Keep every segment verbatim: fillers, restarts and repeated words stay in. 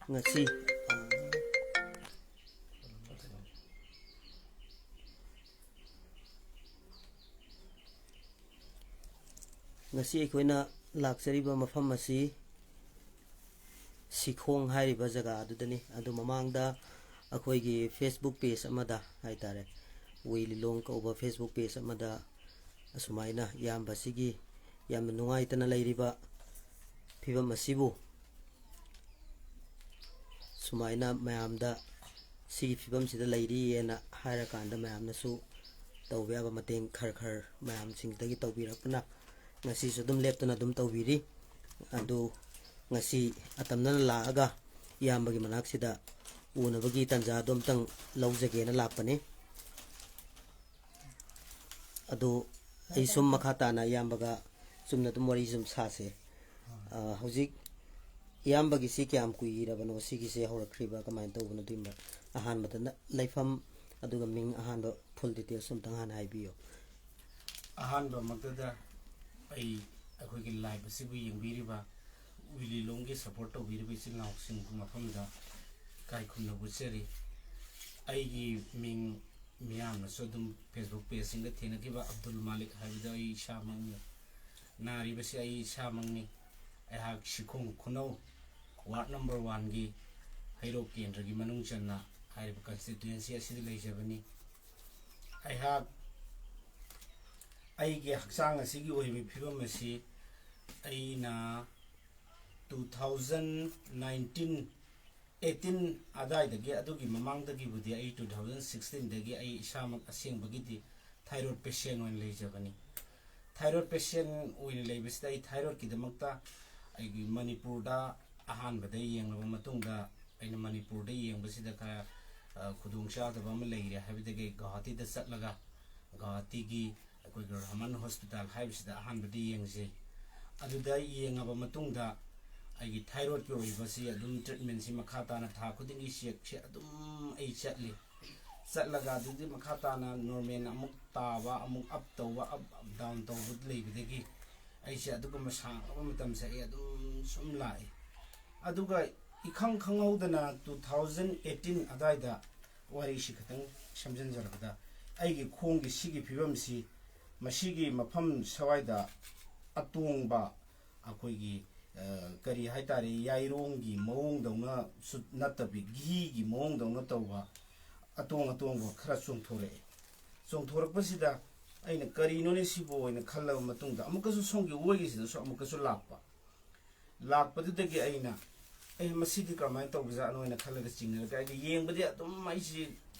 ꯉꯁꯤ ꯉꯁꯤ ꯑꯩꯈꯣꯏꯅ ꯂꯥꯛꯆꯔꯤꯕ ꯃꯐꯝ ꯑꯁꯤ ꯁꯤꯈꯣꯡ ꯍꯥꯏꯔꯤꯕ ꯖꯒꯥ ꯑꯗꯨꯗꯅꯤ꯫ ꯑꯗꯨ ꯃꯃꯥꯡꯗ ꯑꯩꯈꯣꯏꯒꯤ Facebook page ꯑꯃꯗ ꯍꯥꯏꯇꯥꯔꯦ, ꯋꯤ ꯂꯤꯂꯣꯡ ꯀꯧꯕ Facebook page ꯑꯃꯗ ꯑꯁꯨꯃꯥꯏꯅ ꯏꯌꯥꯝꯕꯁꯤꯒꯤ ꯌꯥꯝꯅ ꯅꯨꯡꯉꯥꯏꯇꯅ ꯂꯩꯔꯤꯕ ꯐꯤꯕꯝ ꯑꯁꯤꯕꯨ ꯁꯨꯃꯥꯏꯅ ꯃꯌꯥꯝꯗ ꯁꯤꯒꯤ ꯐꯤꯕꯝꯁꯤꯗ ꯂꯩꯔꯤꯑꯅ ꯍꯥꯏꯔꯀꯥꯟꯗ ꯃꯌꯥꯝꯅꯁꯨ ꯇꯧꯕ ꯌꯥꯕ ꯃꯇꯦꯡ ꯈꯔ ꯈꯔ ꯃꯌꯥꯝꯁꯤꯡꯗꯒꯤ ꯇꯧꯕꯤꯔꯛꯄꯅ ꯉꯁꯤꯁꯨ ꯑꯗꯨꯝ ꯂꯦꯞꯇꯅ ꯑꯗꯨꯝ ꯇꯧꯕꯤꯔꯤ꯫ ꯑꯗꯨ ꯉꯁꯤ ꯑꯇꯝꯅꯅ ꯂꯥꯛꯑꯒ ꯏꯌꯥꯝꯕꯒꯤ ꯃꯅꯥꯛꯁꯤꯗ ꯎꯅꯕꯒꯤ ꯇꯥꯟꯖꯥꯗꯣ ꯑꯝꯇꯪ ꯂꯧꯖꯒꯦꯅ ꯂꯥꯛꯄꯅꯤ꯫ ꯑꯗꯨ ꯑꯩ ꯁꯨꯝ ꯃꯈꯥ ꯇꯥꯅ ꯏꯌꯥꯝꯕꯒ ꯆꯨꯝꯅ ꯑꯗꯨꯝ ꯋꯥꯔꯤ ꯁꯨꯝ ꯁꯥꯁꯦ꯫ ꯑ, ꯍꯧꯖꯤꯛ ꯏꯌꯥꯝꯕꯒꯤꯁꯤ ꯀꯌꯥꯝ ꯀꯨꯏꯔꯕꯅꯣ ꯁꯤꯒꯤꯁꯦ ꯍꯧꯔꯛꯈ꯭ꯔꯤꯕ, ꯀꯃꯥꯏꯅ ꯇꯧꯕꯅꯣ? ꯑꯗꯨꯒꯤ ꯃ-, ꯑꯍꯥꯟꯕꯗꯅ ꯂꯩꯐꯝ ꯑꯗꯨꯒ ꯃꯤꯡ, ꯑꯍꯥꯟꯕ full details ꯑꯝꯇꯪ ꯍꯥꯟꯅ ꯍꯥꯏꯕꯤꯌꯨ꯫ ꯑꯍꯥꯟꯕꯃꯛꯇꯗ ꯑꯩ ꯑꯩꯈꯣꯏꯒꯤ live ꯑꯁꯤꯕꯨ ꯌꯦꯡꯕꯤꯔꯤꯕ ꯋꯤꯂꯤꯂꯣꯡꯒꯤ support ꯇꯧꯕꯤꯔꯤꯕ ꯏꯆꯤꯜ ꯏꯅꯥꯎꯁꯤꯡꯒꯤ ꯃꯐꯝꯗ ꯏꯀꯥꯏ ꯈꯨꯝꯅꯕ ꯎꯠꯆꯔꯤ꯫ ꯑꯩꯒꯤ ꯃꯤꯡ ꯃꯤꯌꯥꯝꯅꯁꯨ ꯑꯗꯨꯝ Facebook pageꯁꯤꯡꯗ ꯊꯦꯡꯅꯈꯤꯕ ꯑꯕꯗꯨꯜ ꯃꯥꯂꯤꯛ ꯍꯥꯏꯕꯗꯣ ꯑꯩ ꯏꯁꯥꯃꯛꯅꯤ꯫ ꯅꯥꯔꯤꯕꯁꯤ ꯑꯩ ꯏꯁꯥꯃꯛꯅꯤ꯫ ꯑꯩꯍꯥꯛ ꯁꯤꯈꯣꯡ ꯈꯨꯅꯧ ward number oneꯒꯤ ꯍꯩꯔꯣꯛ ꯀꯦꯟꯗ꯭ꯔꯒꯤ ꯃꯅꯨꯡ ꯆꯟꯅ ꯍꯥꯏꯔꯤꯕ constituency ꯑꯁꯤꯗ ꯂꯩꯖꯕꯅꯤ꯫ ꯑꯩꯍꯥꯛ ꯑꯩꯒꯤ ꯍꯛꯆꯥꯡ ꯑꯁꯤꯒꯤ ꯑꯣꯏꯕ ꯐꯤꯕꯝ ꯑꯁꯤ ꯑꯩꯅ two thousand nineteen eighteen ꯑꯗꯥꯏꯗꯒꯤ, ꯑꯗꯨꯒꯤ ꯃꯃꯥꯡꯗꯒꯤꯕꯨꯗꯤ ꯑꯩ two thousand sixteenꯗꯒꯤ ꯑꯩ ꯏꯁꯥꯃꯛ ꯑꯁꯦꯡꯕꯒꯤꯗꯤ thyroid patient ꯑꯣꯏꯅ ꯂꯩꯖꯕꯅꯤ꯫ Thyroid patient ꯑꯣꯏꯅ ꯂꯩꯕꯁꯤꯗ ꯑꯩ thyroidꯀꯤꯗꯃꯛꯇ ꯑꯩꯒꯤ ꯃꯅꯤꯄꯨꯔꯗ ꯑꯍꯥꯟꯕꯗ ꯌꯦꯡꯂꯕ ꯃꯇꯨꯡꯗ, ꯑꯩꯅ ꯃꯅꯤꯄꯨꯔꯗ ꯌꯦꯡꯕꯁꯤꯗ ꯈꯔ, ꯑ, ꯈꯨꯗꯣꯡꯆꯥꯗꯕ ꯑꯃ ꯂꯩꯔꯦ ꯍꯥꯏꯕꯗꯒꯤ ꯑꯩ ꯒꯧꯍꯥꯇꯤꯗ ꯆꯠꯂꯒ ꯒꯧꯍꯥꯇꯤꯒꯤ ꯑꯩꯈꯣꯏꯒꯤ ꯔꯍꯃꯟ hospital ꯍꯥꯏꯕꯁꯤꯗ ꯑꯍꯥꯟꯕꯗ ꯌꯦꯡꯖꯩ꯫ ꯑꯗꯨꯗ ꯌꯦꯡꯉꯕ ꯃꯇꯨꯡꯗ ꯑꯩꯒꯤ thyroidꯀꯤ ꯑꯣꯏꯕꯁꯤ ꯑꯗꯨꯝ treatmentꯁꯤ ꯃꯈꯥ ꯇꯥꯅ ꯊꯥ ꯈꯨꯗꯤꯡꯒꯤ checkꯁꯤ ꯑꯗꯨꯝ ꯑꯩ ꯆꯠꯂꯤ꯫ ꯆꯠꯂꯒ ꯑꯗꯨꯗꯤ ꯃꯈꯥ ꯇꯥꯅ normal ꯑꯃꯨꯛ ꯇꯥꯕ, ꯑꯃꯨꯛ up ꯇꯧꯕ, up, up down ꯇꯧꯕ ꯂꯩꯕꯗꯒꯤ ꯑꯩꯁꯦ ꯑꯗꯨꯒꯨꯝꯕ ꯁꯥꯡꯂꯕ ꯃꯇꯝꯁꯦ ꯑꯩ ꯑꯗꯨꯝ ꯁꯨꯝ ꯂꯥꯛꯏ꯫ ꯑꯗꯨꯒ ꯏꯈꯪ ꯈꯪꯍꯧꯗꯅ two thousand eighteen ꯑꯗꯨꯋꯥꯏꯗ, ꯋꯥꯔꯤꯁꯤ ꯈꯤꯇꯪ ꯁꯝꯖꯤꯟꯖꯔꯕꯗ, ꯑꯩꯒꯤ ꯈꯣꯡꯒꯤ ꯁꯤꯒꯤ ꯐꯤꯕꯝꯁꯤ, ꯃꯁꯤꯒꯤ ꯃꯐꯝ ꯁ꯭ꯋꯥꯏꯗ ꯑꯇꯣꯡꯕ, ꯑꯩꯈꯣꯏꯒꯤ, ꯑ, ꯀꯔꯤ ꯍꯥꯏꯇꯥꯔꯦ, ꯌꯥꯏꯔꯣꯡꯒꯤ ꯃꯑꯣꯡꯗꯧꯅꯁꯨ ꯅꯠꯇꯕꯤ, ꯘꯤꯒꯤ ꯃꯑꯣꯡꯗꯧꯅ ꯇꯧꯕ ꯑꯇꯣꯡ ꯑꯇꯣꯡꯕ ꯈꯔ ꯆꯣꯡꯊꯣꯔꯛꯑꯦ꯫ ꯆꯣꯡꯊꯣꯔꯛꯄꯁꯤꯗ ꯑꯩꯅ "ꯀꯔꯤꯅꯣꯅꯦ ꯁꯤꯕꯨ?" ꯍꯥꯏꯅ ꯈꯜꯂꯕ ꯃꯇꯨꯡꯗ, ꯑꯃꯨꯛꯀꯁꯨ ꯁꯣꯝꯒꯤ ꯑꯣꯏꯒꯤꯁꯤꯗꯁꯨ ꯑꯃꯨꯛꯀꯁꯨ ꯂꯥꯛꯄ꯫ ꯂꯥꯛꯄꯗꯨꯗꯒꯤ ꯑꯩꯅ, "ꯑꯦ, ꯃꯁꯤꯗꯤ ꯀꯔꯝꯍꯥꯏꯅ ꯇꯧꯕꯖꯥꯠꯅꯣ?" ꯍꯥꯏꯅ ꯈꯜꯂꯒ ꯆꯤꯡꯅꯔꯒ, ꯑꯩꯅ ꯌꯦꯡꯕꯗꯤ ꯑꯗꯨꯝ ꯑꯩꯁꯤ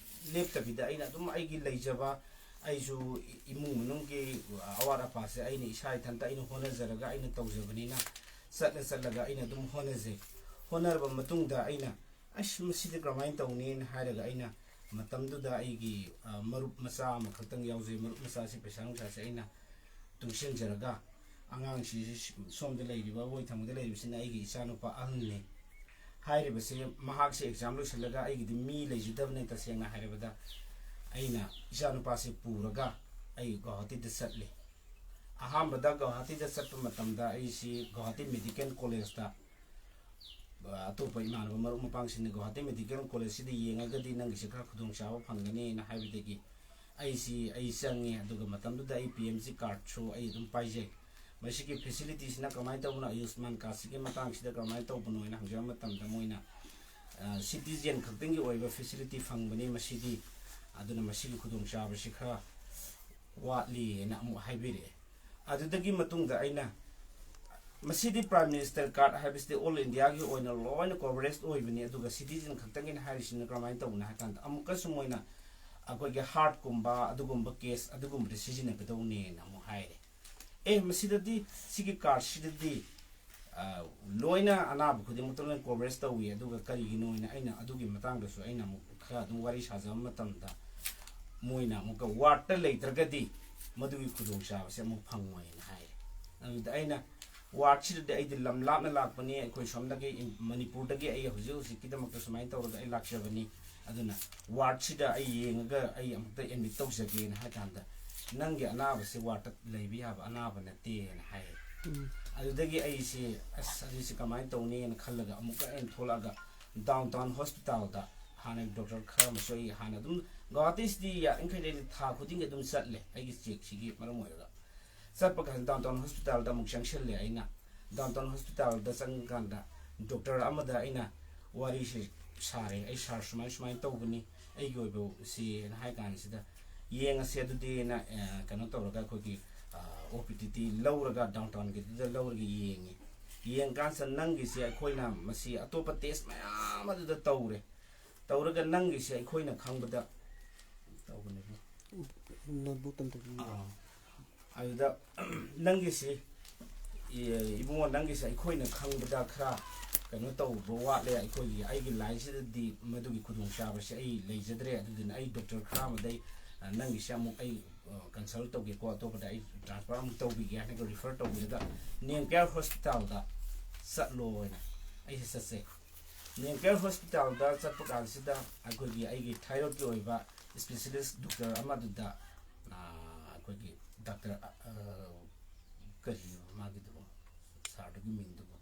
ꯂꯦꯞꯇꯕꯤꯗ, ꯑꯩꯅ ꯑꯗꯨꯝ ꯑꯩꯒꯤ ꯂꯩꯖꯕ, ꯑꯩꯁꯨ ꯏꯃꯨꯡ ꯃꯅꯨꯡꯒꯤ ꯑꯋꯥꯠ ꯑꯄꯥꯁꯦ ꯑꯩꯅ ꯏꯁꯥ ꯏꯊꯟꯇ ꯑꯩꯅ ꯍꯣꯠꯅꯖꯔꯒ ꯑꯩꯅ ꯇꯧꯖꯕꯅꯤꯅ, ꯆꯠꯂ ꯆꯠꯂꯒ ꯑꯩꯅ ꯑꯗꯨꯝ ꯍꯣꯠꯅꯖꯩ꯫ ꯍꯣꯠꯅꯔꯕ ꯃꯇꯨꯡꯗ ꯑꯩꯅ, "ꯑꯁ, ꯃꯁꯤꯗꯤ ꯀꯔꯝꯍꯥꯏꯅ ꯇꯧꯅꯤꯅ?" ꯍꯥꯏꯔꯒ, ꯑꯩꯅ ꯃꯇꯝꯗꯨꯗ ꯑꯩꯒꯤ, ꯑ, ꯃꯔꯨꯞ ꯃꯆꯥ ꯑꯃꯈꯛꯇꯪ ꯌꯥꯎꯖꯩ꯫ ꯃꯔꯨꯞ ꯃꯆꯥꯁꯤ ꯄꯩꯁꯥ ꯅꯨꯡꯁꯥꯁꯦ ꯑꯩꯅ ꯇꯨꯡꯁꯤꯟꯖꯔꯒ, ꯑꯉꯥꯡꯁꯤ ꯁꯣꯝꯗ ꯂꯩꯔꯤꯕ, ꯑꯣꯏ ꯊꯪꯕꯗ ꯂꯩꯔꯤꯕꯁꯤꯅ ꯑꯩꯒꯤ ꯏꯆꯥꯅꯨꯄꯥ ꯑꯍꯜꯅꯤ꯫ ꯍꯥꯏꯔꯤꯕꯁꯤ, ꯃꯍꯥꯛꯁꯤ ꯑꯦꯛꯖꯥꯝ ꯂꯣꯏꯁꯤꯜꯂꯒ, ꯑꯩꯒꯤꯗꯤ ꯃꯤ ꯂꯩꯖꯗꯕꯅꯤ, ꯇꯁꯦꯡꯅ ꯍꯥꯏꯔꯕꯗ, ꯑꯩꯅ ꯏꯆꯥꯅꯨꯄꯥꯁꯤ ꯄꯨꯔꯒ ꯑꯩ ꯒꯧꯍꯥꯇꯤꯗ ꯆꯠꯂꯤ꯫ ꯑꯍꯥꯟꯕꯗ ꯒꯧꯍꯥꯇꯤꯗ ꯆꯠꯄ ꯃꯇꯝꯗ, ꯑꯩꯁꯤ ꯒꯧꯍꯥꯇꯤ ꯃꯦꯗꯤꯀꯦꯜ ꯀꯣꯂꯦꯖꯇ, ꯑ, ꯑꯇꯣꯞꯄ ꯏꯃꯥꯟꯅꯕ ꯃꯔꯨꯞ ꯃꯄꯥꯡꯁꯤꯡꯅ ꯒꯧꯍꯥꯇꯤ ꯃꯦꯗꯤꯀꯦꯜ ꯀꯣꯂꯦꯖꯁꯤꯗ ꯌꯦꯡꯉꯒꯗꯤ ꯅꯪꯒꯤꯁꯦ ꯈꯔ ꯈꯨꯗꯣꯡꯆꯥꯕ ꯐꯪꯒꯅꯤꯅ ꯍꯥꯏꯕꯗꯒꯤ, ꯑꯩꯁꯤ, ꯑꯩ ꯆꯪꯉꯦ꯫ ꯑꯗꯨꯒ ꯃꯇꯝꯗꯨꯗ ꯑꯩ ꯄꯤ ꯑꯦꯝ ꯖꯤ ꯀꯥꯔꯗꯁꯨ ꯑꯩ ꯑꯗꯨꯝ ꯄꯥꯏꯖꯩ꯫ ꯃꯁꯤꯒꯤ ꯐꯦꯁꯤꯂꯤꯇꯤꯁꯤꯅ ꯀꯃꯥꯏꯅ ꯇꯧꯕꯅꯣ, ꯑꯌꯨꯁꯃꯥꯟ ꯀꯥꯔꯗꯁꯤꯒꯤ ꯃꯇꯥꯡꯁꯤꯗ ꯀꯃꯥꯏꯅ ꯇꯧꯕꯅꯣ ꯍꯥꯏꯅ ꯍꯪꯖꯕ ꯃꯇꯝꯗ, ꯃꯣꯏꯅ, ꯑ, ꯁꯤꯇꯤꯖꯦꯟ ꯈꯛꯇꯪꯒꯤ ꯑꯣꯏꯕ ꯐꯦꯁꯤꯂꯤꯇꯤ ꯐꯪꯕꯅꯤ ꯃꯁꯤꯗꯤ, ꯑꯗꯨꯅ ꯃꯁꯤꯒꯤ ꯈꯨꯗꯣꯡꯆꯥꯕꯁꯤ ꯈꯔ ꯋꯥꯠꯂꯤ ꯍꯥꯏꯅ ꯑꯃꯨꯛ ꯍꯥꯏꯕꯤꯔꯛꯑꯦ꯫ ꯑꯗꯨꯗꯒꯤ ꯃꯇꯨꯡꯗ ꯑꯩꯅ, "ꯃꯁꯤꯗꯤ ꯄ꯭ꯔꯥꯏꯝ ꯃꯤꯅꯤꯁꯇꯔ ꯀꯥꯔꯗ ꯍꯥꯏꯕꯁꯤꯗꯤ ꯑꯣꯜ ꯏꯟꯗꯤꯌꯥꯒꯤ ꯑꯣꯏꯅ ꯂꯣꯏꯅ ꯀꯣꯚꯔꯦꯖ ꯑꯣꯏꯕꯅꯤ, ꯑꯗꯨꯒ ꯁꯤꯇꯤꯖꯦꯟ ꯈꯛꯇꯪꯒꯤꯅꯤ ꯍꯥꯏꯔꯤꯁꯤꯅ ꯀꯔꯝꯍꯥꯏꯅ ꯇꯧꯕꯅꯣ?" ꯍꯥꯏ ꯀꯥꯟꯗ, ꯑꯃꯨꯛꯀꯁꯨ ꯃꯣꯏꯅ ꯑꯩꯈꯣꯏꯒꯤ ꯍꯥꯔꯠꯀꯨꯝꯕ ꯑꯗꯨꯒꯨꯝꯕ ꯀꯦꯁ ꯑꯗꯨꯒꯨꯝꯕꯗ ꯁꯤꯖꯤꯟꯅꯒꯗꯧꯅꯦꯅ ꯑꯃꯨꯛ ꯍꯥꯏꯔꯦ꯫ "ꯑꯦ, ꯃꯁꯤꯗꯗꯤ, ꯁꯤꯒꯤ ꯀꯥꯔꯗꯁꯤꯗꯗꯤ, ꯑ, ꯂꯣꯏꯅ ꯑꯅꯥꯕ ꯈꯨꯗꯤꯡꯃꯛꯇ ꯂꯣꯏꯅ ꯀꯣꯚꯔꯦꯖ ꯇꯧꯏ, ꯑꯗꯨꯒ ꯀꯔꯤꯒꯤꯅꯣ?" ꯍꯥꯏꯅ ꯑꯩꯅ ꯑꯗꯨꯒꯤ ꯃꯇꯥꯡꯗꯁꯨ ꯑꯩꯅ ꯑꯃꯨꯛ ꯈꯔ ꯑꯗꯨꯝ ꯋꯥꯔꯤ ꯁꯥꯖꯕ ꯃꯇꯝꯗ, ꯃꯣꯏꯅ ꯑꯃꯨꯛꯀ ꯋꯥꯔꯗꯇ ꯂꯩꯇ꯭ꯔꯒꯗꯤ ꯃꯗꯨꯒꯤ ꯈꯨꯗꯣꯡꯆꯥꯕꯁꯦ ꯑꯃꯨꯛ ꯐꯪꯉꯣꯏꯅ ꯍꯥꯏꯔꯦ꯫ ꯑꯗꯨꯗ ꯑꯩꯅ, "ꯋꯥꯔꯗꯁꯤꯗꯗꯤ ꯑꯩꯗꯤ ꯂꯝ ꯂꯥꯞꯅ ꯂꯥꯛꯄꯅꯤ, ꯑꯩꯈꯣꯏ ꯁꯣꯝꯗꯒꯤ ꯏꯝ-, ꯃꯅꯤꯄꯨꯔꯗꯒꯤ ꯑꯩ ꯍꯧꯖꯤꯛ ꯍꯧꯖꯤꯛꯀꯤꯗꯃꯛꯇ ꯁꯨꯃꯥꯏꯅ ꯇꯧꯔꯒ ꯑꯩ ꯂꯥꯛꯆꯕꯅꯤ, ꯑꯗꯨꯅ ꯋꯥꯔꯗꯁꯤꯗ ꯑꯩ ꯌꯦꯡꯉꯒ ꯑꯩ ꯑꯃꯨꯛꯇ ꯑꯦꯗꯃꯤꯠ ꯇꯧꯖꯒꯦꯅ" ꯍꯥꯏ ꯀꯥꯟꯗ, "ꯅꯪꯒꯤ ꯑꯅꯥꯕꯁꯦ ꯋꯥꯔꯗꯇ ꯂꯩꯕ ꯌꯥꯕ ꯑꯅꯥꯕ ꯅꯠꯇꯦꯅ" ꯍꯥꯏꯌꯦ꯫ ꯑꯗꯨꯗꯒꯤ ꯑꯩꯁꯤ, ꯑꯁ, ꯑꯗꯨꯁꯤ ꯀꯃꯥꯏꯅ ꯇꯧꯅꯤꯅ ꯈꯜꯂꯒ ꯑꯃꯨꯛꯀ ꯑꯩꯅ ꯊꯣꯛꯂꯛꯑꯒ ꯗꯥꯎꯟ ꯇꯥꯎꯟ ꯍꯣꯁꯄꯤꯇꯥꯜꯗ ꯍꯥꯟꯅ ꯗꯣꯛꯇꯔ ꯈꯔ ꯑꯃꯁꯨ ꯑꯩ ꯍꯥꯟꯅ ꯑꯗꯨꯝ, ꯒꯧꯍꯥꯇꯤꯁꯤꯗꯤ ꯌꯥꯔꯤꯈꯩꯗꯤ ꯑꯩꯗꯤ ꯊꯥ ꯈꯨꯗꯤꯡꯒꯤ ꯑꯗꯨꯝ ꯆꯠꯂꯦ, ꯑꯩꯒꯤ ꯆꯦꯛꯁꯤꯒꯤ ꯃꯔꯝ ꯑꯣꯏꯔꯒ꯫ ꯆꯠꯄ ꯀꯥꯟꯗ ꯗꯥꯎꯟ ꯇꯥꯎꯟ ꯍꯣꯁꯄꯤꯇꯥꯜꯗ ꯑꯃꯨꯛ ꯆꯪꯁꯤꯜꯂꯦ꯫ ꯑꯩꯅ ꯗꯥꯎꯟ ꯇꯥꯎꯟ ꯍꯣꯁꯄꯤꯇꯥꯜꯗ ꯆꯪꯀꯥꯟꯗ ꯗꯣꯛꯇꯔ ꯑꯃꯗ ꯑꯩꯅ ꯋꯥꯔꯤꯁꯤ ꯁꯥꯔꯦ, "ꯑꯩ ꯁꯥꯔ ꯁꯨꯃꯥꯏ ꯁꯨꯃꯥꯏꯅ ꯇꯧꯕꯅꯤ, ꯑꯩꯒꯤ ꯑꯣꯏꯕ ꯁꯤꯅ" ꯍꯥꯏ ꯀꯥꯟꯁꯤꯗ, "ꯌꯦꯡꯉꯁꯦ ꯑꯗꯨꯗꯤꯅ", ꯑ, ꯀꯩꯅꯣ ꯇꯧꯔꯒ ꯑꯩꯈꯣꯏꯒꯤ, ꯑ, ꯑꯣ ꯄꯤ ꯇꯤ ꯇꯤ ꯂꯧꯔꯒ ꯗꯥꯎꯟ ꯇꯥꯎꯟꯒꯤꯗꯨꯗ ꯂꯧꯔꯒ ꯌꯦꯡꯉꯦ꯫ ꯌꯦꯡꯀꯥꯟꯁꯤꯗ ꯅꯪꯒꯤꯁꯦ ꯑꯩꯈꯣꯏꯅ ꯃꯁꯤ ꯑꯇꯣꯞꯄ ꯇꯦꯁ ꯃꯌꯥꯝ ꯑꯗꯨꯗ ꯇꯧꯔꯦ, ꯇꯧꯔꯒ ꯅꯪꯒꯤꯁꯦ ꯑꯩꯈꯣꯏꯅ ꯈꯪꯕꯗ ꯇꯧꯕꯅꯦꯕ꯫ ꯅꯣꯠꯕꯨꯛ ꯇꯝꯊꯣꯛꯄꯤꯌꯨ꯫ ꯑꯥ꯫ ꯑꯗꯨꯗ ꯅꯪꯒꯤꯁꯤ, ꯏ-, ꯏꯕꯨꯡꯉꯣ, ꯅꯪꯒꯤꯁꯤ ꯑꯩꯈꯣꯏꯅ ꯈꯪꯕꯗ ꯈꯔ ꯀꯩꯅꯣ ꯇꯧꯕ ꯋꯥꯠꯂꯦ꯫ ꯑꯩꯈꯣꯏꯒꯤ, ꯑꯩꯒꯤ ꯂꯥꯏꯟꯁꯤꯗꯗꯤ ꯃꯗꯨꯒꯤ ꯈꯨꯗꯣꯡꯆꯥꯕꯁꯤ ꯑꯩ ꯂꯩꯖꯗ꯭ꯔꯦ꯫ ꯑꯗꯨꯗꯨꯅ ꯑꯩ ꯗꯣꯛꯇꯔ ꯈꯔ ꯑꯃꯗꯩ, ꯑ, ꯅꯪꯒꯤꯁꯤ ꯑꯃꯨꯛ ꯑꯩ, ꯑ, ꯀꯟꯁꯜ ꯇꯧꯒꯦꯀꯣ, ꯑꯇꯣꯞꯄꯗ ꯑꯩ ꯇ꯭ꯔꯥꯟꯁꯐꯔ ꯑꯃꯨꯛ ꯇꯧꯕꯤꯒꯦ ꯍꯥꯏꯅꯒ ꯔꯤꯐꯔ ꯇꯧꯕꯤꯔꯒ ꯅꯦꯝ ꯀꯦꯌꯔ ꯍꯣꯁꯄꯤꯇꯥꯜꯗ ꯆꯠꯂꯣ ꯍꯥꯏꯅ ꯑꯩꯁꯦ ꯆꯠꯆꯩ꯫ ꯅꯦꯝ ꯀꯦꯌꯔ ꯍꯣꯁꯄꯤꯇꯥꯜꯗ ꯆꯠꯄ ꯀꯥꯟꯁꯤꯗ ꯑꯩꯈꯣꯏꯒꯤ, ꯑꯩꯒꯤ ꯊꯥꯏꯔꯣꯏꯗꯀꯤ ꯑꯣꯏꯕ ꯏꯁꯄꯦꯁꯤꯂꯤꯁ ꯗꯣꯛꯇꯔ ꯑꯃꯗꯨꯗ, ꯑ, ꯑꯩꯈꯣꯏꯒꯤ ꯗꯥꯛꯇꯔ, ꯑ, ꯑ, ꯀꯔꯤꯅꯣ ꯃꯥꯒꯤꯗꯨꯕꯨ, ꯁꯥꯔꯗꯨꯒꯤ ꯃꯤꯡꯗꯨꯕꯨ?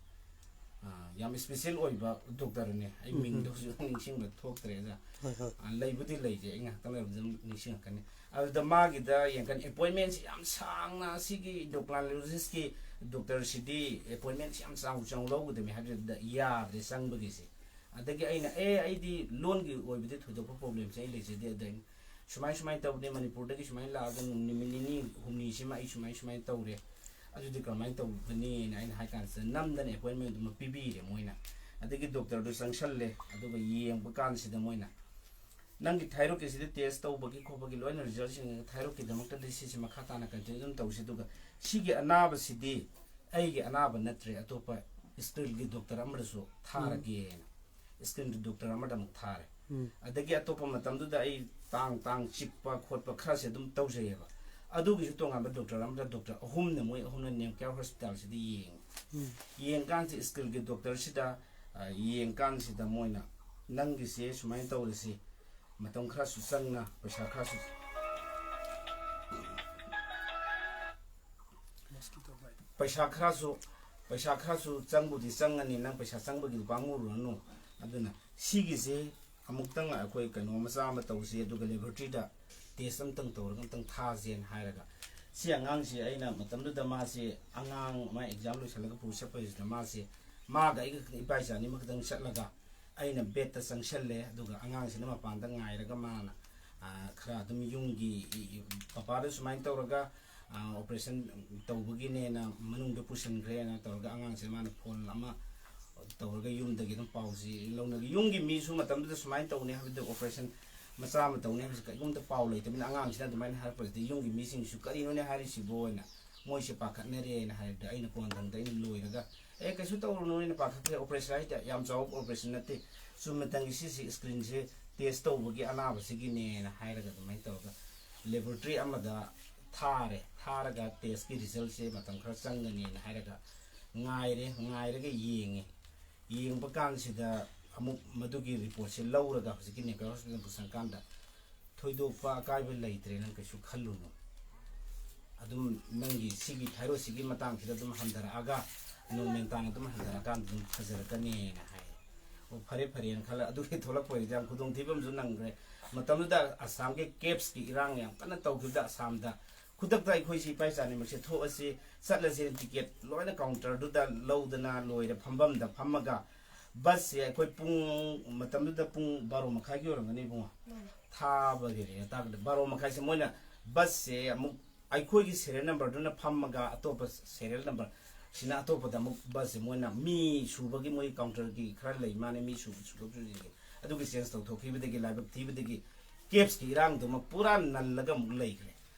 ꯑ, ꯌꯥꯝ ꯏꯁꯄꯦꯁꯦꯜ ꯑꯣꯏꯕ ꯗꯣꯛꯇꯔꯅꯦ꯫ ꯑꯩ ꯎꯝ, ꯃꯤꯡꯗꯣ ꯎꯝ꯫ ꯍꯧꯖꯤꯛ ꯅꯤꯡꯁꯤꯡꯕ ꯊꯣꯛꯇ꯭ꯔꯦ ꯑꯗ꯫ ꯍꯣꯏ, ꯍꯣꯏ꯫ ꯑ, ꯂꯩꯕꯨꯗꯤ ꯂꯩꯖꯩ, ꯑꯩ ꯉꯥꯏꯍꯥꯛꯇꯪ ꯂꯩꯔꯕꯗꯤ ꯑꯗꯨꯝ ꯅꯤꯡꯁꯤꯡꯉꯛꯀꯅꯤ꯫ ꯑꯗꯨꯗ ꯃꯥꯒꯤꯗ ꯌꯦꯡꯀꯥꯟꯗ ꯑꯦꯄꯣꯏꯟꯃꯦꯟꯁꯤ ꯌꯥꯝ ꯁꯥꯡꯅ, ꯁꯤꯒꯤ ꯏꯟꯗꯣꯀ꯭ꯔꯥꯏꯅꯣꯂꯣꯖꯤꯁꯀꯤ ꯗꯣꯛꯇꯔꯁꯤꯗꯤ ꯑꯦꯄꯣꯏꯟꯃꯦꯟꯁꯤ ꯌꯥꯝ ꯆꯥꯎ ꯆꯥꯎ ꯂꯧꯒꯗꯕꯅꯤ ꯍꯥꯏꯕꯗꯨꯗ ꯌꯥꯗ꯭ꯔꯦ ꯆꯪꯕꯒꯤꯁꯦ꯫ ꯑꯗꯒꯤ ꯑꯩꯅ, "ꯑꯦ, ꯑꯩꯗꯤ ꯂꯣꯟꯒꯤ ꯑꯣꯏꯕꯗꯤ ꯊꯣꯏꯗꯣꯛꯄ ꯄ꯭ꯔꯣꯕ꯭ꯂꯦꯝꯁꯦ ꯑꯩ ꯂꯩꯖꯗꯦ", ꯑꯗ ꯑꯩꯅ, "ꯁꯨꯃꯥꯏ ꯁꯨꯃꯥꯏꯅ ꯇꯧꯕꯅꯤ, ꯃꯅꯤꯄꯨꯔꯗꯒꯤ ꯁꯨꯃꯥꯏꯅ ꯂꯥꯛꯑꯒ ꯅꯨꯃꯤꯠ ꯅꯤꯅꯤ ꯍꯨꯝꯅꯤꯁꯤꯃ ꯑꯩ ꯁꯨꯃꯥꯏ ꯁꯨꯃꯥꯏꯅ ꯇꯧꯔꯦ, ꯑꯗꯨꯗꯤ ꯀꯔꯝꯍꯥꯏꯅ ꯇꯧꯒꯅꯤꯅ?" ꯑꯩꯅ ꯍꯥꯏ ꯀꯥꯟꯁꯤꯗ ꯅꯝꯗꯅ ꯑꯦꯄꯣꯏꯟꯃꯦꯟ ꯑꯃ ꯄꯤꯕꯤꯔꯦ ꯃꯣꯏꯅ꯫ ꯑꯗꯒꯤ ꯗꯣꯛꯇꯔꯗꯨ ꯆꯪꯁꯜꯂꯦ, ꯑꯗꯨꯒ ꯌꯦꯡꯕ ꯀꯥꯟꯁꯤꯗ ꯃꯣꯏꯅ, "ꯅꯪꯒꯤ ꯊꯥꯏꯔꯣꯏꯗꯀꯤꯁꯤꯗꯤ ꯇꯦꯁ ꯇꯧꯕꯒꯤ ꯈꯣꯠꯄꯒꯤ ꯂꯣꯏꯅ ꯔꯤꯖꯜꯠꯁꯤꯡ, ꯊꯥꯏꯔꯣꯏꯗꯀꯤꯗꯃꯛꯇꯗꯤ ꯁꯤꯁꯤ ꯃꯈꯥ ꯇꯥꯅ ꯀꯟꯇꯤꯅ꯭ꯌꯨ ꯑꯗꯨꯝ ꯇꯧꯁꯤ, ꯑꯗꯨꯒ ꯁꯤꯒꯤ ꯑꯅꯥꯕꯁꯤꯗꯤ ꯑꯩꯒꯤ ꯑꯅꯥꯕ ꯅꯠꯇ꯭ꯔꯦ, ꯑꯇꯣꯞꯄ ꯁ꯭ꯀꯤꯜꯒꯤ ꯗꯣꯛꯇꯔ ꯑꯃꯗꯁꯨ ꯊꯥꯔꯒꯦꯅ ꯁ꯭ꯀꯤꯜꯒꯤ ꯗꯣꯛꯇꯔ ꯑꯃꯗ ꯑꯃꯨꯛ ꯊꯥꯔꯦ"꯫ ꯎꯝ꯫ ꯑꯗꯒꯤ ꯑꯇꯣꯞꯄ ꯃꯇꯝꯗꯨꯗ ꯑꯩ ꯇꯥꯡ ꯇꯥꯡ ꯆꯤꯛꯄ ꯈꯣꯠꯄ ꯈꯔꯁꯦ ꯑꯗꯨꯝ ꯇꯧꯖꯩꯌꯦꯕ꯫ ꯑꯗꯨꯒꯤꯁꯨ ꯇꯣꯉꯥꯟꯕ ꯗꯣꯛꯇꯔ ꯑꯃꯗ, ꯗꯣꯛꯇꯔ ꯑꯍꯨꯝꯅ, ꯃꯣꯏ ꯑꯍꯨꯝꯅ ꯅꯦꯝ ꯀꯦꯌꯔ ꯍꯣꯁꯄꯤꯇꯥꯜꯁꯤꯗ ꯌꯦꯡꯉꯤ꯫ ꯎꯝ꯫ ꯌꯦꯡꯀꯥꯟꯁꯤ ꯁ꯭ꯀꯤꯜꯒꯤ ꯗꯣꯛꯇꯔꯁꯤꯗ, ꯑ, ꯌꯦꯡꯀꯥꯟꯁꯤꯗ ꯃꯣꯏꯅ, "ꯅꯪꯒꯤꯁꯦ ꯁꯨꯃꯥꯏꯅ ꯇꯧꯔꯁꯤ, ꯃꯇꯝ ꯈꯔꯁꯨ ꯆꯪꯅ, ꯄꯩꯁꯥ ꯈꯔꯁꯨ"꯫ Mosquito bite꯫ ꯄꯩꯁꯥ ꯈꯔꯁꯨ ꯄꯩꯁꯥ ꯈꯔꯁꯨ ꯆꯪꯕꯨꯗꯤ ꯆꯪꯒꯅꯤ, ꯅꯪ ꯄꯩꯁꯥ ꯆꯪꯕꯒꯤꯗꯤ ꯄꯥꯝꯃꯨꯔꯨꯔꯅꯨ꯫ ꯑꯗꯨꯅ ꯁꯤꯒꯤꯁꯦ ꯑꯃꯨꯛꯇꯪ ꯑꯩꯈꯣꯏ ꯀꯩꯅꯣ ꯃꯆꯥ ꯑꯃ ꯇꯧꯁꯤ, ꯑꯗꯨꯒ ꯂꯦꯕꯣꯔꯦꯇꯔꯤꯗ ꯇꯦꯁ ꯑꯃꯇꯪ ꯇꯧꯔꯒ ꯑꯃꯇꯪ ꯊꯥꯁꯦꯅ ꯍꯥꯏꯔꯒ, ꯁꯤ ꯑꯉꯥꯡꯁꯤ ꯑꯩꯅ ꯃꯇꯝꯗꯨꯗ ꯃꯥꯁꯤ ꯑꯉꯥꯡ ꯑꯃ ꯑꯦꯛꯖꯥꯝ ꯂꯣꯏꯁꯤꯜꯂꯒ ꯄꯨꯔ ꯆꯠꯄꯁꯤꯗ ꯃꯥꯁꯤ ꯃꯥꯒ ꯑꯩꯒ ꯏꯕꯥꯏ ꯆꯥꯅꯤ ꯑꯃꯈꯛꯇꯪ ꯆꯠꯂꯒ ꯑꯩꯅ ꯕꯦꯠꯇ ꯆꯪꯁꯜꯂꯦ꯫ ꯑꯗꯨꯒ ꯑꯉꯥꯡꯁꯤꯅ ꯃꯄꯥꯟꯗ ꯉꯥꯏꯔꯒ ꯃꯥꯅ, ꯑ, ꯈꯔ ꯑꯗꯨꯝ ꯌꯨꯝꯒꯤ ꯏ-, ꯏ-, ꯄꯄꯥꯗ ꯁꯨꯃꯥꯏꯅ ꯇꯧꯔꯒ, ꯑ, ꯑꯣꯄꯔꯦꯁꯟ ꯇꯧꯕꯒꯤꯅꯦꯅ ꯃꯅꯨꯡꯗ ꯄꯨꯁꯤꯟꯈ꯭ꯔꯦꯅ ꯇꯧꯔꯒ ꯑꯉꯥꯡꯁꯤꯅ ꯃꯥꯅ ꯐꯣꯟ ꯑꯃ ꯇꯧꯔꯒ ꯌꯨꯝꯗꯒꯤ ꯑꯗꯨꯝ ꯄꯥꯎꯁꯤ ꯂꯧꯅꯒꯤ꯫ ꯌꯨꯝꯒꯤ ꯃꯤꯁꯨ ꯃꯇꯝꯗꯨꯗ ꯁꯨꯃꯥꯏꯅ ꯇꯧꯅꯤ ꯍꯥꯏꯕꯗ, ꯑꯣꯄꯔꯦꯁꯟ ꯃꯆꯥ ꯑꯃ ꯇꯧꯅꯤ ꯍꯥꯏꯕꯁꯤ ꯀꯔꯤꯒꯨꯝꯕꯗ ꯄꯥꯎ ꯂꯩꯇꯕꯅꯤꯅ ꯑꯉꯥꯡꯁꯤꯅ ꯑꯗꯨꯃꯥꯏꯅ ꯍꯥꯏꯔꯛꯄꯁꯤꯗ ꯌꯨꯝꯒꯤ ꯃꯤꯁꯤꯡꯁꯨ "ꯀꯔꯤꯅꯣꯅꯦ ꯍꯥꯏꯔꯤꯁꯤꯕꯣ?" ꯍꯥꯏꯅ ꯃꯣꯏꯁꯦ ꯄꯥꯈꯠꯅꯔꯦꯅ ꯍꯥꯏꯔꯕꯗ ꯑꯩꯅ ꯀꯣꯟꯊꯪꯗ ꯑꯩꯅ ꯂꯣꯏꯔꯒ, "ꯑꯦ, ꯀꯩꯁꯨ ꯇꯧꯔꯨꯅꯨ, ꯑꯩꯅ ꯄꯥꯈꯠꯇ꯭ꯔꯦ, ꯑꯣꯄꯔꯦꯁꯟ ꯍꯥꯏꯗꯤ ꯌꯥꯝ ꯆꯥꯎꯕ ꯑꯣꯄꯔꯦꯁꯟ ꯅꯠꯇꯦ, ꯆꯨꯝꯅꯇꯪꯒꯤ ꯁꯤꯁꯤ ꯁ꯭ꯀ꯭ꯔꯤꯟꯁꯦ ꯇꯦꯁ ꯇꯧꯕꯒꯤ ꯑꯅꯥꯕꯁꯤꯒꯤꯅꯦꯅ" ꯍꯥꯏꯔꯒ ꯑꯗꯨꯃꯥꯏꯅ ꯇꯧꯔꯒ ꯂꯦꯕꯣꯔꯦꯇꯔꯤ ꯑꯃꯗ ꯊꯥꯔꯦ꯫ ꯊꯥꯔꯒ ꯇꯦꯁꯀꯤ ꯔꯤꯖꯜꯁꯦ ꯃꯇꯝ ꯈꯔ ꯆꯪꯒꯅꯤꯅ ꯍꯥꯏꯔꯒ ꯉꯥꯏꯔꯦ꯫ ꯉꯥꯏꯔꯒ ꯌꯦꯡꯉꯦ꯫ ꯌꯦꯡꯕ ꯀꯥꯟꯁꯤꯗ ꯑꯃꯨꯛ ꯃꯗꯨꯒꯤ ꯔꯤꯄꯣꯔꯠꯁꯦ ꯂꯧꯔꯒ ꯍꯧꯖꯤꯛꯀꯤ ꯅꯦꯄꯥꯜ ꯍꯣꯁꯄꯤꯇꯥꯜ ꯄꯨꯁꯟꯀꯥꯟꯗ "ꯊꯣꯏꯗꯣꯛꯄ ꯑꯀꯥꯏꯕ ꯂꯩꯇ꯭ꯔꯦ, ꯅꯪ ꯀꯩꯁꯨ ꯈꯜꯂꯨꯅꯨ, ꯑꯗꯨꯝ ꯅꯪꯒꯤ ꯁꯤꯒꯤ ꯊꯥꯏꯔꯣꯏꯗꯁꯤꯒꯤ ꯃꯇꯥꯡꯁꯤꯗ ꯑꯗꯨꯝ ꯍꯟꯊꯔꯛꯑꯒ ꯅꯣꯔꯃꯦꯜ ꯇꯥꯅ ꯑꯗꯨꯝ ꯍꯟꯊꯔꯛꯑꯀꯥꯟꯗ ꯑꯗꯨꯝ ꯐꯖꯔꯛꯀꯅꯤꯅ" ꯍꯥꯏ꯫ ꯑꯣ, ꯐꯔꯦ ꯐꯔꯦꯅ ꯈꯜꯂ ꯑꯗꯨꯒꯤ ꯊꯣꯛꯂꯛꯄ ꯑꯣꯏꯔꯗꯤ ꯌꯥꯝ ꯈꯨꯗꯣꯡꯊꯤꯕ ꯑꯃꯁꯨ ꯅꯪꯈ꯭ꯔꯦ꯫ ꯃꯇꯝꯗꯨꯗ ꯑꯁꯥꯝꯒꯤ ꯀꯦꯞꯁꯀꯤ ꯏꯔꯥꯡ ꯌꯥꯝ ꯀꯟꯅ ꯇꯧꯈꯤꯕꯗ ꯑꯁꯥꯝꯗ ꯈꯨꯗꯛꯇ ꯑꯩꯈꯣꯏꯁꯤ ꯏꯄꯥ ꯏꯆꯥꯅꯤꯃꯛꯁꯦ ꯊꯣꯛꯑꯁꯤ, ꯆꯠꯂꯁꯤ, ꯇꯤꯀꯦꯠ ꯂꯣꯏꯅ ꯀꯥꯎꯟꯇꯔꯗꯨꯗ ꯂꯧꯗꯅ ꯂꯣꯏꯔꯦ꯫ ꯐꯝꯐꯝꯗ ꯐꯝꯃꯒ ꯕꯁꯁꯦ ꯑꯩꯈꯣꯏ ꯄꯨꯡ, ꯃꯇꯝꯗꯨꯗ ꯄꯨꯡ ꯕꯥꯔꯣ ꯃꯈꯥꯏꯒꯤ ꯑꯣꯏꯔꯝꯒꯅꯤ ꯏꯕꯨꯡꯉꯣ꯫ ꯊꯥꯕꯒꯤꯔꯦ ꯇꯥꯛꯄꯗ ꯕꯥꯔꯣ ꯃꯈꯥꯏꯁꯦ ꯃꯣꯏꯅ ꯕꯁꯁꯦ ꯑꯃꯨꯛ ꯑꯩꯈꯣꯏꯒꯤ ꯁꯦꯔꯤꯌꯦꯜ ꯅꯝꯕꯔꯗꯨꯅ ꯐꯝꯃꯒ ꯑꯇꯣꯞꯄ ꯁꯦꯔꯤꯌꯦꯜ ꯅꯝꯕꯔ ꯁꯤꯅ ꯑꯇꯣꯞꯄꯗ ꯑꯃꯨꯛ ꯕꯁꯁꯦ ꯃꯣꯏꯅ ꯃꯤ ꯁꯨꯕꯒꯤ ꯃꯣꯏ ꯀꯥꯎꯟꯇꯔꯒꯤ ꯈꯔ ꯂꯩ ꯃꯥꯅꯦ, ꯃꯤ ꯁꯨꯕ ꯁꯨꯗꯕꯁꯨ ꯂꯩ꯫ ꯑꯗꯨꯒꯤ ꯆꯦꯟꯖ ꯇꯧꯊꯣꯛꯈꯤꯕꯗꯒꯤ ꯂꯥꯏꯕꯛ ꯊꯤꯕꯗꯒꯤ ꯀꯦꯞꯁꯀꯤ ꯏꯔꯥꯡꯗꯨꯃ ꯄꯨꯔꯥ ꯅꯜꯂꯒ ꯑꯃꯨꯛ ꯂꯩꯈ꯭ꯔꯦ꯫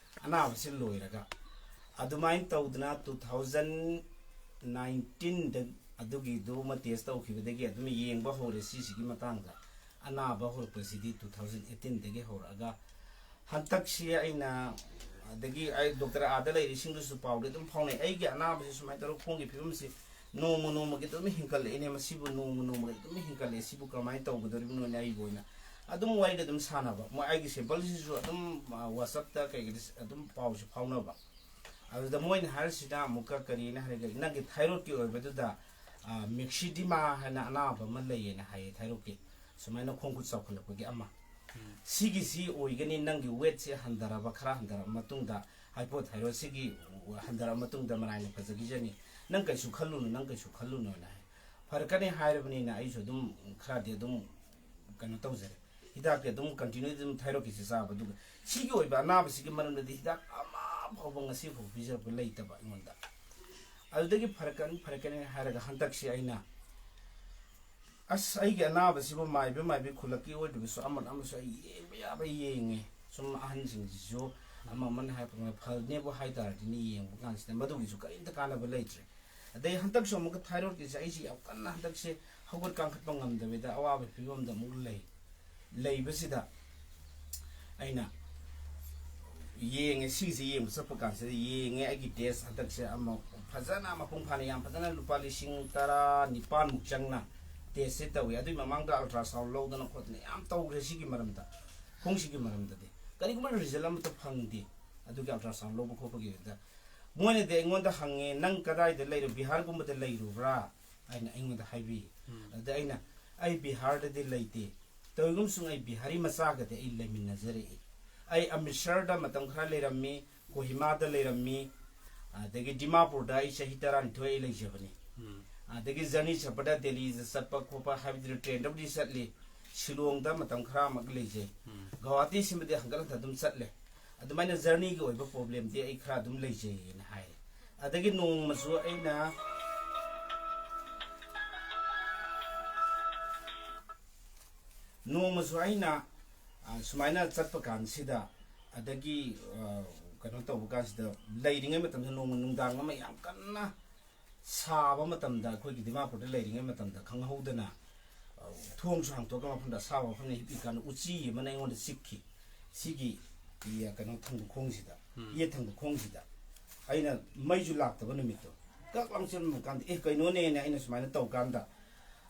ꯑꯅꯥꯕꯁꯤ ꯂꯣꯏꯔꯒ ꯑꯗꯨꯃꯥꯏꯅ ꯇꯧꯗꯅ two thousand nineteenꯗ ꯑꯗꯨꯒꯤꯗꯨꯃ ꯇꯦꯁ ꯇꯧꯈꯤꯕꯗꯒꯤ ꯑꯗꯨꯝ ꯌꯦꯡꯕ ꯍꯧꯔꯦ꯫ ꯁꯤꯁꯤꯒꯤ ꯃꯇꯥꯡꯗ ꯑꯅꯥꯕ ꯍꯧꯔꯛꯄꯁꯤꯗꯤ two thousand eighteenꯗꯒꯤ ꯍꯧꯔꯛꯑꯒ ꯍꯟꯗꯛꯁꯤ ꯑꯩꯅ, ꯑꯗꯒꯤ ꯑꯩ ꯗꯣꯛꯇꯔ ꯑꯥꯗ ꯂꯩꯔꯤꯁꯤꯡꯗꯨꯁꯨ ꯄꯥꯎꯗꯤ ꯑꯗꯨꯝ ꯐꯥꯎꯅꯩ꯫ "ꯑꯩꯒꯤ ꯑꯅꯥꯕꯁꯤ ꯁꯨꯃꯥꯏꯅ ꯇꯧꯔꯒ ꯈꯣꯡꯒꯤ ꯐꯤꯕꯝꯁꯤ ꯅꯣꯡꯃ ꯅꯣꯡꯃꯒꯤ ꯑꯗꯨꯝ ꯍꯦꯟꯒꯠꯂꯛꯏꯅꯦ, ꯃꯁꯤꯕꯨ ꯅꯣꯡꯃ ꯅꯣꯡꯃꯒꯤ ꯑꯗꯨꯝ ꯍꯦꯟꯒꯠꯂꯛꯑꯦ, ꯁꯤꯕꯨ ꯀꯔꯝꯍꯥꯏꯅ ꯇꯧꯒꯗꯧꯔꯤꯕꯅꯣꯅꯦ?" ꯑꯩꯒꯤ ꯑꯣꯏꯅ ꯑꯗꯨꯝ ꯋꯥꯔꯤꯗ ꯑꯗꯨꯝ ꯁꯥꯟꯅꯕ, ꯃꯣꯏ ꯑꯩꯒꯤ ꯁꯦꯝꯄꯜꯁꯤꯁꯨ ꯑꯗꯨꯝ, ꯑ, WhatsAppꯇ ꯀꯩꯒꯤꯗ ꯑꯗꯨꯝ ꯄꯥꯎꯁꯤ ꯐꯥꯎꯅꯕ꯫ ꯑꯗꯨꯗ ꯃꯣꯏꯅ ꯍꯥꯏꯔꯤꯁꯤꯅ ꯑꯃꯨꯛꯀ ꯀꯔꯤꯅ ꯍꯥꯏꯔꯒ, ꯅꯪꯒꯤ ꯊꯥꯏꯔꯣꯏꯗꯀꯤ ꯑꯣꯏꯕꯗꯨꯗ, ꯑ, ꯃꯤꯛꯁꯤꯗꯤꯃꯥ ꯍꯥꯏꯅ ꯑꯅꯥꯕ ꯑꯃ ꯂꯩꯌꯦꯅ ꯍꯥꯏꯌꯦ, ꯊꯥꯏꯔꯣꯏꯗꯀꯤ꯫ ꯁꯨꯃꯥꯏꯅ ꯈꯣꯡ ꯈꯨꯠ ꯆꯥꯎꯈꯠꯂꯛꯄꯒꯤ ꯑꯃ꯫ ꯁꯤꯒꯤꯁꯤ ꯑꯣꯏꯒꯅꯤ, ꯅꯪꯒꯤ ꯋꯦꯠꯁꯦ ꯍꯟꯊꯔꯕ, ꯈꯔ ꯍꯟꯊꯔꯕ ꯃꯇꯨꯡꯗ, ꯍꯥꯏꯄꯣꯊꯥꯏꯔꯣꯏꯗꯁꯤꯒꯤ ꯍꯟꯊꯔꯕ ꯃꯇꯨꯡꯗ ꯃꯔꯥꯏꯅ ꯐꯖꯈꯤꯖꯅꯤ꯫ ꯅꯪ ꯀꯩꯁꯨ ꯈꯜꯂꯨꯅꯨ, ꯅꯪ ꯀꯩꯁꯨ ꯈꯜꯂꯨꯅꯨꯅ ꯍꯥꯏ꯫ ꯐꯔꯛꯀꯅꯤ ꯍꯥꯏꯔꯕꯅꯤꯅ ꯑꯩꯁꯨ ꯑꯗꯨꯝ ꯈꯔꯗꯤ ꯑꯗꯨꯝ ꯀꯩꯅꯣ ꯇꯧꯖꯔꯦ꯫ ꯍꯤꯗꯥꯛꯇꯤ ꯑꯗꯨꯝ ꯀꯟꯇꯤꯅ꯭ꯌꯨ ꯑꯗꯨꯝ ꯊꯥꯏꯔꯣꯏꯗꯀꯤꯁꯦ ꯆꯥꯕ꯫ ꯑꯗꯨꯒ ꯁꯤꯒꯤ ꯑꯣꯏꯕ ꯑꯅꯥꯕꯁꯤꯒꯤ ꯃꯔꯝꯗꯗꯤ ꯍꯤꯗꯥꯛ ꯑꯃ ꯐꯥꯎꯕ ꯉꯁꯤ ꯐꯥꯎꯕ ꯄꯤꯖꯔꯛꯄ ꯂꯩꯇꯕ ꯑꯩꯉꯣꯟꯗ꯫ ꯑꯗꯨꯗꯒꯤ ꯐꯔꯛꯀꯅꯤ, ꯐꯔꯛꯀꯅꯤ ꯍꯥꯏꯔꯒ ꯍꯟꯗꯛꯁꯤ ꯑꯩꯅ, "ꯑꯁ, ꯑꯩꯒꯤ ꯑꯅꯥꯕꯁꯤꯕꯨ ꯃꯥꯏꯕ ꯃꯥꯏꯕꯤ ꯈꯨꯜꯂꯛꯀꯤ ꯑꯣꯏꯗ꯭ꯔꯕꯁꯨ ꯑꯃꯅ ꯑꯃꯁꯨ ꯑꯩ ꯌꯦꯡꯕ ꯌꯥꯕ ꯌꯦꯡꯉꯦ꯫ ꯁꯨꯝ ꯑꯍꯟꯁꯤꯡꯁꯤꯁꯨ ꯑꯃ ꯑꯃꯅ ꯍꯥꯏꯔꯛꯄ ꯐꯅꯦꯕꯨ ꯍꯥꯏ ꯇꯥꯔꯗꯤꯅꯦ, ꯌꯦꯡꯕ ꯀꯥꯟꯁꯤꯗ ꯃꯗꯨꯒꯤꯁꯨ ꯀꯔꯤꯝꯇ ꯀꯥꯟꯅꯕ ꯂꯩꯇ꯭ꯔꯦ꯫ ꯑꯗꯩ ꯍꯟꯗꯛꯁꯨ ꯑꯃꯨꯛꯀ ꯊꯥꯏꯔꯣꯏꯗꯀꯤꯁꯦ ꯑꯩꯁꯤ ꯌꯥꯝ ꯀꯟꯅ ꯍꯟꯗꯛꯁꯦ ꯍꯧꯒꯠ ꯀꯥꯡꯈꯠꯄ ꯉꯝꯗꯕꯤꯗ ꯑꯋꯥꯕ ꯐꯤꯕꯝꯗ ꯑꯃꯨꯛ ꯂꯩ꯫ ꯂꯩꯕꯁꯤꯗ ꯑꯩꯅ ꯌꯦꯡꯉꯦ, ꯁꯤꯒꯤꯁꯦ ꯌꯦꯡꯕ ꯆꯠꯄ ꯀꯥꯟꯁꯤꯗ ꯌꯦꯡꯉꯦ, ꯑꯩꯒꯤ ꯇꯦꯁ ꯍꯟꯗꯛꯁꯦ ꯑꯃ ꯐꯖꯅ ꯃꯄꯨꯡ ꯐꯥꯅ, ꯌꯥꯝ ꯐꯖꯅ ꯂꯨꯄꯥ ꯂꯤꯁꯤꯡ ꯇꯔꯥ ꯅꯤꯄꯥꯟꯃꯨꯛ ꯆꯪꯅ ꯇꯦꯁꯁꯦ ꯇꯧꯏ꯫ ꯑꯗꯨꯒꯤ ꯃꯃꯥꯡꯗ ꯑꯜꯇ꯭ꯔꯥꯁꯥꯎꯟ ꯂꯧꯗꯅ ꯈꯣꯠꯇꯅ ꯌꯥꯝ ꯇꯧꯈ꯭ꯔꯦ ꯁꯤꯒꯤ ꯃꯔꯝꯗ, ꯈꯣꯡꯁꯤꯒꯤ ꯃꯔꯝꯗꯗꯤ꯫ ꯀꯔꯤꯒꯨꯝꯕ ꯔꯤꯖꯜ ꯑꯃꯠꯇ ꯐꯪꯗꯦ꯫ ꯑꯗꯨꯒꯤ ꯑꯜꯇ꯭ꯔꯥꯁꯥꯎꯟ ꯂꯧꯕ ꯈꯣꯠꯄꯒꯤꯗꯨꯗ ꯃꯣꯏꯅꯗꯤ ꯑꯩꯉꯣꯟꯗ ꯍꯪꯉꯦ, "ꯅꯪ ꯀꯗꯥꯏꯗ ꯂꯩꯔꯨ-, ꯕꯤꯍꯥꯔꯒꯨꯝꯕꯗ ꯂꯩꯔꯨꯕ꯭ꯔꯥ?" ꯍꯥꯏꯅ ꯑꯩꯉꯣꯟꯗ ꯍꯥꯏꯕꯤ꯫ ꯎꯝ꯫ ꯑꯗꯨꯗ ꯑꯩꯅ, "ꯑꯩ ꯕꯤꯍꯥꯔꯗꯗꯤ ꯂꯩꯇꯦ꯫ ꯇꯧꯏꯒꯨꯝꯁꯨꯡ ꯑꯩ ꯕꯤꯍꯥꯔꯤ ꯃꯆꯥꯒꯗꯤ ꯑꯩ ꯂꯩꯃꯤꯟꯅꯖꯔꯛꯏ꯫ ꯑꯩ ꯑꯃ꯭ꯔꯤꯠꯁꯔꯗ ꯃꯇꯝ ꯈꯔ ꯂꯩꯔꯝꯃꯤ, ꯀꯣꯍꯤꯃꯥꯗ ꯂꯩꯔꯝꯃꯤ, ꯑꯗꯒꯤ ꯗꯤꯃꯥꯄꯨꯔꯗ ꯑꯩ ꯆꯍꯤ ꯇꯔꯥꯅꯤꯊꯣꯏ ꯑꯩ ꯂꯩꯖꯕꯅꯤ꯫ ꯎꯝ꯫ ꯑꯗꯒꯤ ꯖꯔꯅꯤ ꯆꯠꯄꯗ ꯗꯦꯜꯂꯤꯗ ꯆꯠꯄ ꯈꯣꯠꯄ ꯍꯥꯏꯕꯗꯤ ꯇ꯭ꯔꯦꯟꯗꯕꯨꯗꯤ ꯆꯠꯂꯤ, ꯁꯤꯂꯣꯡꯗ ꯃꯇꯝ ꯈꯔ ꯑꯃꯨꯛ ꯂꯩꯖꯩ꯫ ꯎꯝ꯫ ꯒꯧꯍꯥꯇꯤꯁꯤꯃꯗꯤ ꯍꯟꯒꯠ ꯍꯟꯗ ꯑꯗꯨꯝ ꯆꯠꯂꯦ꯫ ꯑꯗꯨꯃꯥꯏꯅ ꯖꯔꯅꯤꯒꯤ ꯑꯣꯏꯕ ꯄ꯭ꯔꯣꯕ꯭ꯂꯦꯝꯗꯤ ꯑꯩ ꯈꯔ ꯑꯗꯨꯝ ꯂꯩꯖꯩꯌꯦꯅ" ꯍꯥꯏꯔꯦ꯫ ꯑꯗꯒꯤ ꯅꯣꯡꯃꯁꯨ ꯑꯩꯅ, ꯅꯣꯡꯃꯁꯨ ꯑꯩꯅ, ꯑ, ꯁꯨꯃꯥꯏꯅ ꯆꯠꯄ ꯀꯥꯟꯁꯤꯗ, ꯑꯗꯒꯤ, ꯑ, ꯀꯩꯅꯣ ꯇꯧꯕ ꯀꯥꯟꯁꯤꯗ, ꯂꯩꯔꯤꯉꯩ ꯃꯇꯝꯗ ꯅꯣꯡꯃ ꯅꯨꯡꯗꯥꯡ ꯑꯃ ꯌꯥꯝ ꯀꯟꯅ ꯁꯥꯕ ꯃꯇꯝꯗ, ꯑꯩꯈꯣꯏꯒꯤ ꯗꯤꯃꯥꯄꯨꯔꯗ ꯂꯩꯔꯤꯉꯩ ꯃꯇꯝꯗ ꯈꯪꯍꯧꯗꯅ, ꯑ, ꯊꯣꯡꯁꯨ ꯍꯥꯡꯇꯣꯛꯑꯒ ꯃꯐꯝꯗ ꯑꯁꯥꯕ ꯃꯐꯝꯗ ꯍꯤꯞꯄꯤ ꯀꯥꯟꯗ ꯎꯆꯤ ꯑꯃꯅ ꯑꯩꯉꯣꯟꯗ ꯆꯤꯛꯈꯤ꯫ ꯁꯤꯒꯤ, ꯏ, ꯀꯩꯅꯣ ꯊꯪꯕ ꯈꯣꯡꯁꯤꯗ, ꯎꯝ꯫ ꯌꯦꯠ ꯊꯪꯕ ꯈꯣꯡꯁꯤꯗ꯫ ꯑꯩꯅ ꯃꯩꯁꯨ ꯂꯥꯛꯇꯕ ꯅꯨꯃꯤꯠꯇꯣ꯫ ꯀꯛ ꯂꯥꯎ ꯆꯦꯟꯕ ꯀꯥꯟꯗ, "ꯑꯦ, ꯀꯩꯅꯣꯅꯦꯅ?" ꯑꯩꯅ ꯁꯨꯃꯥꯏꯅ ꯇꯧꯀꯥꯟꯗ,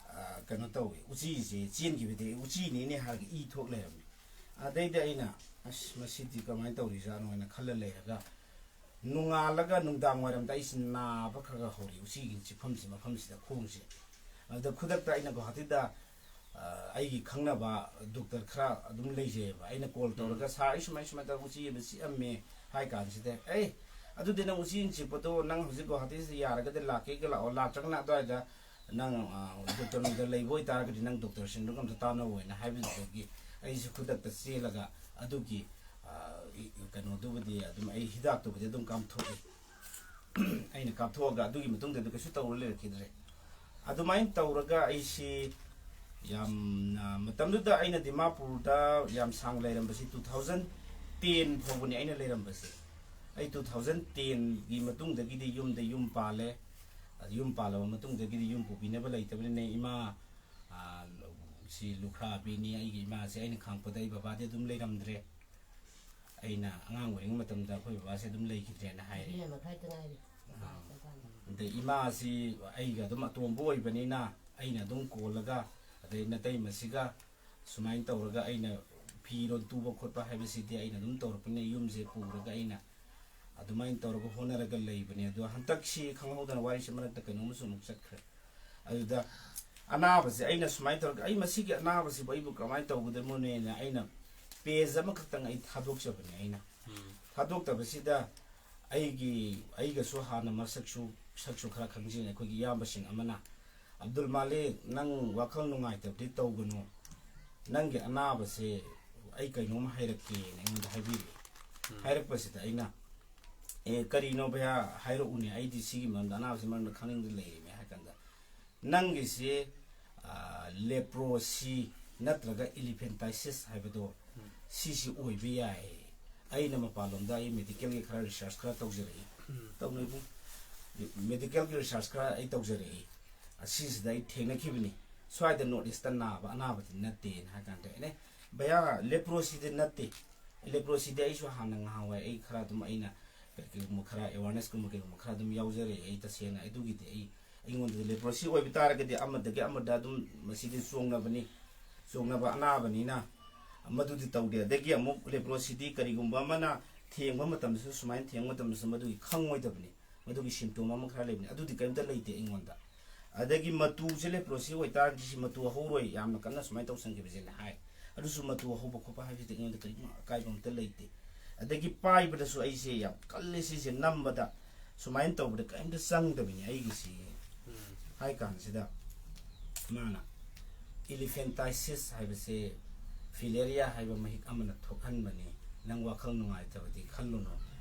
ꯑ, ꯀꯩꯅꯣ ꯇꯧꯋꯤ, ꯎꯆꯤꯁꯦ ꯆꯦꯟꯈꯤꯕꯗꯒꯤ ꯎꯆꯤꯅꯤꯅꯦ ꯍꯥꯏꯔꯒ ꯏ ꯊꯣꯛ ꯂꯩꯔꯝꯃꯤ꯫ ꯑꯗꯩꯗꯤ ꯑꯩꯅ, "ꯑꯁ, ꯃꯁꯤꯗꯤ ꯀꯃꯥꯏꯅ ꯇꯧꯔꯤꯖꯥꯠꯅꯣ?" ꯍꯥꯏꯅ ꯈꯜꯂ ꯂꯩꯔꯒ, ꯅꯣꯡꯉꯥꯜꯂꯒ ꯅꯨꯡꯗꯥꯡ ꯋꯥꯏꯔꯝꯗ ꯑꯩꯁꯤ ꯅꯥꯕ ꯈꯔ ꯈꯔ ꯍꯧꯔꯛꯏ, ꯎꯆꯤꯒꯤ ꯆꯤꯛꯐꯝꯁꯤ, ꯃꯐꯝꯁꯤꯗ, ꯈꯣꯡꯁꯦ꯫ ꯑꯗꯨꯗ ꯈꯨꯗꯛꯇ ꯑꯩꯅ ꯒꯨꯋꯥꯍꯥꯇꯤꯗ, ꯑ, ꯑꯩꯒꯤ ꯈꯪꯅꯕ ꯗꯣꯛꯇꯔ ꯈꯔ ꯑꯗꯨꯝ ꯂꯩꯖꯩꯑꯕ, ꯑꯩꯅ ꯀꯣꯜ ꯇꯧꯔꯒ, "ꯁꯥꯔ, ꯑꯩ ꯁꯨꯃꯥꯏ ꯁꯨꯃꯥꯏꯅ ꯇꯧꯔꯒ ꯎꯆꯤ ꯑꯃ ꯆꯤꯛꯑꯝꯃꯦ" ꯍꯥꯏ ꯀꯥꯟꯁꯤꯗ, "ꯑꯦ, ꯑꯗꯨꯗꯤ ꯅꯪ ꯎꯆꯤ ꯆꯤꯛꯄꯗꯣ ꯅꯪ ꯍꯧꯖꯤꯛ ꯒꯨꯋꯥꯍꯥꯇꯤꯁꯤꯗ ꯌꯥꯔꯒꯗꯤ ꯂꯥꯛꯀꯦꯒ ꯂꯥꯛꯑꯣ, ꯂꯥꯛꯇ꯭ꯔꯒꯅ ꯑꯗꯨꯋꯥꯏꯗ ꯅꯪ, ꯑ, ꯗꯣꯛꯇꯔ ꯅꯨꯡꯗ ꯂꯩꯕ ꯑꯣꯏꯇꯥꯔꯒꯗꯤ ꯅꯪ ꯗꯣꯛꯇꯔꯁꯤꯡꯗꯨꯒ ꯑꯝꯇ ꯇꯥꯟꯅꯧ" ꯍꯥꯏꯅ ꯍꯥꯏꯕꯗꯨꯗꯒꯤ ꯑꯩꯁꯨ ꯈꯨꯗꯛꯇ ꯆꯦꯜꯂꯒ ꯑꯗꯨꯒꯤ, ꯑ, ꯏ-, ꯀꯩꯅꯣꯗꯨꯕꯨꯗꯤ ꯑꯗꯨꯝ, ꯑꯩ ꯍꯤꯗꯥꯛꯇꯨꯕꯨꯗꯤ ꯑꯗꯨꯝ ꯀꯥꯞꯊꯣꯛꯏ꯫ ꯑꯩꯅ ꯀꯥꯞꯊꯣꯛꯑꯒ ꯑꯗꯨꯒꯤ ꯃꯇꯨꯡꯗꯗꯤ ꯀꯩꯁꯨ ꯇꯧꯔ ꯂꯩꯔꯛꯈꯤꯗ꯭ꯔꯦ꯫ ꯑꯗꯨꯃꯥꯏꯅ ꯇꯧꯔꯒ ꯑꯩꯁꯤ ꯌꯥꯝꯅ, ꯃꯇꯝꯗꯨꯗ ꯑꯩꯅ ꯗꯤꯃꯥꯄꯨꯔꯗ ꯌꯥꯝ ꯁꯥꯡ ꯂꯩꯔꯝꯕꯁꯤ two thousand ten ꯐꯥꯎꯕꯅꯤ ꯑꯩꯅ ꯂꯩꯔꯝꯕꯁꯦ꯫ ꯑꯩ two thousand tenꯒꯤ ꯃꯇꯨꯡꯗꯒꯤꯗꯤ ꯌꯨꯝꯗ ꯌꯨꯝ ꯄꯥꯜꯂꯦ꯫ ꯑꯗꯨ ꯌꯨꯝ ꯄꯥꯜꯂꯕ ꯃꯇꯨꯡꯗꯒꯤꯗꯤ ꯌꯨꯝ ꯄꯨꯕꯤꯅꯕ ꯂꯩꯇꯕꯅꯤꯅ ꯏꯃꯥ, ꯑ, ꯁꯤ ꯂꯨꯈ꯭ꯔꯥꯕꯤꯅꯤ ꯑꯩꯒꯤ ꯏꯃꯥꯁꯦ꯫ ꯑꯩꯅ ꯈꯪꯉꯛꯄꯗ ꯑꯩ ꯕꯕꯥꯗꯤ ꯑꯗꯨꯝ ꯂꯩꯔꯝꯗ꯭ꯔꯦ꯫ ꯑꯩꯅ ꯑꯉꯥꯡ ꯑꯣꯏꯔꯤꯉꯩ ꯃꯇꯝꯗ ꯑꯩꯈꯣꯏ ꯕꯕꯥꯁꯦ ꯑꯗꯨꯝ ꯂꯩꯈꯤꯗ꯭ꯔꯦꯅ ꯍꯥꯏꯔꯦ꯫ ꯆꯍꯤ ꯑꯃ ꯃꯈꯥꯏꯇ ꯉꯥꯏꯔꯤ꯫ ꯑꯥ꯫ ꯑꯗꯩ ꯏꯃꯥꯁꯤ ꯑꯩꯒ ꯑꯗꯨꯝ ꯑꯇꯣꯝꯕ ꯑꯣꯏꯕꯅꯤꯅ ꯑꯩꯅ ꯑꯗꯨꯝ ꯀꯣꯜꯂꯒ, ꯑꯗꯩ ꯅꯇꯩꯃꯁꯤꯒ ꯁꯨꯃꯥꯏꯅ ꯇꯧꯔꯒ ꯑꯩꯅ ꯐꯤꯔꯣꯜ ꯇꯨꯕ ꯈꯣꯠꯄ ꯍꯥꯏꯕꯁꯤꯗꯤ ꯑꯩꯅ ꯑꯗꯨꯝ ꯇꯧꯔꯛꯄꯅꯤꯅ ꯌꯨꯝꯁꯦ ꯄꯨꯔꯒ ꯑꯩꯅ ꯑꯗꯨꯃꯥꯏꯅ ꯇꯧꯔꯒ ꯍꯣꯠꯅꯔꯒ ꯂꯩꯕꯅꯦ꯫ ꯑꯗꯣ ꯍꯟꯗꯛꯁꯤ ꯈꯪꯍꯧꯗꯅ ꯋꯥꯔꯤꯁꯦ ꯃꯔꯛꯇ ꯀꯩꯅꯣꯝꯃꯁꯨ ꯑꯃꯨꯛ ꯆꯠꯈ꯭ꯔꯦ꯫ ꯑꯗꯨꯗ ꯑꯅꯥꯕꯁꯦ ꯑꯩꯅ ꯁꯨꯃꯥꯏꯅ ꯇꯧꯔꯒ, "ꯑꯩ ꯃꯁꯤꯒꯤ ꯑꯅꯥꯕꯁꯤꯕꯨ ꯑꯩꯕꯨ ꯀꯃꯥꯏꯅ ꯇꯧꯒꯗꯕꯅꯣꯅꯦꯅ" ꯑꯩꯅ ꯄꯦꯖ ꯑꯃꯈꯛꯇꯪ ꯑꯩ ꯊꯥꯗꯣꯛꯆꯕꯅꯦ꯫ ꯑꯩꯅ ꯊꯥꯗꯣꯛꯇꯕꯁꯤꯗ ꯑꯩꯒꯤ, ꯑꯩꯒꯁꯨ ꯍꯥꯟꯅ ꯃꯁꯛꯁꯨ, ꯁꯛꯁꯨ ꯈꯔ ꯈꯪꯖꯩ ꯑꯩꯈꯣꯏꯒꯤ ꯏꯌꯥꯝꯕꯁꯤꯡ ꯑꯃꯅ, "ꯑꯕꯗꯨꯜ ꯃꯥꯂꯤꯛ, ꯅꯪ ꯋꯥꯈꯜ ꯅꯨꯡꯉꯥꯏꯇꯕꯗꯤ ꯇꯧꯒꯅꯨ, ꯅꯪꯒꯤ ꯑꯅꯥꯕꯁꯦ ꯑꯩ ꯀꯩꯅꯣꯝ ꯍꯥꯏꯔꯛꯀꯦꯅ" ꯑꯩꯉꯣꯟꯗ ꯍꯥꯏꯕꯤꯔꯛꯑꯦ꯫ ꯍꯥꯏꯔꯛꯄꯁꯤꯗ ꯑꯩꯅ, "ꯑꯦ, ꯀꯔꯤꯅꯣ ꯚꯩꯌꯥ, ꯍꯥꯏꯔꯛꯎꯅꯦ, ꯑꯩꯗꯤ ꯁꯤꯒꯤ ꯃꯔꯝꯗ, ꯑꯅꯥꯕꯁꯤ ꯃꯔꯝꯗ ꯈꯪꯅꯤꯡꯗ ꯂꯩꯔꯤꯅꯦ" ꯍꯥꯏ ꯀꯥꯟꯗ, "ꯅꯪꯒꯤꯁꯤ, ꯑ, ꯂꯦꯄ꯭ꯔꯣꯁꯤ ꯅꯠꯇ꯭ꯔꯒ ꯏꯂꯤꯐꯦꯟꯇꯥꯏꯁꯤꯁ ꯍꯥꯏꯕꯗꯣ, ꯁꯤꯁꯤ ꯑꯣꯏꯕ ꯌꯥꯏ꯫ ꯑꯩꯅ ꯃꯄꯥꯟꯂꯣꯝꯗ ꯑꯩ ꯃꯦꯗꯤꯀꯦꯜꯒꯤ ꯈꯔ ꯔꯤꯁꯔꯁ ꯈꯔ ꯇꯧꯖꯔꯛꯏ"꯫ ꯇꯧꯅꯩ ꯏꯕꯨꯡ꯫ "ꯃꯦꯗꯤꯀꯦꯜꯒꯤ ꯔꯤꯁꯔꯁ ꯈꯔ ꯑꯩ ꯇꯧꯖꯔꯛꯏ꯫ ꯑꯁꯤꯁꯤꯗ ꯑꯩ ꯊꯦꯡꯅꯈꯤꯕꯅꯤ꯫ ꯁ꯭ꯋꯥꯏꯗ ꯅꯣꯔꯠ ꯏꯁꯇ ꯅꯥꯕ ꯑꯅꯥꯕꯗꯤ ꯅꯠꯇꯦꯅ" ꯍꯥꯏ ꯀꯥꯟꯗ, "ꯑꯦꯅꯦ, ꯚꯩꯌꯥ, ꯂꯦꯄ꯭ꯔꯣꯁꯤꯗꯤ ꯅꯠꯇꯦ꯫ ꯂꯦꯄ꯭ꯔꯣꯁꯤꯗꯤ ꯑꯩꯁꯨ ꯍꯥꯟꯅ ꯉꯍꯥꯟꯋꯥꯏ ꯑꯩ ꯈꯔ ꯑꯗꯨꯝ, ꯑꯩꯅ ꯀꯩꯒꯨꯝꯕ ꯈꯔ ꯑꯦꯋꯥꯔꯅꯦꯁꯀꯨꯝꯕ ꯀꯩꯒꯨꯝꯕ ꯈꯔ ꯑꯗꯨꯝ ꯌꯥꯎꯖꯔꯛꯑꯦ꯫ ꯑꯩ ꯇꯁꯦꯡꯅ ꯑꯗꯨꯒꯤꯗꯤ ꯑꯩ, ꯑꯩꯉꯣꯟꯗꯗꯤ ꯂꯦꯄ꯭ꯔꯣꯁꯤ ꯑꯣꯏꯕ ꯇꯥꯔꯒꯗꯤ ꯑꯃꯗꯒꯤ ꯑꯃꯗ ꯑꯗꯨꯝ ꯃꯁꯤꯗꯤ ꯆꯣꯡꯅꯕꯅꯤ, ꯆꯣꯡꯅꯕ ꯑꯅꯥꯕꯅꯤꯅ ꯃꯗꯨꯗꯤ ꯇꯧꯗꯦ꯫ ꯑꯗꯒꯤ ꯑꯃꯨꯛ ꯂꯦꯄ꯭ꯔꯣꯁꯤꯗꯤ ꯀꯔꯤꯒꯨꯝꯕ ꯑꯃꯅ ꯊꯦꯡꯕ ꯃꯇꯝꯗꯁꯨ, ꯁꯨꯃꯥꯏꯅ ꯊꯦꯡꯕ ꯃꯇꯝꯗꯁꯨ ꯃꯗꯨꯒꯤ ꯈꯪꯉꯣꯏꯗꯕꯅꯤ, ꯃꯗꯨꯒꯤ ꯁꯤꯝꯇꯣꯝ ꯑꯃ ꯈꯔ ꯂꯩꯕꯅꯤ꯫ ꯑꯗꯨꯗꯤ ꯀꯔꯤꯝꯇ ꯂꯩꯇꯦ ꯑꯩꯉꯣꯟꯗ꯫ ꯑꯗꯒꯤ ꯃꯇꯨꯁꯦ ꯂꯦꯄ꯭ꯔꯣꯁꯤ ꯑꯣꯏꯇꯥꯔꯗꯤ ꯁꯤ ꯃꯇꯨ ꯍꯧꯔꯣꯏ, ꯌꯥꯝꯅ ꯀꯟꯅ ꯁꯨꯃꯥꯏꯅ ꯇꯧꯁꯟꯈꯤꯕꯁꯦꯅ ꯍꯥꯏ꯫ ꯑꯗꯨꯁꯨ ꯃꯇꯨ ꯍꯧꯕ ꯈꯣꯠꯄ ꯍꯥꯏꯕꯁꯤꯗꯤ ꯑꯩꯉꯣꯟꯗ ꯀꯔꯤꯒꯨꯝꯕ ꯑꯀꯥꯏꯕ ꯑꯝꯇ ꯂꯩꯇꯦ꯫ ꯑꯗꯒꯤ ꯄꯥꯏꯕꯗꯁꯨ ꯑꯩꯁꯦ ꯌꯥꯝ ꯀꯜꯂꯦ, ꯁꯤꯁꯦ ꯅꯝꯕꯗ ꯁꯨꯃꯥꯏꯅ ꯇꯧꯕꯗ ꯀꯔꯤꯝꯇ ꯆꯪꯗꯕꯅꯤ ꯑꯩꯒꯤꯁꯤ꯫ ꯍꯥꯏ ꯀꯥꯟꯁꯤꯗ ꯃꯥꯅ ꯏꯂꯤꯐꯦꯟꯇꯥꯏꯁꯤꯁ ꯍꯥꯏꯕꯁꯦ ꯐꯤꯂꯦꯔꯤꯌꯥ ꯍꯥꯏꯕ ꯃꯍꯤꯛ ꯑꯃꯅ ꯊꯣꯛꯍꯟꯕꯅꯤ꯫ ꯅꯪ ꯋꯥꯈꯜ ꯅꯨꯡꯉꯥꯏꯇꯕꯗꯤ ꯈꯜꯂꯨꯅꯨ,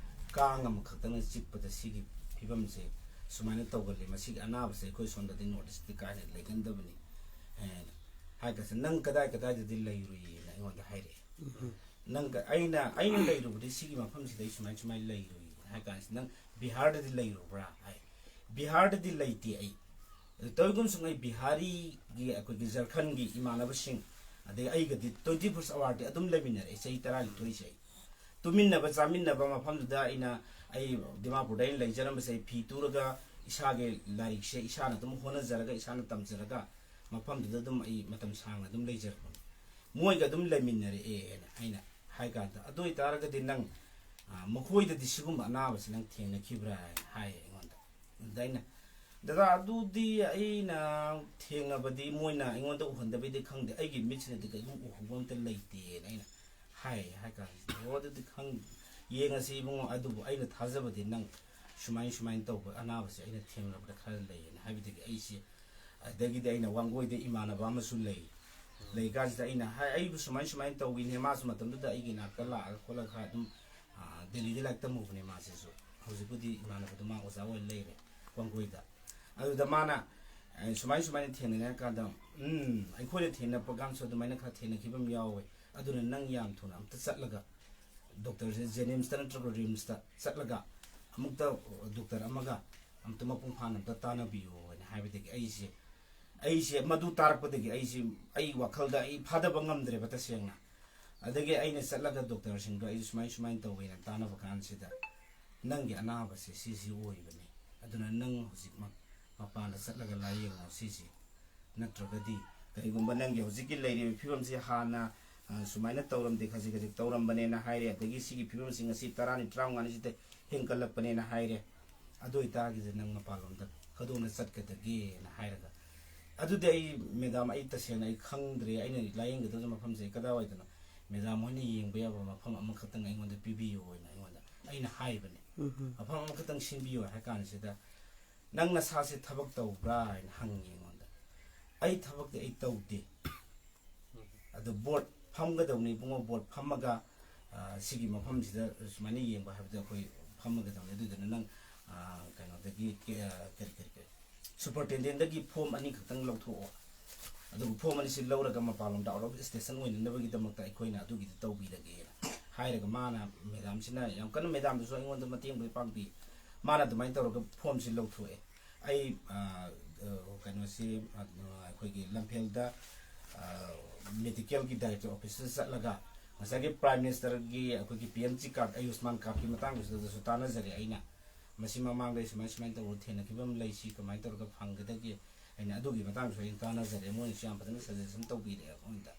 ꯀꯥꯡ ꯑꯃꯈꯛꯇꯅ ꯆꯤꯛꯄꯗ ꯁꯤꯒꯤ ꯐꯤꯕꯝꯁꯦ ꯁꯨꯃꯥꯏꯅ ꯇꯧꯒꯜꯂꯤ꯫ ꯃꯁꯤꯒꯤ ꯑꯅꯥꯕꯁꯦ ꯑꯩꯈꯣꯏ ꯁꯣꯝꯗꯗꯤ ꯅꯣꯔꯠ ꯏꯁꯇꯗꯤ ꯀꯥ ꯍꯦꯟꯅ ꯂꯩꯒꯟꯗꯕꯅꯤ ꯍꯥꯏꯅ ꯍꯥꯏ ꯀꯥꯟꯁꯤꯗ, "ꯅꯪ ꯀꯗꯥꯏ ꯀꯗꯥꯏꯗꯗꯤ ꯂꯩꯔꯨꯏꯅ?" ꯑꯩꯉꯣꯟꯗ ꯍꯥꯏꯔꯛꯑꯦ꯫ ꯅꯪ ꯀ-, ꯑꯩꯅ, "ꯑꯩꯅ ꯂꯩꯔꯨꯕꯗꯤ ꯁꯤꯒꯤ ꯃꯐꯝꯁꯤꯗ ꯑꯩ ꯁꯨꯃꯥꯏ ꯁꯨꯃꯥꯏꯅ ꯂꯩꯔꯨꯏ" ꯍꯥꯏ ꯀꯥꯟꯁꯤꯗ, "ꯅꯪ ꯕꯤꯍꯥꯔꯗꯗꯤ ꯂꯩꯔꯨꯕ꯭ꯔꯥ?" ꯍꯥꯏ꯫ "ꯕꯤꯍꯥꯔꯗꯗꯤ ꯂꯩꯇꯦ ꯑꯩ꯫ ꯑꯗꯨ ꯇꯧꯏꯒꯨꯝꯁꯨꯡ ꯑꯩ ꯕꯤꯍꯥꯔꯤꯒꯤ, ꯑꯩꯈꯣꯏꯒꯤ ꯖꯔꯈꯟꯒꯤ ꯏꯃꯥꯟꯅꯕꯁꯤꯡ, ꯑꯗꯩ ꯑꯩꯒꯗꯤ twenty four hourꯗꯤ ꯑꯗꯨꯝ ꯂꯩꯃꯤꯟꯅꯔꯛꯑꯦ ꯆꯍꯤ ꯇꯔꯥꯅꯤꯊꯣꯏꯁꯦ ꯑꯩ꯫ ꯇꯨꯃꯤꯟꯅꯕ ꯆꯥꯃꯤꯟꯅꯕ ꯃꯐꯝꯗꯨꯗ ꯑꯩꯅ, ꯑꯩ ꯗꯤꯃꯥꯄꯨꯔꯗ ꯑꯩꯅ ꯂꯩꯖꯔꯝꯕꯁꯦ ꯑꯩ ꯐꯤ ꯇꯨꯔꯒ ꯏꯁꯥꯒꯤ ꯂꯥꯏꯔꯤꯛꯁꯦ ꯏꯁꯥꯅ ꯑꯗꯨꯝ ꯍꯣꯠꯅꯖꯔꯒ ꯏꯁꯥꯅ ꯇꯝꯖꯔꯒ ꯃꯐꯝꯗꯨꯗ ꯑꯗꯨꯝ ꯑꯩ ꯃꯇꯝ ꯁꯥꯡꯅ ꯑꯗꯨꯝ ꯂꯩꯖꯔꯛꯄꯅꯤ꯫ ꯃꯣꯏꯒ ꯑꯗꯨꯝ ꯂꯩꯃꯤꯟꯅꯔꯛꯑꯦꯅ ꯑꯩꯅ ꯍꯥꯏ ꯀꯥꯟꯗ, "ꯑꯗꯨ ꯑꯣꯏꯇꯥꯔꯒꯗꯤ ꯅꯪ, ꯑ, ꯃꯈꯣꯏꯗꯗꯤ ꯁꯤꯒꯨꯝꯕ ꯑꯅꯥꯕꯁꯤ ꯅꯪ ꯊꯦꯡꯅꯈꯤꯕ꯭ꯔꯥ?" ꯍꯥꯏꯅ ꯍꯥꯏꯌꯦ ꯑꯩꯉꯣꯟꯗ꯫ ꯑꯗ ꯑꯩꯅ, "ꯗꯗꯥ, ꯑꯗꯨꯗꯤ ꯑꯩꯅ ꯊꯦꯡꯅꯕꯗꯤ ꯃꯣꯏꯅ ꯑꯩꯉꯣꯟꯗ ꯎꯍꯟꯗꯕꯩꯗꯤ ꯈꯪꯗꯦ, ꯑꯩꯒꯤ ꯃꯤꯠꯁꯤꯅꯗꯤ ꯀꯩꯒꯨꯝ ꯎꯍꯧꯕ ꯑꯝꯇ ꯂꯩꯇꯦꯅ" ꯑꯩꯅ ꯍꯥꯏ꯫ ꯍꯥꯏ ꯀꯥꯟꯁꯤꯗ, "ꯑꯣ, ꯑꯗꯨꯗꯤ ꯈꯪ-, ꯌꯦꯡꯉꯁꯤ ꯏꯕꯨꯡꯉꯣ, ꯑꯗꯨꯕꯨ ꯑꯩꯅ ꯊꯥꯖꯕꯗꯤ ꯅꯪ ꯁꯨꯃꯥꯏ ꯁꯨꯃꯥꯏꯅ ꯇꯧꯕ ꯑꯅꯥꯕꯁꯦ ꯑꯩꯅ ꯊꯦꯡꯅꯕꯗ ꯈꯔ ꯂꯩꯌꯦꯅ" ꯍꯥꯏꯕꯗꯒꯤ ꯑꯩꯁꯦ, ꯑꯗꯒꯤꯗꯤ ꯑꯩꯅ ꯋꯥꯡꯒꯣꯏꯗ ꯏꯃꯥꯟꯅꯕ ꯑꯃꯁꯨ ꯂꯩ, ꯂꯩ ꯀꯥꯟꯁꯤꯗ ꯑꯩꯅ ꯍꯥꯏ, "ꯑꯩꯕꯨ ꯁꯨꯃꯥꯏ ꯁꯨꯃꯥꯏꯅ ꯇꯧꯋꯤꯅꯦ", ꯃꯥꯁꯨ ꯃꯇꯝꯗꯨꯗ ꯑꯩꯒꯤ ꯏꯅꯥꯛꯇ ꯂꯥꯛꯑꯒ ꯈꯣꯠꯂꯒ ꯈꯔ ꯑꯗꯨꯝ, ꯑ, ꯗꯦꯜꯂꯤꯗ ꯂꯥꯏꯔꯤꯛ ꯇꯝꯃꯨꯕꯅꯦ ꯃꯥꯁꯤꯁꯨ꯫ ꯍꯧꯖꯤꯛꯄꯨꯗꯤ ꯏꯃꯥꯟꯅꯕꯗꯣ ꯃꯥ ꯑꯣꯖꯥ ꯑꯣꯏꯅ ꯂꯩꯔꯦ ꯋꯥꯡꯒꯣꯏꯗ꯫ ꯑꯗꯨꯗ ꯃꯥꯅ, ꯑ, ꯁꯨꯃꯥꯏ ꯁꯨꯃꯥꯏꯅ ꯊꯦꯡꯅꯔꯦ ꯍꯥꯏ ꯀꯥꯟꯗ, "ꯎꯝ, ꯑꯩꯈꯣꯏꯅ ꯊꯦꯡꯅꯔꯛꯄ ꯀꯥꯟꯁꯨ ꯑꯗꯨꯃꯥꯏꯅ ꯈꯔ ꯊꯦꯡꯅꯈꯤꯕ ꯑꯃ ꯌꯥꯎꯋꯦ꯫ ꯑꯗꯨꯅ ꯅꯪ ꯌꯥꯝ ꯊꯨꯅ ꯑꯝꯇ ꯆꯠꯂꯒ ꯗꯣꯛꯇꯔꯁꯦ, ꯖꯦꯅꯤꯝꯁꯇ ꯅꯠꯇ꯭ꯔꯒ ꯔꯤꯝꯁꯇ ꯆꯠꯂꯒ ꯑꯃꯨꯛꯇ ꯗꯣꯛꯇꯔ ꯑꯃꯒ ꯑꯃꯨꯛꯇ ꯃꯄꯨꯡ ꯐꯥꯅ ꯑꯝꯇ ꯇꯥꯟꯅꯕꯤꯌꯣ" ꯍꯥꯏꯅ ꯍꯥꯏꯕꯗꯒꯤ ꯑꯩꯁꯦ, ꯑꯩꯁꯦ ꯃꯗꯨ ꯇꯥꯔꯛꯄꯗꯒꯤ ꯑꯩꯁꯦ, ꯑꯩ ꯋꯥꯈꯜꯗ ꯑꯩ ꯐꯥꯗꯕ ꯉꯝꯗ꯭ꯔꯦꯕ ꯇꯁꯦꯡꯅ꯫ ꯑꯗꯒꯤ ꯑꯩꯅ ꯆꯠꯂꯒ ꯗꯣꯛꯇꯔꯁꯤꯡꯗꯣ ꯑꯩ ꯁꯨꯃꯥꯏ ꯁꯨꯃꯥꯏꯅ ꯇꯧꯋꯦꯅ ꯇꯥꯟꯅꯕ ꯀꯥꯟꯁꯤꯗ, "ꯅꯪꯒꯤ ꯑꯅꯥꯕꯁꯦ ꯁꯤꯁꯤ ꯑꯣꯏꯕꯅꯤ, ꯑꯗꯨꯅ ꯅꯪ ꯍꯧꯖꯤꯛꯃꯛ ꯃꯄꯥꯟꯗ ꯆꯠꯂꯒ ꯂꯥꯏꯌꯦꯡꯉꯣ ꯁꯤꯁꯤ, ꯅꯠꯇ꯭ꯔꯒꯗꯤ ꯀꯔꯤꯒꯨꯝꯕ ꯅꯪꯒꯤ ꯍꯧꯖꯤꯛꯀꯤ ꯂꯩꯔꯤꯕ ꯐꯤꯕꯝꯁꯤ ꯍꯥꯟꯅ ꯑ, ꯁꯨꯃꯥꯏꯅ ꯇꯧꯔꯝꯗꯦ, ꯈꯖꯤꯛ ꯈꯖꯤꯛ ꯇꯧꯔꯝꯕꯅꯦꯅ ꯍꯥꯏꯔꯦ, ꯑꯗꯒꯤ ꯁꯤꯒꯤ ꯐꯤꯕꯝꯁꯤ ꯉꯁꯤ ꯇꯔꯥꯅꯤ, ꯇꯔꯥꯃꯉꯥꯅꯤꯁꯤꯗ ꯍꯦꯟꯒꯠꯂꯛꯄꯅꯦꯅ ꯍꯥꯏꯔꯦ, ꯑꯗꯨ ꯑꯣꯏꯇꯥꯔꯒꯗꯤ ꯅꯪ ꯃꯄꯥꯟꯂꯣꯝꯗ ꯀꯗꯣꯝꯗ ꯆꯠꯀꯗꯒꯦꯅ ꯍꯥꯏꯔꯒ, ꯑꯗꯨꯗꯤ ꯑꯩ, ꯃꯦꯗꯥꯝ, ꯑꯩ ꯇꯁꯦꯡꯅ ꯑꯩ ꯈꯪꯗ꯭ꯔꯦ, ꯑꯩꯅ ꯂꯥꯏꯌꯦꯡꯒꯗꯕ ꯃꯐꯝꯁꯦ ꯀꯗꯥꯏꯋꯥꯏꯗꯅꯣ? ꯃꯦꯗꯥꯝ ꯍꯣꯏꯅ ꯌꯦꯡꯕ ꯌꯥꯕ ꯃꯐꯝ ꯑꯃꯈꯛꯇꯪ ꯑꯩꯉꯣꯟꯗ ꯄꯤꯕꯤꯌꯨ ꯍꯥꯏꯅ ꯑꯩꯉꯣꯟꯗ ꯑꯩꯅ ꯍꯥꯏꯕꯅꯦ꯫ ꯃꯐꯝ ꯑꯃꯈꯛꯇꯪ ꯁꯤꯟꯕꯤꯌꯨ ꯍꯥꯏ ꯀꯥꯟꯁꯤꯗ, "ꯅꯪ ꯅꯁꯥꯁꯦ ꯊꯕꯛ ꯇꯧꯕ꯭ꯔꯥ?" ꯍꯥꯏꯅ ꯍꯪꯉꯤ ꯑꯩꯉꯣꯟꯗ꯫ "ꯑꯩ ꯊꯕꯛꯇꯤ ꯑꯩ ꯇꯧꯗꯦ꯫ ꯑꯗꯣ ꯕꯣꯔꯗ ꯐꯝꯒꯗꯧꯅꯤ ꯏꯕꯨꯡꯉꯣ, ꯕꯣꯔꯗ ꯐꯝꯃꯒ, ꯑ, ꯁꯤꯒꯤ ꯃꯐꯝꯁꯤꯗ ꯁꯨꯃꯥꯏꯅ ꯌꯦꯡꯕ ꯍꯥꯏꯕꯗ ꯑꯩꯈꯣꯏ ꯐꯝꯃꯒꯗꯧꯅꯤ꯫ ꯑꯗꯨꯗꯨꯅ ꯅꯪ, ꯑ, ꯀꯩꯅꯣꯗꯒꯤ, ꯀꯦ-, ꯑ, ꯀꯔꯤ, ꯀꯔꯤ, ꯀꯔꯤ, ꯁꯨꯄꯔꯇꯦꯟꯗꯦꯟꯗꯒꯤ ꯐꯣꯝ ꯑꯅꯤꯈꯛꯇꯪ ꯂꯧꯊꯣꯛꯑꯣ꯫ ꯑꯗꯨꯒ ꯐꯣꯝ ꯑꯅꯤꯁꯤ ꯂꯧꯔꯒ ꯃꯄꯥꯟꯂꯣꯝꯗ ꯑꯥꯎꯠ ꯑꯣꯐ ꯁ꯭ꯇꯦꯁꯟ ꯑꯣꯏꯅꯅꯕꯒꯤꯗꯃꯛꯇ ꯑꯩꯈꯣꯏꯅ ꯑꯗꯨꯒꯤꯗꯤ ꯇꯧꯕꯤꯔꯒꯦꯅ" ꯍꯥꯏꯔꯒ, ꯃꯥꯅ, ꯃꯦꯗꯥꯝꯁꯤꯅ ꯌꯥꯝ ꯀꯟꯅ, ꯃꯦꯗꯥꯝꯗꯨꯁꯨ ꯑꯩꯉꯣꯟꯗ ꯃꯇꯦꯡꯕꯨꯗꯤ ꯄꯥꯡꯕꯤ, ꯃꯥꯅ ꯑꯗꯨꯃꯥꯏꯅ ꯇꯧꯔꯒ ꯐꯣꯝꯁꯤ ꯂꯧꯊꯣꯛꯑꯦ꯫ ꯑꯩ, ꯑ, ꯑ, ꯀꯩꯅꯣꯁꯤ, ꯑ, ꯑꯩꯈꯣꯏꯒꯤ ꯂꯝꯐꯦꯜꯗ, ꯑ, ꯃꯦꯗꯤꯀꯦꯜꯒꯤ ꯗꯥꯏꯔꯦꯛꯇꯔ ꯑꯣꯐꯤꯁꯇ ꯆꯠꯂꯒ ꯉꯁꯥꯏꯒꯤ ꯄ꯭ꯔꯥꯏꯝ ꯃꯤꯅꯤꯁꯇꯔꯒꯤ ꯑꯩꯈꯣꯏꯒꯤ ꯄꯤ ꯑꯦꯝ ꯖꯤ ꯀꯥꯔꯗ, ꯑꯌꯨꯁꯃꯥꯟ ꯀꯥꯔꯗꯀꯤ ꯃꯇꯥꯡꯁꯤꯗꯁꯨ ꯇꯥꯟꯅꯖꯔꯦ ꯑꯩꯅ꯫ ꯃꯁꯤ ꯃꯃꯥꯡꯗ ꯑꯩ ꯁꯨꯃꯥꯏ ꯁꯨꯃꯥꯏꯅ ꯇꯧꯔꯒ ꯊꯦꯡꯅꯈꯤꯕ ꯑꯃ ꯂꯩ, ꯁꯤ ꯀꯃꯥꯏꯅ ꯇꯧꯔꯒ ꯐꯪꯒꯗꯒꯦ? ꯑꯩꯅ ꯑꯗꯨꯒꯤ ꯃꯇꯥꯡꯗꯁꯨ ꯑꯩꯅ ꯇꯥꯟꯅꯖꯔꯦ, ꯃꯣꯏꯅꯁꯨ ꯌꯥꯝ ꯐꯖꯅ ꯁꯖꯦꯁꯟ ꯇꯧꯕꯤꯔꯛꯑꯦ ꯑꯩꯉꯣꯟꯗ꯫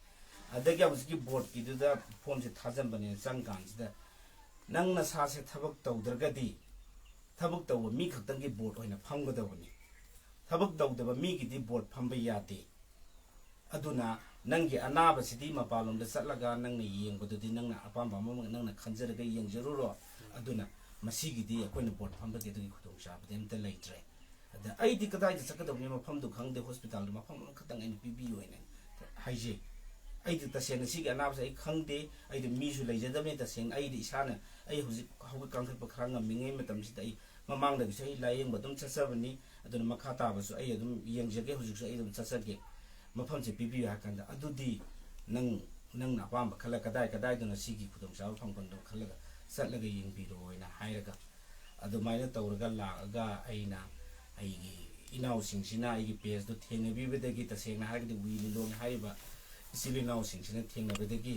ꯑꯗꯒꯤ ꯍꯧꯖꯤꯛꯀꯤ ꯕꯣꯔꯗꯀꯤꯗꯨꯗ ꯐꯣꯝꯁꯦ ꯊꯥꯖꯤꯟꯕꯅꯦꯅ ꯆꯪꯀꯥꯟꯁꯤꯗ, "ꯅꯪ ꯅꯁꯥꯁꯦ ꯊꯕꯛ ꯇꯧꯗ꯭ꯔꯒꯗꯤ, ꯊꯕꯛ ꯇꯧꯕ ꯃꯤ ꯈꯛꯇꯪꯒꯤ ꯕꯣꯔꯗ ꯑꯣꯏꯅ ꯐꯝꯒꯗꯕꯅꯤ, ꯊꯕꯛ ꯇꯧꯗꯕ ꯃꯤꯒꯤꯗꯤ ꯕꯣꯔꯗ ꯐꯝꯕ ꯌꯥꯗꯦ꯫ ꯑꯗꯨꯅ ꯅꯪꯒꯤ ꯑꯅꯥꯕꯁꯤꯗꯤ ꯃꯄꯥꯟꯂꯣꯝꯗ ꯆꯠꯂꯒ ꯅꯪꯅ ꯌꯦꯡꯕꯗꯨꯗꯤ ꯅꯪꯅ ꯑꯄꯥꯝꯕ ꯑꯃ ꯅꯪꯅ ꯈꯟꯖꯔꯒ ꯌꯦꯡꯖꯔꯨꯔꯣ꯫ ꯑꯗꯨꯅ ꯃꯁꯤꯒꯤꯗꯤ ꯑꯩꯈꯣꯏꯅ ꯕꯣꯔꯗ ꯐꯝꯕꯒꯤ ꯑꯗꯨꯒꯤ ꯈꯨꯗꯣꯡꯆꯥꯕꯗꯤ ꯑꯝꯇ ꯂꯩꯇ꯭ꯔꯦ꯫ ꯑꯗ ꯑꯩꯗꯤ ꯀꯗꯥꯏꯗ ꯆꯠꯀꯗꯕꯅꯤ, ꯃꯐꯝꯗꯨ ꯈꯪꯗꯦ, ꯍꯣꯁꯄꯤꯇꯥꯜꯗ ꯃꯐꯝ ꯑꯃꯈꯛꯇꯪ ꯑꯩꯅ ꯄꯤꯕꯤꯌꯨ" ꯍꯥꯏꯅ ꯍꯥꯏꯖꯩ꯫ ꯑꯩꯗꯤ ꯇꯁꯦꯡꯅ ꯁꯤꯒꯤ ꯑꯅꯥꯕꯁꯦ ꯑꯩ ꯈꯪꯗꯦ, ꯑꯩꯗꯤ ꯃꯤꯁꯨ ꯂꯩꯖꯗꯕꯅꯤ꯫ ꯇꯁꯦꯡꯅ ꯑꯩꯗꯤ ꯏꯁꯥꯅ, ꯑꯩ ꯍꯧꯖꯤꯛ ꯍꯧꯒꯠ ꯀꯥꯡꯈꯠꯄ ꯈꯔ ꯉꯝꯃꯤꯉꯩ ꯃꯇꯝꯁꯤꯗ ꯑꯩ ꯃꯃꯥꯡꯗꯒꯤꯁꯨ ꯑꯩ ꯂꯥꯏꯌꯦꯡꯕ ꯑꯗꯨꯝ ꯆꯠꯆꯕꯅꯤ, ꯑꯗꯨꯅ ꯃꯈꯥ ꯇꯥꯕꯁꯨ ꯑꯩ ꯑꯗꯨꯝ ꯌꯦꯡꯖꯒꯦ, ꯍꯧꯖꯤꯛꯁꯨ ꯑꯩ ꯑꯗꯨꯝ ꯆꯠꯆꯒꯦ, ꯃꯐꯝꯁꯦ ꯄꯤꯕꯤꯌꯨ ꯍꯥꯏ ꯀꯥꯟꯗ, "ꯑꯗꯨꯗꯤ ꯅꯪ, ꯅꯪꯅ ꯑꯄꯥꯝꯕ ꯈꯜꯂ ꯀꯗꯥꯏ ꯀꯗꯥꯏꯗꯅꯣ ꯁꯤꯒꯤ ꯈꯨꯗꯣꯡꯆꯥꯕ ꯐꯪꯐꯝꯗꯣ ꯈꯜꯂꯒ ꯆꯠꯂꯒ ꯌꯦꯡꯕꯤꯔꯣꯅ" ꯍꯥꯏꯔꯒ, ꯑꯗꯨꯃꯥꯏꯅ ꯇꯧꯔꯒ ꯂꯥꯛꯑꯒ ꯑꯩꯅ ꯑꯩꯒꯤ ꯏꯅꯥꯎꯁꯤꯡꯁꯤꯅ ꯑꯩꯒꯤ ꯄꯦꯖꯇꯣ ꯊꯦꯡꯅꯕꯤꯕꯗꯒꯤ, ꯇꯁꯦꯡꯅ ꯍꯥꯏꯔꯒꯗꯤ ꯋꯤ ꯂꯤꯂꯣꯡ ꯍꯥꯏꯔꯤꯕ ꯏꯆꯤꯜ ꯏꯅꯥꯎꯁꯤꯡꯁꯤꯅ ꯊꯦꯡꯅꯕꯗꯒꯤ,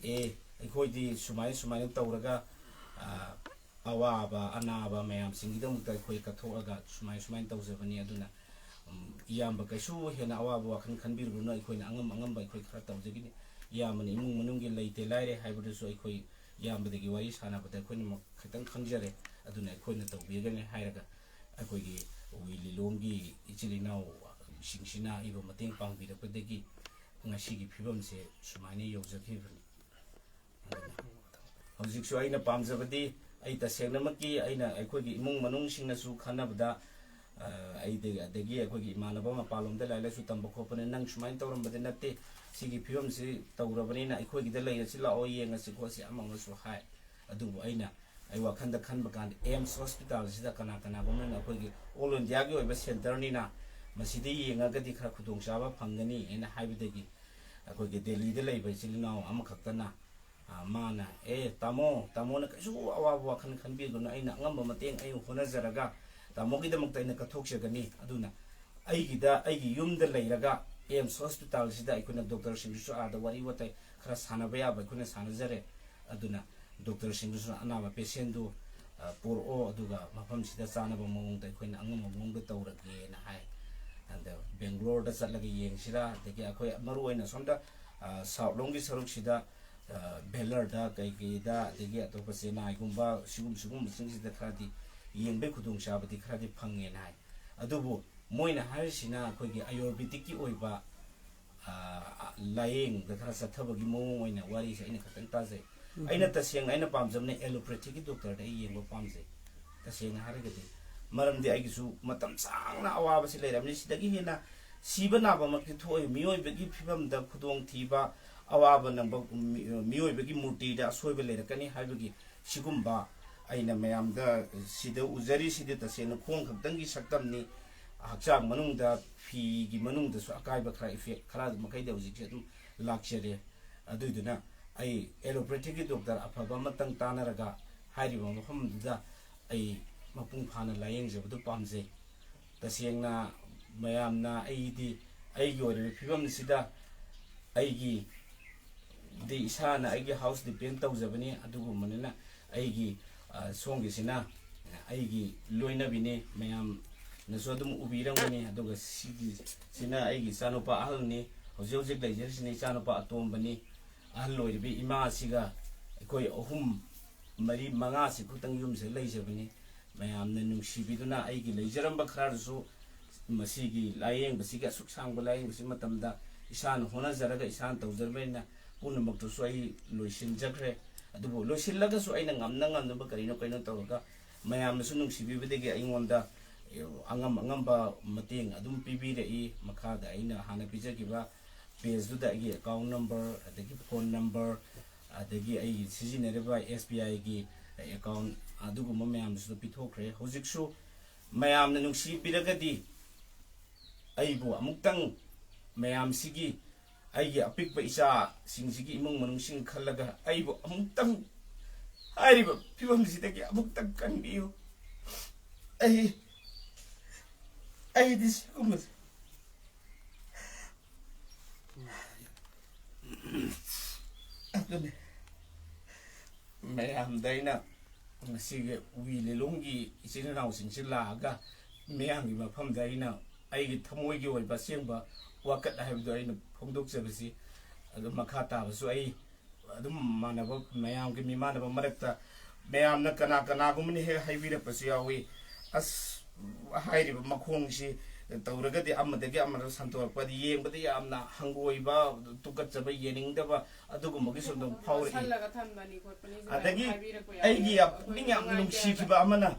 "ꯑꯦ, ꯑꯩꯈꯣꯏꯗꯤ ꯁꯨꯃꯥꯏꯅ ꯁꯨꯃꯥꯏꯅ ꯇꯧꯔꯒ, ꯑ, ꯑꯋꯥꯕ ꯑꯅꯥꯕ ꯃꯌꯥꯝꯁꯤꯡꯒꯤꯗꯃꯛꯇ ꯑꯩꯈꯣꯏ ꯀꯠꯊꯣꯛꯑꯒ ꯁꯨꯃꯥꯏ ꯁꯨꯃꯥꯏꯅ ꯇꯧꯖꯕꯅꯤ꯫ ꯑꯗꯨꯅ, ꯎꯝ, ꯏꯌꯥꯝꯕ ꯀꯩꯁꯨ ꯍꯦꯟꯅ ꯑꯋꯥꯕ ꯋꯥꯈꯜ ꯈꯟꯕꯤꯔꯨꯒꯅꯨ, ꯑꯩꯈꯣꯏꯅ ꯑꯉꯝ ꯑꯉꯝꯕ ꯑꯩꯈꯣꯏ ꯈꯔ ꯇꯧꯖꯒꯅꯤ꯫ ꯏꯌꯥꯝꯕꯅ ꯏꯃꯨꯡ ꯃꯅꯨꯡꯒꯤ ꯂꯩꯇꯦ ꯂꯥꯏꯔꯦ ꯍꯥꯏꯕꯗꯨꯁꯨ ꯑꯩꯈꯣꯏ ꯏꯌꯥꯝꯕꯗꯒꯤ ꯋꯥꯔꯤ ꯁꯥꯟꯅꯕꯗ ꯑꯩꯈꯣꯏꯅ ꯃ-, ꯈꯤꯇꯪ ꯈꯪꯖꯔꯦ, ꯑꯗꯨꯅ ꯑꯩꯈꯣꯏꯅ ꯇꯧꯕꯤꯒꯅꯤ ꯍꯥꯏꯔꯒ ꯑꯩꯈꯣꯏꯒꯤ ꯋꯤ ꯂꯤꯂꯣꯡꯒꯤ ꯏꯆꯤꯜ ꯏꯅꯥꯎꯁꯤꯡꯁꯤꯅ ꯑꯩꯕꯨ ꯃꯇꯦꯡ ꯄꯥꯡꯕꯤꯔꯛꯄꯗꯒꯤ ꯉꯁꯤꯒꯤ ꯐꯤꯕꯝꯁꯦ ꯁꯨꯃꯥꯏꯅ ꯌꯧꯖꯈꯤꯕꯅꯤ꯫ ꯑꯗꯨꯅ ꯍꯧꯖꯤꯛꯁꯨ ꯑꯩꯅ ꯄꯥꯝꯖꯕꯗꯤ ꯑꯩ ꯇꯁꯦꯡꯅꯃꯛꯀꯤ ꯑꯩꯅ ꯑꯩꯈꯣꯏꯒꯤ ꯏꯃꯨꯡ ꯃꯅꯨꯡꯁꯤꯡꯅꯁꯨ ꯈꯟꯅꯕꯗ, ꯑ, ꯑꯩꯗꯤ, ꯑꯗꯒꯤ ꯑꯩꯈꯣꯏꯒꯤ ꯏꯃꯥꯟꯅꯕ ꯃꯄꯥꯟꯂꯣꯝꯗ ꯂꯥꯏꯔꯤꯛ ꯂꯥꯏꯁꯨ ꯇꯝꯕ ꯈꯣꯠꯄꯅ ꯅꯪ ꯁꯨꯃꯥꯏꯅ ꯇꯧꯔꯝꯕꯗꯤ ꯅꯠꯇꯦ, ꯁꯤꯒꯤ ꯐꯤꯕꯝꯁꯤ ꯇꯧꯔꯕꯅꯤꯅ ꯑꯩꯈꯣꯏꯒꯤꯗ ꯂꯩꯔꯁꯤ ꯂꯥꯛꯑꯣ, ꯌꯦꯡꯉꯁꯤ ꯈꯣꯠꯁꯤ ꯑꯃ ꯑꯃꯁꯨ ꯍꯥꯏ꯫ ꯑꯗꯨꯕꯨ ꯑꯩꯅ ꯑꯩ ꯋꯥꯈꯜꯗ ꯈꯟꯕ ꯀꯥꯟꯗ ꯑꯦꯝꯁ ꯍꯣꯁꯄꯤꯇꯥꯜꯁꯤꯗ ꯀꯅꯥ ꯀꯅꯥꯒꯨꯝꯕꯅ ꯑꯩꯈꯣꯏꯒꯤ ꯑꯣꯜ ꯏꯟꯗꯤꯌꯥꯒꯤ ꯑꯣꯏꯕ ꯁꯦꯟꯇꯔꯅꯤꯅ ꯃꯁꯤꯗ ꯌꯦꯡꯉꯒꯗꯤ ꯈꯔ ꯈꯨꯗꯣꯡꯆꯥꯕ ꯐꯪꯒꯅꯤ ꯍꯥꯏꯅ ꯍꯥꯏꯕꯗꯒꯤ ꯑꯩꯈꯣꯏꯒꯤ ꯗꯦꯜꯂꯤꯗ ꯂꯩꯕ ꯏꯆꯤꯜ ꯏꯅꯥꯎ ꯑꯃꯈꯛꯇꯅ, ꯑ, ꯃꯥꯅ, "ꯑꯦ ꯇꯥꯃꯣ, ꯇꯥꯃꯣꯅ ꯀꯩꯁꯨ ꯑꯋꯥꯕ ꯋꯥꯈꯜ ꯈꯟꯕꯤꯒꯅꯨ, ꯑꯩꯅ ꯑꯉꯝꯕ ꯃꯇꯦꯡ ꯑꯩ ꯍꯣꯠꯅꯖꯔꯒ ꯇꯥꯃꯣꯒꯤꯗꯃꯛꯇ ꯑꯩꯅ ꯀꯠꯊꯣꯛꯆꯒꯅꯤ꯫ ꯑꯗꯨꯅ ꯑꯩꯒꯤꯗ, ꯑꯩꯒꯤ ꯌꯨꯝꯗ ꯂꯩꯔꯒ ꯑꯦꯝꯁ ꯍꯣꯁꯄꯤꯇꯥꯜꯁꯤꯗ ꯑꯩꯈꯣꯏꯅ ꯗꯣꯛꯇꯔꯁꯤꯡꯗꯨꯁꯨ ꯑꯥꯗ ꯋꯥꯔꯤ ꯋꯥꯇꯥꯏ ꯈꯔ ꯁꯥꯟꯅꯕ ꯌꯥꯕ ꯑꯩꯈꯣꯏꯅ ꯁꯥꯟꯅꯖꯔꯦ꯫ ꯑꯗꯨꯅ ꯗꯣꯛꯇꯔꯁꯤꯡꯗꯨꯁꯨ ꯑꯅꯥꯕ ꯄꯦꯁꯦꯟꯗꯨ, ꯑ, ꯄꯨꯔꯛꯑꯣ, ꯑꯗꯨꯒ ꯃꯐꯝꯁꯤꯗ ꯆꯥꯟꯅꯕ ꯃꯑꯣꯡꯗ ꯑꯩꯈꯣꯏꯅ ꯑꯉꯝꯕ ꯃꯑꯣꯡꯗ ꯇꯧꯔꯒꯦꯅ ꯍꯥꯏ꯫ ꯑꯗ ꯕꯦꯡꯒ꯭ꯂꯣꯔꯗ ꯆꯠꯂꯒ ꯌꯦꯡꯁꯤꯔꯥ, ꯑꯗꯒꯤ ꯑꯩꯈꯣꯏ ꯃꯔꯨ ꯑꯣꯏꯅ ꯁꯣꯝꯗ, ꯑ, ꯁꯥꯎꯠ ꯂꯣꯝꯒꯤ ꯁꯔꯨꯛꯁꯤꯗ, ꯑ, ꯚꯦꯂꯔꯗ ꯀꯩꯀꯩꯗ, ꯑꯗꯒꯤ ꯑꯇꯣꯞꯄ ꯆꯦꯟꯅꯥꯏꯒꯨꯝꯕ ꯁꯤꯒꯨꯝ-, ꯁꯤꯒꯨꯝꯕꯁꯤꯡꯁꯤꯗ ꯈꯔꯗꯤ ꯌꯦꯡꯕꯩ ꯈꯨꯗꯣꯡꯆꯥꯕꯗꯤ ꯈꯔꯗꯤ ꯐꯪꯉꯦꯅ ꯍꯥꯏ꯫ ꯑꯗꯨꯕꯨ ꯃꯣꯏꯅ ꯍꯥꯏꯔꯤꯁꯤꯅ ꯑꯩꯈꯣꯏꯒꯤ ꯑꯌꯨꯔꯕꯦꯗꯤꯛꯀꯤ ꯑꯣꯏꯕ, ꯑ, ꯂꯥꯏꯌꯦꯡꯗ ꯈꯔ ꯆꯠꯊꯕꯒꯤ ꯃꯑꯣꯡ ꯑꯣꯏꯅ ꯋꯥꯔꯤꯁꯦ ꯑꯩꯅ ꯈꯛꯇꯪ ꯇꯥꯖꯩ꯫ ꯎꯝ꯫ ꯑꯩꯅ ꯇꯁꯦꯡꯅ ꯑꯩꯅ ꯄꯥꯝꯖꯕꯅ ꯑꯦꯂꯣꯄꯦꯊꯤꯒꯤ ꯗꯣꯛꯇꯔꯗ ꯑꯩ ꯌꯦꯡꯕ ꯄꯥꯝꯖꯩ, ꯇꯁꯦꯡꯅ ꯍꯥꯏꯔꯒꯗꯤ꯫ ꯃꯔꯝꯗꯤ ꯑꯩꯒꯤꯁꯨ ꯃꯇꯝ ꯁꯥꯡꯅ ꯑꯋꯥꯕꯁꯤ ꯂꯩꯔꯕꯅꯤ꯫ ꯁꯤꯗꯒꯤ ꯍꯦꯟꯅ ꯁꯤꯕ ꯅꯥꯕꯃꯛꯇꯤ ꯊꯣꯛꯑꯣꯏ꯫ ꯃꯤꯑꯣꯏꯕꯒꯤ ꯐꯤꯕꯝꯗ ꯈꯨꯗꯣꯡꯊꯤꯕ, ꯑꯋꯥꯕ ꯅꯪꯕ, ꯃꯤ-, ꯃꯤꯑꯣꯏꯕꯒꯤ ꯃꯨꯔꯇꯤꯗ ꯑꯁꯣꯏꯕ ꯂꯩꯔꯛꯀꯅꯤ ꯍꯥꯏꯕꯒꯤ ꯁꯤꯒꯨꯝꯕ ꯑꯩꯅ ꯃꯌꯥꯝꯗ ꯁꯤꯗ ꯎꯖꯔꯤꯁꯤꯗꯤ ꯇꯁꯦꯡꯅ ꯈꯣꯡ ꯈꯛꯇꯪꯒꯤ ꯁꯛꯇꯝꯅꯤ꯫ ꯍꯛꯆꯥꯡ ꯃꯅꯨꯡꯗ, ꯐꯤꯒꯤ ꯃꯅꯨꯡꯗꯁꯨ ꯑꯀꯥꯏꯕ ꯈꯔ, ꯏꯐꯦꯛ ꯈꯔ ꯃꯈꯩꯗꯤ ꯍꯧꯖꯤꯛꯁꯦ ꯑꯗꯨꯝ ꯂꯥꯛꯆꯔꯦ꯫ ꯑꯗꯨꯏꯗꯨꯅ ꯑꯩ ꯑꯦꯂꯣꯄꯦꯊꯤꯒꯤ ꯗꯣꯛꯇꯔ ꯑꯐꯕ ꯑꯃꯇꯪ ꯇꯥꯟꯅꯔꯒ ꯍꯥꯏꯔꯤꯕ ꯃꯐꯝꯗꯨꯗ ꯑꯩ ꯃꯄꯨꯡ ꯐꯥꯅ ꯂꯥꯌꯦꯡꯖꯕꯗꯨ ꯄꯥꯝꯖꯩ꯫ ꯇꯁꯦꯡꯅ ꯃꯌꯥꯝꯅ ꯑꯩꯗꯤ ꯑꯩꯒꯤ ꯑꯣꯏꯔꯤꯕ ꯐꯤꯕꯝꯁꯤꯗ ꯑꯩꯒꯤ ꯗꯤ ꯏꯁꯥꯅ ꯑꯩꯒꯤ ꯍꯥꯎꯁ ꯗꯤꯄꯦꯟ ꯇꯧꯖꯕꯅꯤ꯫ ꯑꯗꯨꯒꯨꯝꯕꯅꯤꯅ ꯑꯩꯒꯤ, ꯑ, ꯁꯣꯝꯒꯤꯁꯤꯅ ꯑꯩꯒꯤ ꯂꯣꯏꯅꯕꯤꯅꯤ, ꯃꯌꯥꯝꯅꯁꯨ ꯑꯗꯨꯝ ꯎꯕꯤꯔꯝꯒꯅꯤ꯫ ꯑꯗꯨꯒ ꯁꯤꯒꯤꯁꯤꯅ ꯑꯩꯒꯤ ꯏꯆꯥꯅꯨꯄꯥ ꯑꯍꯜꯅꯤ, ꯍꯧꯖꯤꯛ ꯍꯧꯖꯤꯛ ꯂꯩꯖꯔꯤꯁꯤꯅ ꯏꯆꯥꯅꯨꯄꯥ ꯑꯇꯣꯝꯕꯅꯤ꯫ ꯑꯍꯜ ꯑꯣꯏꯔꯤꯕꯤ ꯏꯃꯥꯁꯤꯒ ꯑꯩꯈꯣꯏ ꯑꯍꯨꯝ, ꯃꯔꯤ, ꯃꯉꯥꯁꯤ ꯈꯛꯇꯪ ꯌꯨꯝꯁꯤꯗ ꯂꯩꯖꯕꯅꯤ꯫ ꯃꯌꯥꯝꯅ ꯅꯨꯡꯁꯤꯕꯤꯗꯨꯅ ꯑꯩꯒꯤ ꯂꯩꯖꯔꯝꯕ ꯈꯔꯗꯨꯁꯨ ꯃꯁꯤꯒꯤ ꯂꯥꯏꯌꯦꯡꯕꯁꯤꯒꯤ, ꯑꯁꯨꯛ ꯁꯥꯡꯕ ꯂꯥꯏꯌꯦꯡꯕꯁꯤ ꯃꯇꯝꯗ ꯏꯁꯥꯅ ꯍꯣꯠꯅꯖꯔꯒ ꯏꯁꯥꯅ ꯇꯧꯖꯔꯕꯅꯤꯅ ꯄꯨꯝꯅꯃꯛꯇꯨꯁꯨ ꯑꯩ ꯂꯣꯏꯁꯤꯟꯖꯈ꯭ꯔꯦ꯫ ꯑꯗꯨꯕꯨ ꯂꯣꯏꯁꯤꯜꯂꯒꯁꯨ ꯑꯩꯅ ꯉꯝꯅ ꯉꯝꯅꯕ ꯀꯔꯤꯅꯣ ꯀꯔꯤꯅꯣ ꯇꯧꯔꯒ ꯃꯌꯥꯝꯅꯁꯨ ꯅꯨꯡꯁꯤꯕꯤꯕꯗꯒꯤ ꯑꯩꯉꯣꯟꯗ ꯑꯉꯝ ꯑꯉꯝꯕ ꯃꯇꯦꯡ ꯑꯗꯨꯝ ꯄꯤꯕꯤꯔꯛꯏ꯫ ꯃꯈꯥꯗ ꯑꯩꯅ ꯍꯥꯟꯅ ꯄꯤꯖꯈꯤꯕ ꯄꯦꯖꯇꯨꯗ ꯑꯩꯒꯤ ꯑꯦꯀꯥꯎꯟ ꯅꯝꯕꯔ, ꯑꯗꯒꯤ ꯐꯣꯟ ꯅꯝꯕꯔ, ꯑꯗꯒꯤ ꯑꯩꯒꯤ ꯁꯤꯖꯤꯟꯅꯔꯤꯕ ꯑꯦꯁ ꯕꯤ ꯑꯥꯏꯒꯤ ꯑꯦꯀꯥꯎꯟ, ꯑꯗꯨꯒꯨꯝꯕ ꯃꯌꯥꯝꯗꯨꯁꯨ ꯄꯤꯊꯣꯛꯈ꯭ꯔꯦ꯫ ꯍꯧꯖꯤꯛꯁꯨ ꯃꯌꯥꯝꯅ ꯅꯨꯡꯁꯤꯕꯤꯔꯒꯗꯤ ꯑꯩꯕꯨ ꯑꯃꯨꯛꯇꯪ ꯃꯌꯥꯝꯁꯤꯒꯤ, ꯑꯩꯒꯤ ꯑꯄꯤꯛꯄ ꯏꯆꯥꯁꯤꯡꯁꯤꯒꯤ ꯏꯃꯨꯡ ꯃꯅꯨꯡꯁꯤꯡ ꯈꯜꯂꯒ ꯑꯩꯕꯨ ꯑꯃꯨꯛꯇꯪ ꯍꯥꯏꯔꯤꯕ ꯐꯤꯕꯝꯁꯤꯗꯒꯤ ꯑꯃꯨꯛꯇꯪ ꯀꯟꯕꯤꯌꯨ꯫ ꯑꯩ, ꯑꯩꯗꯤ ꯁꯤꯒꯨꯝꯕꯁꯦ, ꯑꯗꯨꯅꯤ ꯃꯌꯥꯝꯗ ꯑꯩꯅ ꯉꯁꯤꯒꯤ ꯋꯤ ꯂꯤꯂꯣꯡꯒꯤ ꯏꯆꯤꯜ ꯏꯅꯥꯎꯁꯤꯡꯁꯤ ꯂꯥꯛꯑꯒ ꯃꯤꯌꯥꯝꯒꯤ ꯃꯐꯝꯗ ꯑꯩꯅ ꯑꯩꯒꯤ ꯊꯃꯣꯏꯒꯤ ꯑꯣꯏꯕ ꯑꯁꯦꯡꯕ ꯋꯥꯀꯠ ꯍꯥꯏꯕꯗꯨ ꯑꯩꯅ ꯐꯣꯡꯗꯣꯛꯆꯕꯁꯤ꯫ ꯑꯗꯨ ꯃꯈꯥ ꯇꯥꯕꯁꯨ ꯑꯩ ꯑꯗꯨꯝ ꯃꯥꯟꯅꯕ, ꯃꯌꯥꯝꯒꯤ ꯃꯤꯃꯥꯟꯅꯕ ꯃꯔꯛꯇ ꯃꯌꯥꯝꯅ ꯀꯅꯥ ꯀꯅꯥꯒꯨꯝꯕꯅ ꯍꯦꯛ ꯍꯥꯏꯕꯤꯔꯛꯄꯁꯨ ꯌꯥꯎꯏ, "ꯑꯁ, ꯍꯥꯏꯔꯤꯕ ꯃꯈꯣꯡꯁꯤ ꯇꯧꯔꯒꯗꯤ ꯑꯃꯗꯒꯤ ꯑꯃꯗ ꯁꯟꯗꯣꯔꯛꯄ, ꯑꯗꯤ ꯌꯦꯡꯕꯗ ꯌꯥꯝꯅ ꯍꯪꯒꯣꯏꯕ, ꯇꯨꯀꯠꯆꯕ, ꯌꯦꯡꯅꯤꯡꯗꯕ, ꯑꯗꯨꯒꯨꯝꯕꯒꯤꯁꯨ ꯑꯗꯨꯝ ꯐꯥꯎꯔꯛꯏ"꯫ ꯂꯣꯠꯁꯜꯂꯒ ꯊꯝꯕꯅꯤ ꯈꯣꯠꯄꯅꯤꯁꯨ ꯑꯗꯒꯤ ꯃꯌꯥꯝ ꯍꯥꯏꯕꯤꯔꯛꯄ ꯌꯥꯎꯏ꯫ ꯑꯩꯒꯤ ꯌꯥꯝ, ꯑꯩꯈꯣꯏ ꯄꯨꯛꯅꯤꯡ ꯌꯥꯝ ꯅꯨꯡꯉꯥꯏꯇꯦ꯫ ꯅꯨꯡꯁꯤꯈꯤꯕ ꯑꯃꯅ,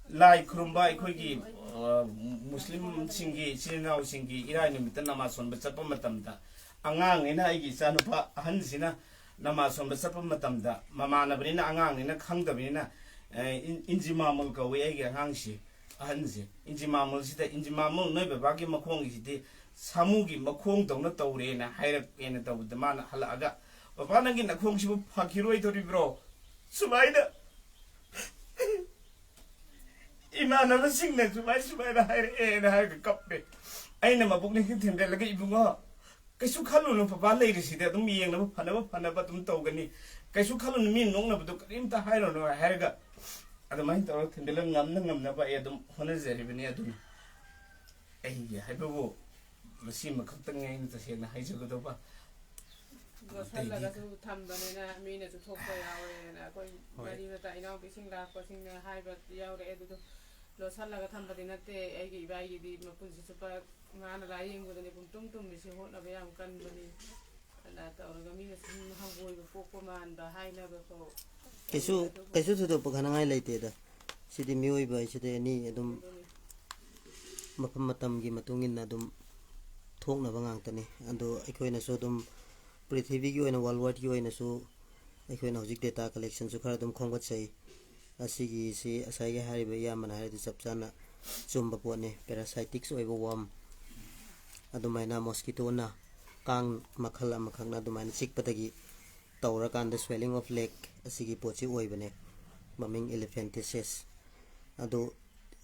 ꯂꯥꯏ ꯈꯨꯔꯨꯝꯕ ꯑꯩꯈꯣꯏꯒꯤ, ꯑ, ꯃꯨꯁꯂꯤꯝꯁꯤꯡꯒꯤ ꯏꯆꯤꯜ ꯏꯅꯥꯎꯁꯤꯡꯒꯤ ꯏꯔꯥꯏ ꯅꯨꯃꯤꯠꯇ ꯅꯃꯥꯖ ꯁꯣꯟꯕ ꯆꯠꯄ ꯃꯇꯝꯗ, ꯑꯉꯥꯡꯅꯤꯅ, ꯑꯩꯒꯤ ꯏꯆꯥꯅꯨꯄꯥ ꯑꯍꯟꯁꯤꯅ ꯅꯃꯥꯖ ꯁꯣꯟꯕ ꯆꯠꯄ ꯃꯇꯝꯗ, ꯃꯃꯥꯟꯅꯕꯅꯤꯅ, ꯑꯉꯥꯡꯅꯤꯅ ꯈꯪꯗꯕꯅꯤꯅ, ꯑ, ꯏꯟ-, ꯏꯟꯖꯤꯃꯥꯃꯨꯜ ꯀꯧꯏ ꯑꯩꯒꯤ ꯑꯉꯥꯡꯁꯤ, ꯑꯍꯟꯁꯦ꯫ ꯏꯟꯖꯤꯃꯥꯃꯨꯜꯁꯤꯗ, "ꯏꯟꯖꯤꯃꯥꯃꯨꯜ, ꯅꯣꯏ ꯕꯕꯥꯒꯤ ꯃꯈꯣꯡꯒꯤꯁꯤꯗꯤ ꯁꯥꯃꯨꯒꯤ ꯃꯈꯣꯡꯗꯧꯅ ꯇꯧꯔꯦꯅ" ꯍꯥꯏꯔꯛꯑꯦꯅ ꯇꯧꯕꯗ, ꯃꯥꯅ ꯍꯜꯂꯛꯑꯒ, "ꯕꯕꯥ, ꯅꯪꯒꯤ ꯅꯈꯣꯡꯁꯤꯕꯨ ꯐꯈꯤꯔꯣꯏꯗꯣꯔꯤꯕ꯭ꯔꯣ?" ꯁꯨꯃꯥꯏꯅ ꯏꯃꯥꯟꯅꯕꯁꯤꯡꯅ ꯁꯨꯃꯥꯏ ꯁꯨꯃꯥꯏꯅ ꯍꯥꯏꯔꯛꯑꯦꯅ ꯍꯥꯏꯔꯒ ꯀꯞꯄꯦ꯫ ꯑꯩꯅ ꯃꯕꯨꯛꯅꯤꯡꯁꯤꯡ ꯊꯦꯝꯖꯤꯜꯂꯒ, "ꯏꯕꯨꯡꯉꯣ, ꯀꯩꯁꯨ ꯈꯜꯂꯨꯅꯨ, ꯄꯄꯥ ꯂꯩꯔꯤꯁꯤꯗꯤ ꯑꯗꯨꯝ ꯌꯦꯡꯅꯕ ꯐꯅꯕ ꯐꯅꯕ ꯑꯗꯨꯝ ꯇꯧꯒꯅꯤ꯫ ꯀꯩꯁꯨ ꯈꯜꯂꯨꯅꯨ, ꯃꯤ ꯅꯣꯛꯅꯕꯗꯣ ꯀꯔꯤꯝꯇ ꯍꯥꯏꯔꯨꯅꯨ" ꯍꯥꯏꯔꯒ, ꯑꯗꯨꯃꯥꯏꯅ ꯇꯧꯔꯒ ꯊꯦꯝꯖꯤꯜꯂꯒ ꯉꯝꯅ ꯉꯝꯅꯕ ꯑꯩ ꯑꯗꯨꯝ ꯍꯣꯠꯅꯖꯔꯤꯕꯅꯤ꯫ ꯑꯗꯨꯅ ꯑꯩꯒꯤ ꯍꯥꯏꯕꯕꯨ ꯃꯁꯤꯃ ꯈꯛꯇꯪꯅꯤ ꯑꯩꯅ ꯇꯁꯦꯡꯅ ꯍꯥꯏꯖꯒꯗꯧꯕ꯫ ꯂꯣꯠꯁꯜꯂꯒꯁꯨ ꯊꯝꯕꯅꯤꯅ ꯃꯤꯅꯁꯨ ꯊꯣꯛꯄ ꯌꯥꯎꯔꯦꯅ ꯑꯩꯈꯣꯏ ꯍꯣꯏ꯫ ꯃꯔꯤ ꯃꯇꯥ ꯏꯅꯥꯎꯄꯤꯁꯤꯡ ꯂꯥꯛꯄꯁꯤꯡꯅ ꯍꯥꯏꯕ ꯌꯥꯎꯔꯛꯑꯦ꯫ ꯑꯗꯨꯗꯣ ꯂꯣꯠꯁꯜꯂꯒ ꯊꯝꯕꯗꯤ ꯅꯠꯇꯦ꯫ ꯑꯩꯒꯤ ꯏꯕꯥꯏꯒꯤꯗꯤ ꯃꯄꯨꯟꯁꯤ ꯆꯨꯞꯄ ꯃꯥꯅ ꯂꯥꯏꯌꯦꯡꯕꯗꯅꯤ ꯄꯨꯡꯇꯨꯝ ꯇꯨꯝꯃꯤꯁꯤ, ꯍꯣꯠꯅꯕ ꯌꯥꯝ ꯀꯟꯕꯅꯤ꯫ ꯑꯗ ꯇꯧꯔꯒ ꯃꯤꯅ ꯁꯨꯝ ꯍꯪꯒꯣꯏꯕ ꯄꯣꯛꯄ ꯃꯥꯟꯕ ꯍꯥꯏꯅꯕ ꯐꯥꯎ꯫ ꯀꯩꯁꯨ ꯀꯩꯁꯨ ꯊꯣꯏꯗꯣꯛꯄ ꯈꯟꯅꯉꯥꯏ ꯂꯩꯇꯦꯗ꯫ ꯁꯤꯗꯤ ꯃꯤꯑꯣꯏꯕ ꯍꯥꯏꯁꯤꯗꯤ ꯑꯦꯅꯤ ꯑꯗꯨꯝ ꯃꯐꯝ ꯃꯇꯝꯒꯤ ꯃꯇꯨꯡ ꯏꯟꯅ ꯑꯗꯨꯝ ꯊꯣꯛꯅꯕ ꯉꯥꯛꯇꯅꯤ꯫ ꯑꯗꯣ ꯑꯩꯈꯣꯏꯅꯁꯨ ꯑꯗꯨꯝ ꯄ꯭ꯔꯤꯊꯤꯕꯤꯒꯤ ꯑꯣꯏꯅ, ꯋꯥꯔꯜ ꯋꯥꯏꯗꯀꯤ ꯑꯣꯏꯅꯁꯨ ꯑꯩꯈꯣꯏꯅ ꯍꯧꯖꯤꯛ ꯗꯦꯇꯥ ꯀꯂꯦꯛꯁꯟꯁꯨ ꯈꯔ ꯑꯗꯨꯝ ꯈꯣꯝꯒꯠꯆꯩ꯫ ꯑꯁꯤꯒꯤꯁꯤ ꯉꯁꯥꯏꯒꯤ ꯍꯥꯏꯔꯤꯕ ꯏꯌꯥꯝꯕꯅ ꯍꯥꯏꯔꯤꯗꯨ ꯆꯞ ꯆꯥꯅ ꯑꯆꯨꯝꯕ ꯄꯣꯠꯅꯤ꯫ ꯄꯦꯔꯥꯁꯥꯏꯇꯤꯛꯁ ꯑꯣꯏꯕ ꯋꯥꯔꯝ, ꯑꯗꯨꯃꯥꯏꯅ ꯃꯣꯁꯀꯤꯇꯣꯅ, ꯀꯥꯡ ꯃꯈꯜ ꯑꯃꯈꯛꯅ ꯑꯗꯨꯃꯥꯏꯅ ꯆꯤꯛꯄꯗꯒꯤ ꯇꯧꯔꯀꯥꯟꯗ swelling of leg ꯑꯁꯤꯒꯤ ꯄꯣꯠꯁꯤ ꯑꯣꯏꯕꯅꯦ, ꯃꯃꯤꯡ ꯏꯂꯤꯐꯦꯟꯇꯤꯁꯤꯁ꯫ ꯑꯗꯨ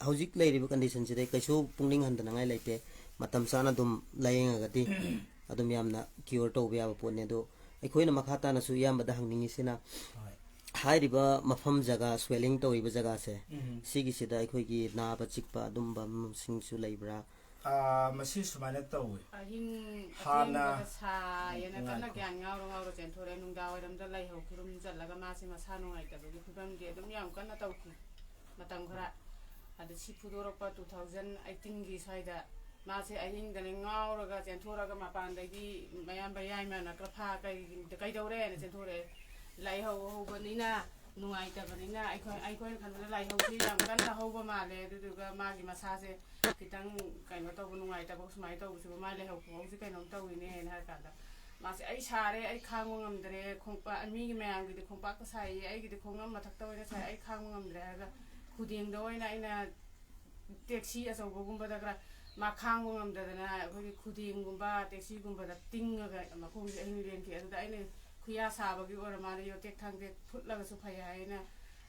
ꯍꯧꯖꯤꯛ ꯂꯩꯔꯤꯕ ꯀꯟꯗꯤꯁꯟꯁꯤꯗ ꯀꯩꯁꯨ ꯄꯨꯛꯅꯤꯡ ꯍꯟꯊꯅꯉꯥꯏ ꯂꯩꯇꯦ꯫ ꯃꯇꯝ ꯆꯥꯅ ꯑꯗꯨꯝ ꯂꯥꯏꯌꯦꯡꯉꯒꯗꯤ ꯑꯗꯨꯝ ꯌꯥꯝꯅ ꯀ꯭ꯌꯣꯔ ꯇꯧꯕ ꯌꯥꯕ ꯄꯣꯠꯅꯤ꯫ ꯑꯗꯣ ꯑꯩꯈꯣꯏꯅ ꯃꯈꯥ ꯇꯥꯅꯁꯨ ꯏꯌꯥꯝꯕꯗ ꯍꯪꯅꯤꯡꯉꯤꯁꯤꯅ, ꯍꯣꯏ꯫ ꯍꯥꯏꯔꯤꯕ ꯃꯐꯝ ꯖꯒꯥ, ꯁ꯭ꯋꯦꯂꯤꯡ ꯇꯧꯔꯤꯕ ꯖꯒꯥꯁꯦ, ꯎꯝ꯫ ꯁꯤꯒꯤꯁꯤꯗ ꯑꯩꯈꯣꯏꯒꯤ ꯅꯥꯕ ꯆꯤꯛꯄ ꯑꯗꯨꯝꯕꯁꯤꯡꯁꯨ ꯂꯩꯕ꯭ꯔꯥ? ꯑꯥ, ꯃꯁꯤ ꯁꯨꯃꯥꯏꯅ ꯇꯧꯋꯤ꯫ ꯑꯍꯤꯡ ꯍꯥꯟꯅ ꯑꯊꯦꯡꯕꯗ ꯁꯥꯏꯌꯦꯅ ꯀꯟꯅ ꯉꯥꯏꯈꯣ꯫ ꯒ꯭ꯌꯥꯟ ꯉꯥꯎꯔ ꯉꯥꯎꯔ ꯆꯦꯟꯊꯣꯔꯛꯑꯦ꯫ ꯅꯨꯡꯗꯥꯡ ꯋꯥꯏꯔꯝꯗ ꯂꯥꯏꯍꯧ ꯈꯨꯔꯨꯝ ꯆꯠꯂꯒ ꯃꯥꯁꯦ ꯃꯁꯥ ꯅꯨꯡꯉꯥꯏꯇꯕꯒꯤ ꯐꯤꯕꯝꯒꯤ ꯑꯗꯨꯝ ꯌꯥꯝ ꯀꯟꯅ ꯇꯧꯈꯤ ꯃꯇꯝ ꯈꯔ꯫ ꯑꯗ ꯁꯤ ꯐꯨꯗꯣꯔꯛꯄ two thousand eighteenꯒꯤ ꯁ꯭ꯋꯥꯏꯗ ꯃꯥꯁꯦ ꯑꯍꯤꯡꯗꯅꯦ ꯉꯥꯎꯔꯒ ꯆꯦꯟꯊꯣꯔꯛꯑꯒ ꯃꯄꯥꯟꯗꯒꯤ ꯃꯌꯥꯝꯕ ꯌꯥꯏꯃꯅ ꯈꯔ ꯐꯥ, "ꯀꯩ-, ꯀꯩꯗꯧꯔꯦꯅ?" ꯆꯦꯟꯊꯣꯔꯛꯑꯦ꯫ "ꯂꯥꯏꯍꯧ ꯍꯧꯕꯅꯤꯅ ꯅꯨꯡꯉꯥꯏꯇꯕꯅꯤꯅ ꯑꯩꯈꯣꯏ, ꯑꯩꯈꯣꯏꯅ ꯈꯟꯕꯗ ꯂꯥꯏꯍꯧꯁꯤ ꯌꯥꯝ ꯀꯟꯅ ꯍꯧꯕ ꯃꯥꯜꯂꯦ, ꯑꯗꯨꯗꯨꯒ ꯃꯥꯒꯤ ꯃꯁꯥꯁꯦ ꯈꯤꯇꯪ ꯀꯩꯅꯣ ꯇꯧꯕ, ꯅꯨꯡꯉꯥꯏꯇꯕ ꯁꯨꯃꯥꯏꯅ ꯇꯧꯕꯁꯤꯕꯨ ꯃꯥ ꯂꯥꯏꯍꯧ ꯈꯨꯍꯧꯁꯤ ꯀꯩꯅꯣꯝ ꯇꯧꯋꯤꯅꯦꯅ" ꯍꯥꯏꯔ ꯀꯥꯟꯗ ꯃꯥꯁꯦ, "ꯑꯩ ꯁꯥꯔꯦ, ꯑꯩ ꯈꯥꯡꯕ ꯉꯝꯗ꯭ꯔꯦ, ꯈꯣꯡꯄꯥꯛ, ꯃꯤꯒꯤ ꯃꯌꯥꯝꯒꯤꯗꯤ ꯈꯣꯡꯄꯥꯛꯇ ꯁꯥꯏꯌꯦ, ꯑꯩꯒꯤꯗꯤ ꯈꯣꯡꯉꯝ ꯃꯊꯛꯇ ꯑꯣꯏꯅ ꯁꯥꯏ, ꯑꯩ ꯈꯥꯡꯕ ꯉꯝꯗ꯭ꯔꯦ" ꯍꯥꯏꯔꯒ ꯈꯨꯗꯦꯡꯗ ꯑꯣꯏꯅ ꯑꯩꯅ ꯇꯦꯛꯁꯤ ꯑꯆꯧꯕꯒꯨꯝꯕꯗ ꯈꯔ ꯃꯥ ꯈꯥꯡꯕ ꯉꯝꯗꯗꯅ ꯑꯩꯈꯣꯏꯒꯤ ꯈꯨꯗꯦꯡꯒꯨꯝꯕ ꯇꯦꯛꯁꯤꯒꯨꯝꯕꯗ ꯇꯤꯡꯉꯒ ꯃꯈꯣꯡꯁꯦ ꯑꯍꯤꯡ ꯂꯦꯟꯈꯤ꯫ ꯑꯗꯨꯗ ꯑꯩꯅ ꯈꯨꯌꯥ ꯁꯥꯕꯒꯤ ꯑꯣꯏꯔ ꯃꯥꯜꯂꯦ, ꯌꯣꯠꯇꯦꯛ ꯊꯥꯡꯇꯦꯛ ꯐꯨꯠꯂꯒꯁꯨ ꯐꯩ ꯍꯥꯏꯅ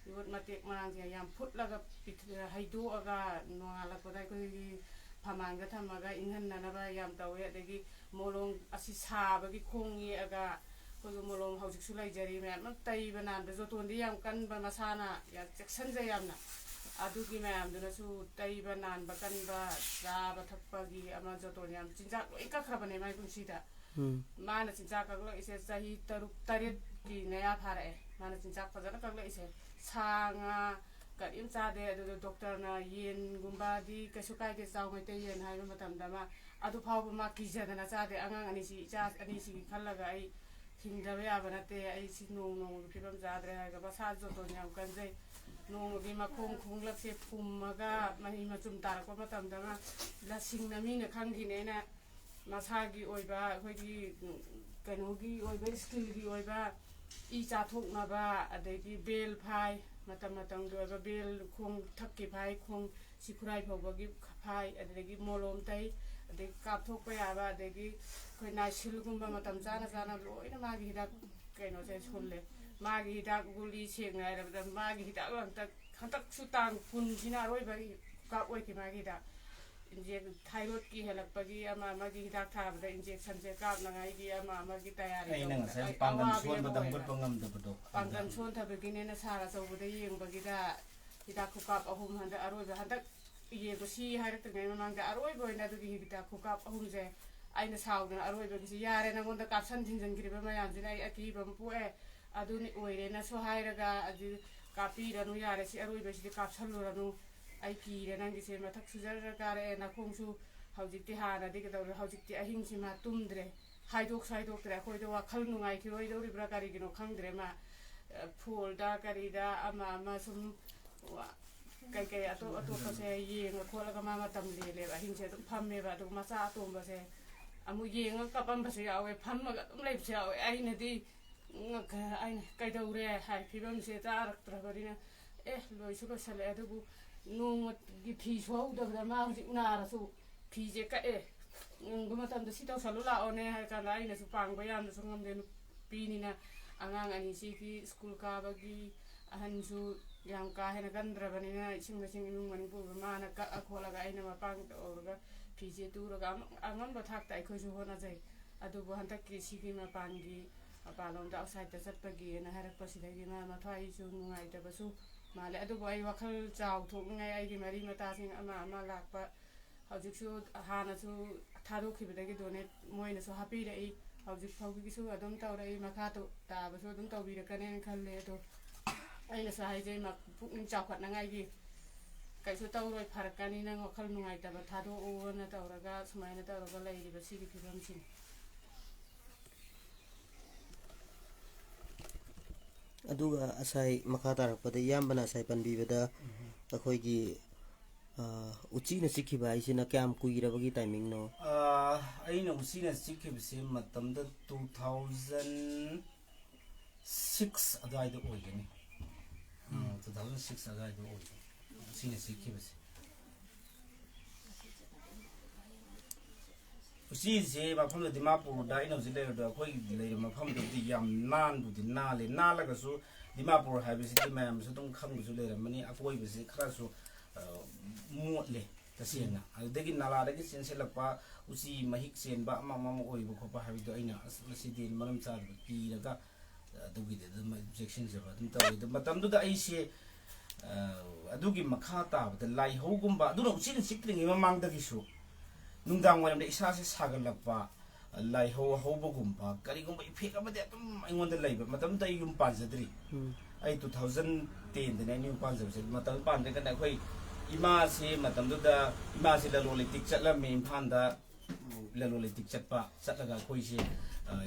ꯌꯣꯠ ꯃꯇꯦꯛ ꯃꯔꯥꯡꯁꯦ ꯌꯥꯝ ꯐꯨꯠꯂꯒ ꯄꯤꯊ-, ꯍꯩꯗꯣꯛꯑꯒ ꯅꯣꯡꯉꯥꯜꯂꯛꯄꯗ ꯑꯩꯈꯣꯏꯒꯤ ꯐꯃꯥꯡꯗ ꯊꯝꯃꯒ ꯏꯪꯍꯟꯅꯅꯕ ꯌꯥꯝ ꯇꯧꯋꯦ꯫ ꯑꯗꯒꯤ ꯃꯣꯂꯣꯝ ꯑꯁꯤ ꯁꯥꯕꯒꯤ ꯈꯣꯡ ꯌꯦꯛꯑꯒ ꯑꯩꯈꯣꯏꯒꯤ ꯃꯣꯂꯣꯝ ꯍꯧꯖꯤꯛꯁꯨ ꯂꯩꯖꯔꯤ ꯃꯌꯥꯝ ꯑꯃ ꯇꯩꯕ ꯅꯥꯟꯕ꯫ ꯖꯣꯇꯣꯟꯗꯤ ꯌꯥꯝ ꯀꯟꯕ ꯃꯁꯥꯅ, ꯌꯥꯝ ꯆꯦꯛꯁꯤꯟꯖꯩ ꯌꯥꯝꯅ꯫ ꯑꯗꯨꯒꯤ ꯃꯌꯥꯝꯗꯨꯅꯁꯨ ꯇꯩꯕ ꯅꯥꯟꯕ ꯀꯟꯕ, ꯆꯥꯕ ꯊꯛꯄꯒꯤ ꯑꯃ ꯖꯣꯇꯣꯟ ꯌꯥꯝ, ꯆꯤꯟꯖꯥꯛ ꯂꯣꯏ ꯀꯛꯈ꯭ꯔꯕꯅꯦ ꯃꯥꯏ ꯄꯨꯟꯁꯤꯗ꯫ ꯎꯝ ꯃꯥꯅ ꯆꯤꯟꯖꯥꯛ ꯀꯛꯂꯛꯏꯁꯦ ꯆꯍꯤ ꯇꯔꯨꯛ ꯇꯔꯦꯠꯀꯤ ꯃꯌꯥ ꯐꯥꯔꯛꯑꯦ ꯃꯥꯅ ꯆꯤꯟꯖꯥꯛ ꯐꯖꯅ ꯀꯛꯂꯛꯏꯁꯦ꯫ ꯁꯥ ꯉꯥ ꯀꯔꯤꯝ ꯆꯥꯗꯦ꯫ ꯑꯗꯨꯗ ꯗꯣꯛꯇꯔꯅ ꯌꯦꯟꯒꯨꯝꯕꯗꯤ ꯀꯩꯁꯨ ꯀꯥꯏꯗꯦ, ꯆꯥꯎ ꯃꯩꯇꯩ ꯌꯦꯟ ꯍꯥꯏꯕ ꯃꯇꯝꯗ ꯃꯥ ꯑꯗꯨ ꯐꯥꯎꯕ ꯃꯥ ꯀꯤꯖꯗꯅ ꯆꯥꯗꯦ꯫ ꯑꯉꯥꯡ ꯑꯅꯤꯁꯤ, ꯏꯆꯥ ꯑꯅꯤꯁꯤꯒꯤ ꯈꯜꯂꯒ ꯑꯩ ꯍꯤꯡꯗꯕ ꯌꯥꯕ ꯅꯠꯇꯦ, ꯑꯩ ꯁꯤ ꯅꯣꯡ ꯅꯣꯡꯃꯒꯤ ꯐꯤꯕꯝ ꯆꯥꯗ꯭ꯔꯦ ꯍꯥꯏꯔꯒ ꯃꯁꯥ ꯖꯣꯇꯣꯟ ꯌꯥꯝ ꯀꯟꯖꯩ꯫ ꯅꯣꯡꯃꯒꯤ ꯃꯈꯣꯡ ꯈꯣꯡꯂꯛꯁꯦ ꯐꯨꯝꯃꯒ ꯃꯍꯤ ꯃꯆꯨꯝ ꯇꯥꯔꯛꯄ ꯃꯇꯝꯗ ꯃꯥ ꯂꯁꯤꯡꯅ ꯃꯤꯅ ꯈꯪꯈꯤꯅꯦꯅ ꯃꯁꯥꯒꯤ ꯑꯣꯏꯕ ꯑꯩꯈꯣꯏꯒꯤ, ꯎꯝ, ꯀꯩꯅꯣꯒꯤ ꯑꯣꯏꯕ, ꯁ꯭ꯀꯤꯜꯒꯤ ꯑꯣꯏꯕ ꯏ ꯆꯥꯊꯣꯛꯅꯕ, ꯑꯗꯒꯤ ꯕꯦꯜ ꯐꯥꯏ, ꯃꯇꯝ ꯃꯇꯝꯒꯤ ꯑꯣꯏꯕ ꯕꯦꯜ, ꯈꯣꯡ ꯊꯛꯀꯤ ꯐꯥꯏ, ꯈꯣꯡ ꯁꯤ ꯈꯨꯔꯥꯏ ꯐꯥꯎꯕꯒꯤ ꯐꯥꯏ, ꯑꯗꯨꯗꯒꯤ ꯃꯣꯂꯣꯝ ꯇꯩ, ꯑꯗꯒꯤ ꯀꯥꯞꯊꯣꯛꯄ ꯌꯥꯕ, ꯑꯗꯒꯤ ꯑꯩꯈꯣꯏ ꯅꯥꯏꯁꯤꯜꯒꯨꯝꯕ ꯃꯇꯝ ꯆꯥꯅ ꯆꯥꯅ ꯂꯣꯏꯅ ꯃꯥꯒꯤ ꯍꯤꯗꯥꯛ ꯀꯩꯅꯣꯁꯦ ꯁꯨꯜꯂꯦ꯫ ꯃꯥꯒꯤ ꯍꯤꯗꯥꯛ ꯒꯨꯂꯤ, ꯁꯦꯡꯅ ꯍꯥꯏꯔꯕꯗ ꯃꯥꯒꯤ ꯍꯤꯗꯥꯛ ꯂꯥꯡꯊꯛ ꯍꯟꯗꯛꯁꯨ ꯇꯥꯡ ꯀꯨꯟꯁꯤꯅ ꯑꯔꯣꯏꯕ ꯈꯨꯀꯥꯞ ꯑꯣꯏꯈꯤ ꯃꯥꯒꯤ ꯍꯤꯗꯥꯛ꯫ ꯏꯟꯖꯦꯛ-, ꯊꯥꯏꯔꯣꯏꯗꯀꯤ ꯍꯦꯜꯂꯛꯄꯒꯤ ꯑꯃ ꯑꯃꯒꯤ ꯍꯤꯗꯥꯛ ꯊꯥꯕꯗ ꯏꯟꯖꯦꯛꯁꯟꯁꯦ ꯀꯥꯞꯅꯉꯥꯏꯒꯤ ꯑꯃ ꯑꯃꯒꯤ ꯇꯌꯥꯔꯤ ꯑꯩꯅ ꯇꯧꯕꯗ ꯉꯁꯥꯏ ꯑꯩ ꯄꯥꯡꯒꯜ ꯑꯋꯥꯕꯤ ꯑꯃ ꯁꯣꯟꯕꯗ ꯑꯣꯏꯔꯦ꯫ ꯍꯧꯒꯠꯄ ꯉꯝꯗꯕꯗꯣ꯫ ꯄꯥꯡꯒꯜ ꯁꯣꯟꯊꯕꯒꯤꯅꯦꯅ ꯁꯥꯔ ꯑꯆꯧꯕꯗ ꯌꯦꯡꯕꯒꯤꯗ ꯍꯤꯗꯥꯛ ꯈꯨꯀꯥꯞ ꯑꯍꯨꯝ ꯍꯟꯗꯛ ꯑꯔꯣꯏꯕ, ꯍꯟꯗꯛ ꯌꯦꯡꯕ ꯁꯤ ꯍꯥꯏꯔꯛꯇ꯭ꯔꯤꯉꯩ ꯃꯃꯥꯡꯗ ꯑꯔꯣꯏꯕ ꯑꯣꯏꯅ ꯑꯗꯨꯒꯤ ꯍꯤꯗꯥꯛ ꯈꯨꯀꯥꯞ ꯑꯍꯨꯝꯁꯦ ꯑꯩꯅ ꯁꯥꯎꯗꯅ ꯑꯔꯣꯏꯕꯒꯤꯁꯤ ꯌꯥꯔꯦ, ꯅꯪꯉꯣꯟꯗ ꯀꯥꯞꯁꯟ ꯊꯤꯟꯖꯤꯟꯈ꯭ꯔꯤꯕ ꯃꯌꯥꯝꯁꯤꯅ ꯑꯩ ꯑꯀꯤꯕ ꯑꯃ ꯄꯣꯛꯑꯦ, ꯑꯗꯨꯅꯤ ꯑꯣꯏꯔꯦꯅꯁꯨ ꯍꯥꯏꯔꯒ ꯑꯗꯨ ꯀꯥꯞꯄꯤꯔꯅꯨ, ꯌꯥꯔꯦ, ꯁꯤ ꯑꯔꯣꯏꯕꯁꯤꯗꯤ ꯀꯥꯞꯁꯜꯂꯨꯔꯅꯨ, ꯑꯩ ꯀꯤꯔꯦ ꯅꯪꯒꯤꯁꯦ, ꯃꯊꯛ ꯁꯨꯖꯔ ꯀꯥꯔꯛꯑꯦ, ꯅꯈꯣꯡꯁꯨ ꯍꯧꯖꯤꯛꯇꯤ ꯍꯥꯟꯅꯗꯤ ꯀꯩꯗꯧꯔꯦ, ꯍꯧꯖꯤꯛꯇꯤ ꯑꯍꯤꯡꯁꯤ ꯃꯥ ꯇꯨꯝꯗ꯭ꯔꯦ, ꯍꯥꯏꯗꯣꯛꯁꯨ ꯍꯥꯏꯗꯣꯛꯇ꯭ꯔꯦ꯫ ꯑꯩꯈꯣꯏꯗ ꯋꯥꯈꯜ ꯅꯨꯡꯉꯥꯏꯈꯤꯔꯣꯏꯗꯧꯔꯤꯕ꯭ꯔꯥ ꯀꯔꯤꯒꯤꯅꯣ ꯈꯪꯗ꯭ꯔꯦ꯫ ꯃꯥ, ꯑ, ꯐꯣꯜꯗ ꯀꯔꯤꯗ ꯑꯃ ꯑꯃ ꯁꯨꯝ ꯋꯥ-, ꯀꯩꯀꯩ ꯑꯇꯣꯞ ꯑꯇꯣꯞꯄꯁꯦ ꯌꯦꯡꯉ ꯈꯣꯠꯂꯒ ꯃꯥ ꯃꯇꯝ ꯂꯦꯜꯂꯦꯕ꯫ ꯑꯍꯤꯡꯁꯦ ꯑꯗꯨꯝ ꯐꯝꯃꯦꯕ꯫ ꯑꯗꯨꯒ ꯃꯆꯥ ꯑꯇꯣꯝꯕꯁꯦ ꯑꯃꯨꯛ ꯌꯦꯡꯉꯒ ꯀꯞꯄꯝꯕꯁꯨ ꯌꯥꯎꯋꯦ, ꯐꯝꯃꯒ ꯑꯗꯨꯝ ꯂꯩꯕꯁꯨ ꯌꯥꯎꯋꯦ꯫ ꯑꯩꯅꯗꯤ ꯉꯛ-, ꯑꯩꯅ ꯀꯩꯗꯧꯔꯦ ꯍꯥꯏ ꯐꯤꯕꯝꯁꯦ ꯇꯥꯔꯛꯇ꯭ꯔꯕꯅꯤꯅ, ꯑꯦ, ꯂꯣꯏꯁꯨ ꯂꯣꯏꯁꯜꯂꯛꯑꯦ꯫ ꯑꯗꯨꯕꯨ ꯅꯣꯡꯃꯒꯤ ꯐꯤ ꯁꯨꯍꯧꯗꯕꯗ ꯃꯥ ꯍꯧꯖꯤꯛ ꯅꯥꯔꯁꯨ ꯐꯤꯁꯦ ꯀꯛꯑꯦ꯫ ꯎꯪꯕ ꯃꯇꯝꯗ ꯁꯤ ꯇꯧꯁꯜꯂꯨ ꯂꯥꯛꯑꯣꯅꯦ ꯍꯥꯏꯔ ꯀꯥꯟꯗ ꯑꯩꯅꯁꯨ ꯄꯥꯡꯕ ꯌꯥꯝꯅꯁꯨ ꯉꯝꯗꯦ꯫ ꯅꯨꯄꯤꯅꯤꯅ ꯑꯉꯥꯡ ꯑꯅꯤꯁꯤꯒꯤ ꯁ꯭ꯀꯨꯜ ꯀꯥꯕꯒꯤ, ꯑꯍꯟꯁꯨ ꯌꯥꯝ ꯀꯥ ꯍꯦꯟꯅ ꯀꯟꯗ꯭ꯔꯕꯅꯤꯅ ꯏꯁꯤꯡ ꯃꯥꯏꯁꯤꯡ ꯏꯃꯨꯡ ꯃꯅꯨꯡ ꯄꯨꯕ ꯃꯥꯅ ꯀꯛꯑ ꯈꯣꯠꯂꯒ ꯑꯩꯅ ꯃꯄꯥꯡ ꯇꯧꯔꯒ ꯐꯤꯁꯦ ꯇꯨꯔꯒ ꯑꯃ-, ꯑꯉꯝꯕ ꯊꯥꯛꯇ ꯑꯩꯈꯣꯏꯁꯨ ꯍꯣꯠꯅꯖꯩ꯫ ꯑꯗꯨꯕꯨ ꯍꯟꯗꯛꯀꯤ ꯁꯤꯒꯤ ꯃꯄꯥꯟꯒꯤ, ꯃꯄꯥꯟꯂꯣꯝꯗ ꯑꯥꯎꯠꯁꯥꯏꯗꯇ ꯆꯠꯄꯒꯤꯅ ꯍꯥꯏꯔꯛꯄꯁꯤꯗꯒꯤ ꯃꯥ ꯃꯊ꯭ꯋꯥꯏꯁꯨ ꯅꯨꯡꯉꯥꯏꯇꯕꯁꯨ ꯃꯥꯜꯂꯦ꯫ ꯑꯗꯨꯕꯨ ꯑꯩ ꯋꯥꯈꯜ ꯆꯥꯎꯊꯣꯛꯅꯤꯡꯉꯥꯏ, ꯑꯩꯒꯤ ꯃꯔꯤ ꯃꯇꯥꯁꯤꯡ ꯑꯃ ꯑꯃ ꯂꯥꯛꯄ, ꯍꯧꯖꯤꯛꯁꯨ, ꯍꯥꯟꯅꯁꯨ ꯊꯥꯗꯣꯛꯈꯤꯕꯗꯒꯤ ꯗꯣꯅꯦꯠ ꯃꯣꯏꯅꯁꯨ ꯍꯥꯞꯄꯤꯔꯛꯏ, ꯍꯧꯖꯤꯛ ꯐꯥꯎꯒꯤꯁꯨ ꯑꯗꯨꯝ ꯇꯧꯔꯛꯏ, ꯃꯈꯥ ꯇꯥꯕꯁꯨ ꯑꯗꯨꯝ ꯇꯧꯕꯤꯔꯛꯀꯅꯦꯅ ꯈꯜꯂꯦ꯫ ꯑꯗꯣ ꯑꯩꯅꯁꯨ ꯍꯥꯏꯖꯩ, ꯄꯨꯛꯅꯤꯡ ꯆꯥꯎꯈꯠꯅꯉꯥꯏꯒꯤ, ꯀꯩꯁꯨ ꯇꯧꯔꯣꯏ, ꯐꯔꯛꯀꯅꯤ, ꯅꯪ ꯋꯥꯈꯜ ꯅꯨꯡꯉꯥꯏꯇꯕ ꯊꯥꯗꯣꯛꯎꯅ ꯇꯧꯔꯒ, ꯁꯨꯃꯥꯏꯅ ꯇꯧꯔꯒ ꯂꯩꯔꯤꯕ ꯁꯤꯒꯤ ꯐꯤꯕꯝꯁꯤꯅꯤ꯫ ꯑꯗꯨꯒ ꯉꯁꯥꯏ ꯃꯈꯥ ꯇꯥꯔꯛꯄꯗ ꯏꯌꯥꯝꯕꯅ ꯉꯁꯥꯏ ꯄꯟꯕꯤꯕꯗ ꯑꯩꯈꯣꯏꯒꯤ ꯎꯆꯤꯅ ꯆꯤꯛꯈꯤꯕ ꯍꯥꯏꯁꯤꯅ ꯀꯌꯥꯝ ꯀꯨꯏꯔꯕꯒꯤ ꯇꯥꯏꯃꯤꯡꯅꯣ? ꯑꯩꯅ ꯎꯆꯤꯅ ꯆꯤꯛꯈꯤꯕꯁꯦ ꯃꯇꯝꯗ two thousand six ꯑꯗꯨꯋꯥꯏꯗ ꯑꯣꯏꯒꯅꯤ꯫ Two thousand six ꯑꯗꯨꯋꯥꯏꯗ ꯑꯣꯏꯒꯅꯤ ꯎꯆꯤꯅ ꯆꯤꯛꯈꯤꯕꯁꯦ꯫ ꯎꯆꯤꯁꯦ ꯃꯐꯝꯗ ꯗꯤꯃꯥꯄꯨꯔꯗ ꯑꯩꯅ ꯍꯧꯖꯤꯛ ꯂꯩꯔꯤꯕ ꯑꯩꯈꯣꯏꯒꯤ ꯂꯩꯔꯤꯕ ꯃꯐꯝꯗꯨꯕꯨꯗꯤ ꯌꯥꯝ ꯅꯥꯟꯕꯨꯗꯤ ꯅꯥꯜꯂꯦ꯫ ꯅꯥꯜꯂꯒꯁꯨ ꯗꯤꯃꯥꯄꯨꯔ ꯍꯥꯏꯕꯁꯤꯗꯤ ꯃꯌꯥꯝꯁꯨ ꯑꯗꯨꯝ ꯈꯪꯕꯁꯨ ꯂꯩꯔꯝꯃꯅꯤ, ꯑꯀꯣꯏꯕꯁꯦ ꯈꯔꯁꯨ ꯃꯣꯠꯂꯦ ꯇꯁꯦꯡꯅ꯫ ꯑꯗꯨꯗꯒꯤ ꯅꯥꯂꯥꯗꯒꯤ ꯆꯦꯟꯁꯤꯜꯂꯛꯄ ꯎꯆꯤ ꯃꯍꯤꯛ ꯆꯦꯟꯕ ꯑꯃ ꯑꯃ ꯑꯣꯏꯕ ꯈꯣꯠꯄ ꯍꯥꯏꯕꯗꯣ ꯑꯩꯅ ꯑꯁ ꯃꯁꯤꯗꯤ ꯃꯔꯝ ꯆꯥꯗꯕ ꯀꯤꯔꯒ ꯑꯗꯨꯒꯤꯗꯤ ꯑꯗꯨꯝ ꯆꯦꯛꯁꯤꯟꯖꯕ ꯑꯗꯨꯝ ꯇꯧꯋꯤ꯫ ꯑꯗꯨ ꯃꯇꯝꯗꯨꯗ ꯑꯩꯁꯦ ꯑꯗꯨꯒꯤ ꯃꯈꯥ ꯇꯥꯕꯗ ꯂꯥꯏꯍꯧꯒꯨꯝꯕ, ꯑꯗꯨꯅ ꯎꯆꯤꯅ ꯆꯤꯛꯇ꯭ꯔꯤꯉꯩ ꯃꯃꯥꯡꯗꯒꯤꯁꯨ ꯅꯨꯡꯗꯥꯡ ꯋꯥꯏꯔꯝꯗ ꯏꯁꯥꯁꯦ ꯁꯥꯒꯠꯂꯛꯄ, ꯂꯥꯏꯍꯧ ꯍꯧꯕꯒꯨꯝꯕ ꯀꯔꯤꯒꯨꯝꯕ ꯏꯐꯦꯛ ꯑꯃꯗꯤ ꯑꯗꯨꯝ ꯑꯩꯉꯣꯟꯗ ꯂꯩꯕ꯫ ꯃꯇꯝꯗꯨꯗ ꯑꯩ ꯌꯨꯝ ꯄꯥꯟꯖꯗ꯭ꯔꯤ꯫ ꯑꯩ two thousand ten ꯗꯅꯦ ꯑꯩꯅ ꯌꯨꯝ ꯄꯥꯟꯖꯕꯁꯦ꯫ ꯃꯇꯝ ꯄꯥꯟꯗ꯭ꯔꯤꯀꯥꯟꯗ ꯑꯩꯈꯣꯏ ꯏꯃꯥꯁꯦ, ꯃꯇꯝꯗꯨꯗ ꯏꯃꯥꯁꯦ ꯂꯂꯣꯟ ꯏꯇꯤꯛ ꯆꯠꯂꯝꯃꯤ ꯏꯝꯐꯥꯜꯗ꯫ ꯂꯂꯣꯟ ꯏꯇꯤꯛ ꯆꯠꯄ ꯆꯠꯂꯒ ꯑꯩꯈꯣꯏꯁꯦ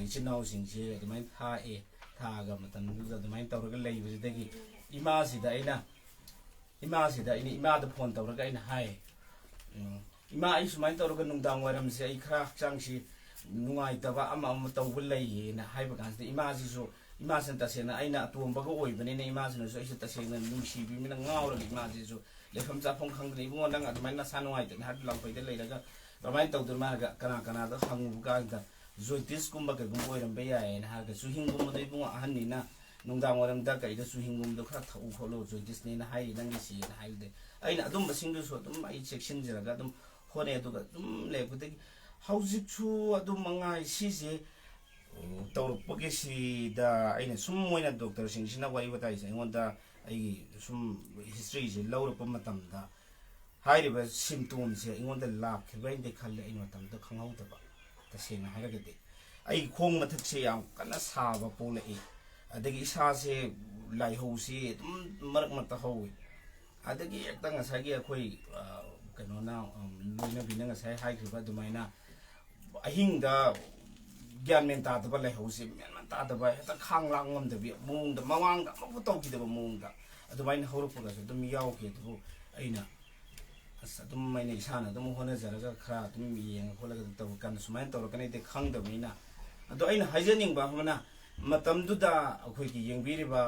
ꯏꯆꯤꯟ ꯏꯅꯥꯎꯁꯤꯡꯁꯦ ꯑꯗꯨꯃꯥꯏꯅ ꯊꯥꯛꯑꯦ꯫ ꯊꯥꯛꯑꯒ ꯃꯇꯝꯗꯨꯗ ꯑꯗꯨꯃꯥꯏꯅ ꯇꯧꯔꯒ ꯂꯩꯕꯁꯤꯗꯒꯤ ꯏꯃꯥꯁꯤꯗ ꯑꯩꯅ ꯏꯃꯥꯁꯤꯗ ꯑꯩꯅ ꯏꯃꯥꯗ ꯐꯣꯟ ꯇꯧꯔꯒ ꯑꯩꯅ ꯍꯥꯏ, "ꯏꯃꯥ, ꯑꯩ ꯁꯨꯃꯥꯏꯅ ꯇꯧꯔꯒ ꯅꯨꯡꯗꯥꯡ ꯋꯥꯏꯔꯝꯁꯦ ꯑꯩ ꯈꯔ ꯍꯛꯆꯥꯡꯁꯤ ꯅꯨꯡꯉꯥꯏꯇꯕ ꯑꯃ ꯑꯃ ꯇꯧꯕ ꯂꯩꯌꯦꯅ" ꯍꯥꯏꯕ ꯀꯥꯟꯁꯤꯗ ꯏꯃꯥꯁꯤꯁꯨ, ꯏꯃꯥꯁꯤꯅ ꯇꯁꯦꯡꯅ ꯑꯩꯅ ꯑꯇꯣꯝꯕꯒ ꯑꯣꯏꯕꯅꯤꯅ ꯏꯃꯥꯁꯤꯅꯁꯨ ꯑꯩꯁꯦ ꯇꯁꯦꯡꯅ ꯅꯨꯡꯁꯤꯕꯤꯃꯤꯅ ꯉꯥꯎꯔꯒ ꯏꯃꯥꯁꯤꯁꯨ ꯂꯩꯐꯝ ꯆꯥꯐꯝ ꯈꯪꯗꯅ, "ꯏꯕꯨꯡꯉꯣ, ꯅꯪ ꯑꯗꯨꯃꯥꯏꯅ ꯅꯁꯥ ꯅꯨꯡꯉꯥꯏꯇꯅ ꯍꯥꯏꯔ ꯂꯥꯡꯐꯩꯗ ꯂꯩꯔꯒ ꯀꯃꯥꯏꯅ ꯇꯧꯗꯣꯏꯅꯣ?" ꯍꯥꯏꯔꯒ ꯀꯅꯥ ꯀꯅꯥꯗ ꯍꯪꯉꯨꯕ ꯀꯥꯟꯗ ꯖꯣꯏꯇꯤꯁꯀꯨꯝꯕ ꯀꯩꯒꯨꯝꯕ ꯑꯣꯏꯔꯝꯕ ꯌꯥꯏꯌꯦꯅ ꯍꯥꯏꯔꯒ, ꯆꯨꯍꯤꯡꯒꯨꯝꯕꯗꯣ ꯏꯕꯨꯡꯉꯣ ꯑꯍꯟꯅꯤꯅ ꯅꯨꯡꯗꯥꯡ ꯋꯥꯏꯔꯝꯗ ꯀꯩꯗ ꯆꯨꯍꯤꯡꯒꯨꯝꯕꯗꯣ ꯈꯔ ꯊꯛꯎ ꯈꯣꯠꯂꯨ, ꯖꯣꯏꯇꯤꯁꯅꯦꯅ ꯍꯥꯏꯔꯤ ꯅꯪꯒꯤꯁꯤꯅ ꯍꯥꯏꯕꯗꯤ ꯑꯩꯅ ꯑꯗꯨꯝꯕꯁꯤꯡꯗꯨꯁꯨ ꯑꯗꯨꯝ ꯑꯩ ꯆꯦꯛꯁꯤꯟꯖꯔꯒ ꯑꯗꯨꯝ ꯍꯣꯠꯅꯩ꯫ ꯑꯗꯨꯒ ꯑꯗꯨꯝ ꯂꯩꯔꯛꯄꯗꯒꯤ ꯍꯧꯖꯤꯛꯁꯨ ꯑꯗꯨꯝ ꯃꯉꯥꯏ ꯁꯤꯁꯦ ꯇꯧꯔꯛꯄꯒꯤ ꯁꯤꯗ ꯑꯩꯅ ꯁꯨꯝ ꯃꯣꯏꯅ ꯗꯣꯛꯇꯔꯁꯤꯡꯁꯤꯅ ꯋꯥꯔꯤ ꯋꯥꯇꯥꯏꯁꯦ ꯑꯩꯉꯣꯟꯗ ꯑꯩꯒꯤ ꯁꯨꯝ ꯍꯤꯁꯇ꯭ꯔꯤꯁꯦ ꯂꯧꯔꯛꯄ ꯃꯇꯝꯗ ꯍꯥꯏꯔꯤꯕ ꯁꯤꯝꯇꯣꯝꯁꯦ ꯑꯩꯉꯣꯟꯗ ꯂꯥꯛꯈꯤꯕ꯭ꯔꯥ ꯍꯥꯏꯅꯗꯤ ꯈꯜꯂꯦ꯫ ꯑꯩ ꯃꯇꯝꯗ ꯈꯪꯍꯧꯗꯕ, ꯇꯁꯦꯡꯅ ꯍꯥꯏꯔꯒꯗꯤ ꯑꯩ ꯈꯣꯡ ꯃꯊꯛꯁꯦ ꯌꯥꯝ ꯀꯟꯅ ꯁꯥꯕ ꯄꯣꯛꯂꯛꯏ, ꯑꯗꯒꯤ ꯏꯁꯥꯁꯦ ꯂꯥꯏꯍꯧꯁꯤ ꯑꯗꯨꯝ ꯃꯔꯛ ꯃꯔꯛꯇ ꯍꯧꯏ, ꯑꯗꯒꯤ ꯍꯦꯛꯇ ꯉꯁꯥꯏꯒꯤ ꯑꯩꯈꯣꯏ ꯀꯩꯅꯣꯅ, ꯂꯣꯏꯅꯕꯤꯅ ꯉꯁꯥꯏ ꯍꯥꯏꯈ꯭ꯔꯤꯕ ꯑꯗꯨꯃꯥꯏꯅ ꯑꯍꯤꯡꯗ ꯒ꯭ꯌꯥꯟ ꯃꯦꯟ ꯇꯥꯗꯕ, ꯂꯩꯍꯧꯁꯦ ꯃꯦꯟ ꯃꯥꯟ ꯇꯥꯗꯕ, ꯍꯦꯛꯇ ꯈꯥꯡ ꯂꯥꯡ ꯉꯝꯗꯕꯤ ꯃꯑꯣꯡꯗ, ꯃꯃꯥꯡꯗ ꯑꯃꯐꯥꯎ ꯇꯧꯈꯤꯗꯕ ꯃꯑꯣꯡꯗ ꯑꯗꯨꯃꯥꯏꯅ ꯍꯧꯔꯛꯄꯒꯁꯨ ꯑꯗꯨꯝ ꯌꯥꯎꯈꯤ꯫ ꯑꯗꯨꯕꯨ ꯑꯩꯅ ꯑꯁ ꯑꯗꯨꯝ ꯑꯩꯅ ꯏꯁꯥꯅ ꯑꯗꯨꯝ ꯍꯣꯠꯅꯖꯔꯒ ꯈꯔ ꯑꯗꯨꯝ ꯌꯦꯡꯉ ꯈꯣꯠꯂꯒ ꯑꯗꯨꯝ ꯇꯧꯔꯀꯥꯟꯗ ꯁꯨꯃꯥꯏꯅ ꯇꯧꯔꯛꯀꯅꯤꯗꯤ ꯈꯪꯗꯕꯅꯤꯅ, ꯑꯗꯣ ꯑꯩꯅ ꯍꯥꯏꯖꯅꯤꯡꯕ ꯑꯃꯅ, ꯃꯇꯝꯗꯨꯗ ꯑꯩꯈꯣꯏꯒꯤ ꯌꯦꯡꯕꯤꯔꯤꯕ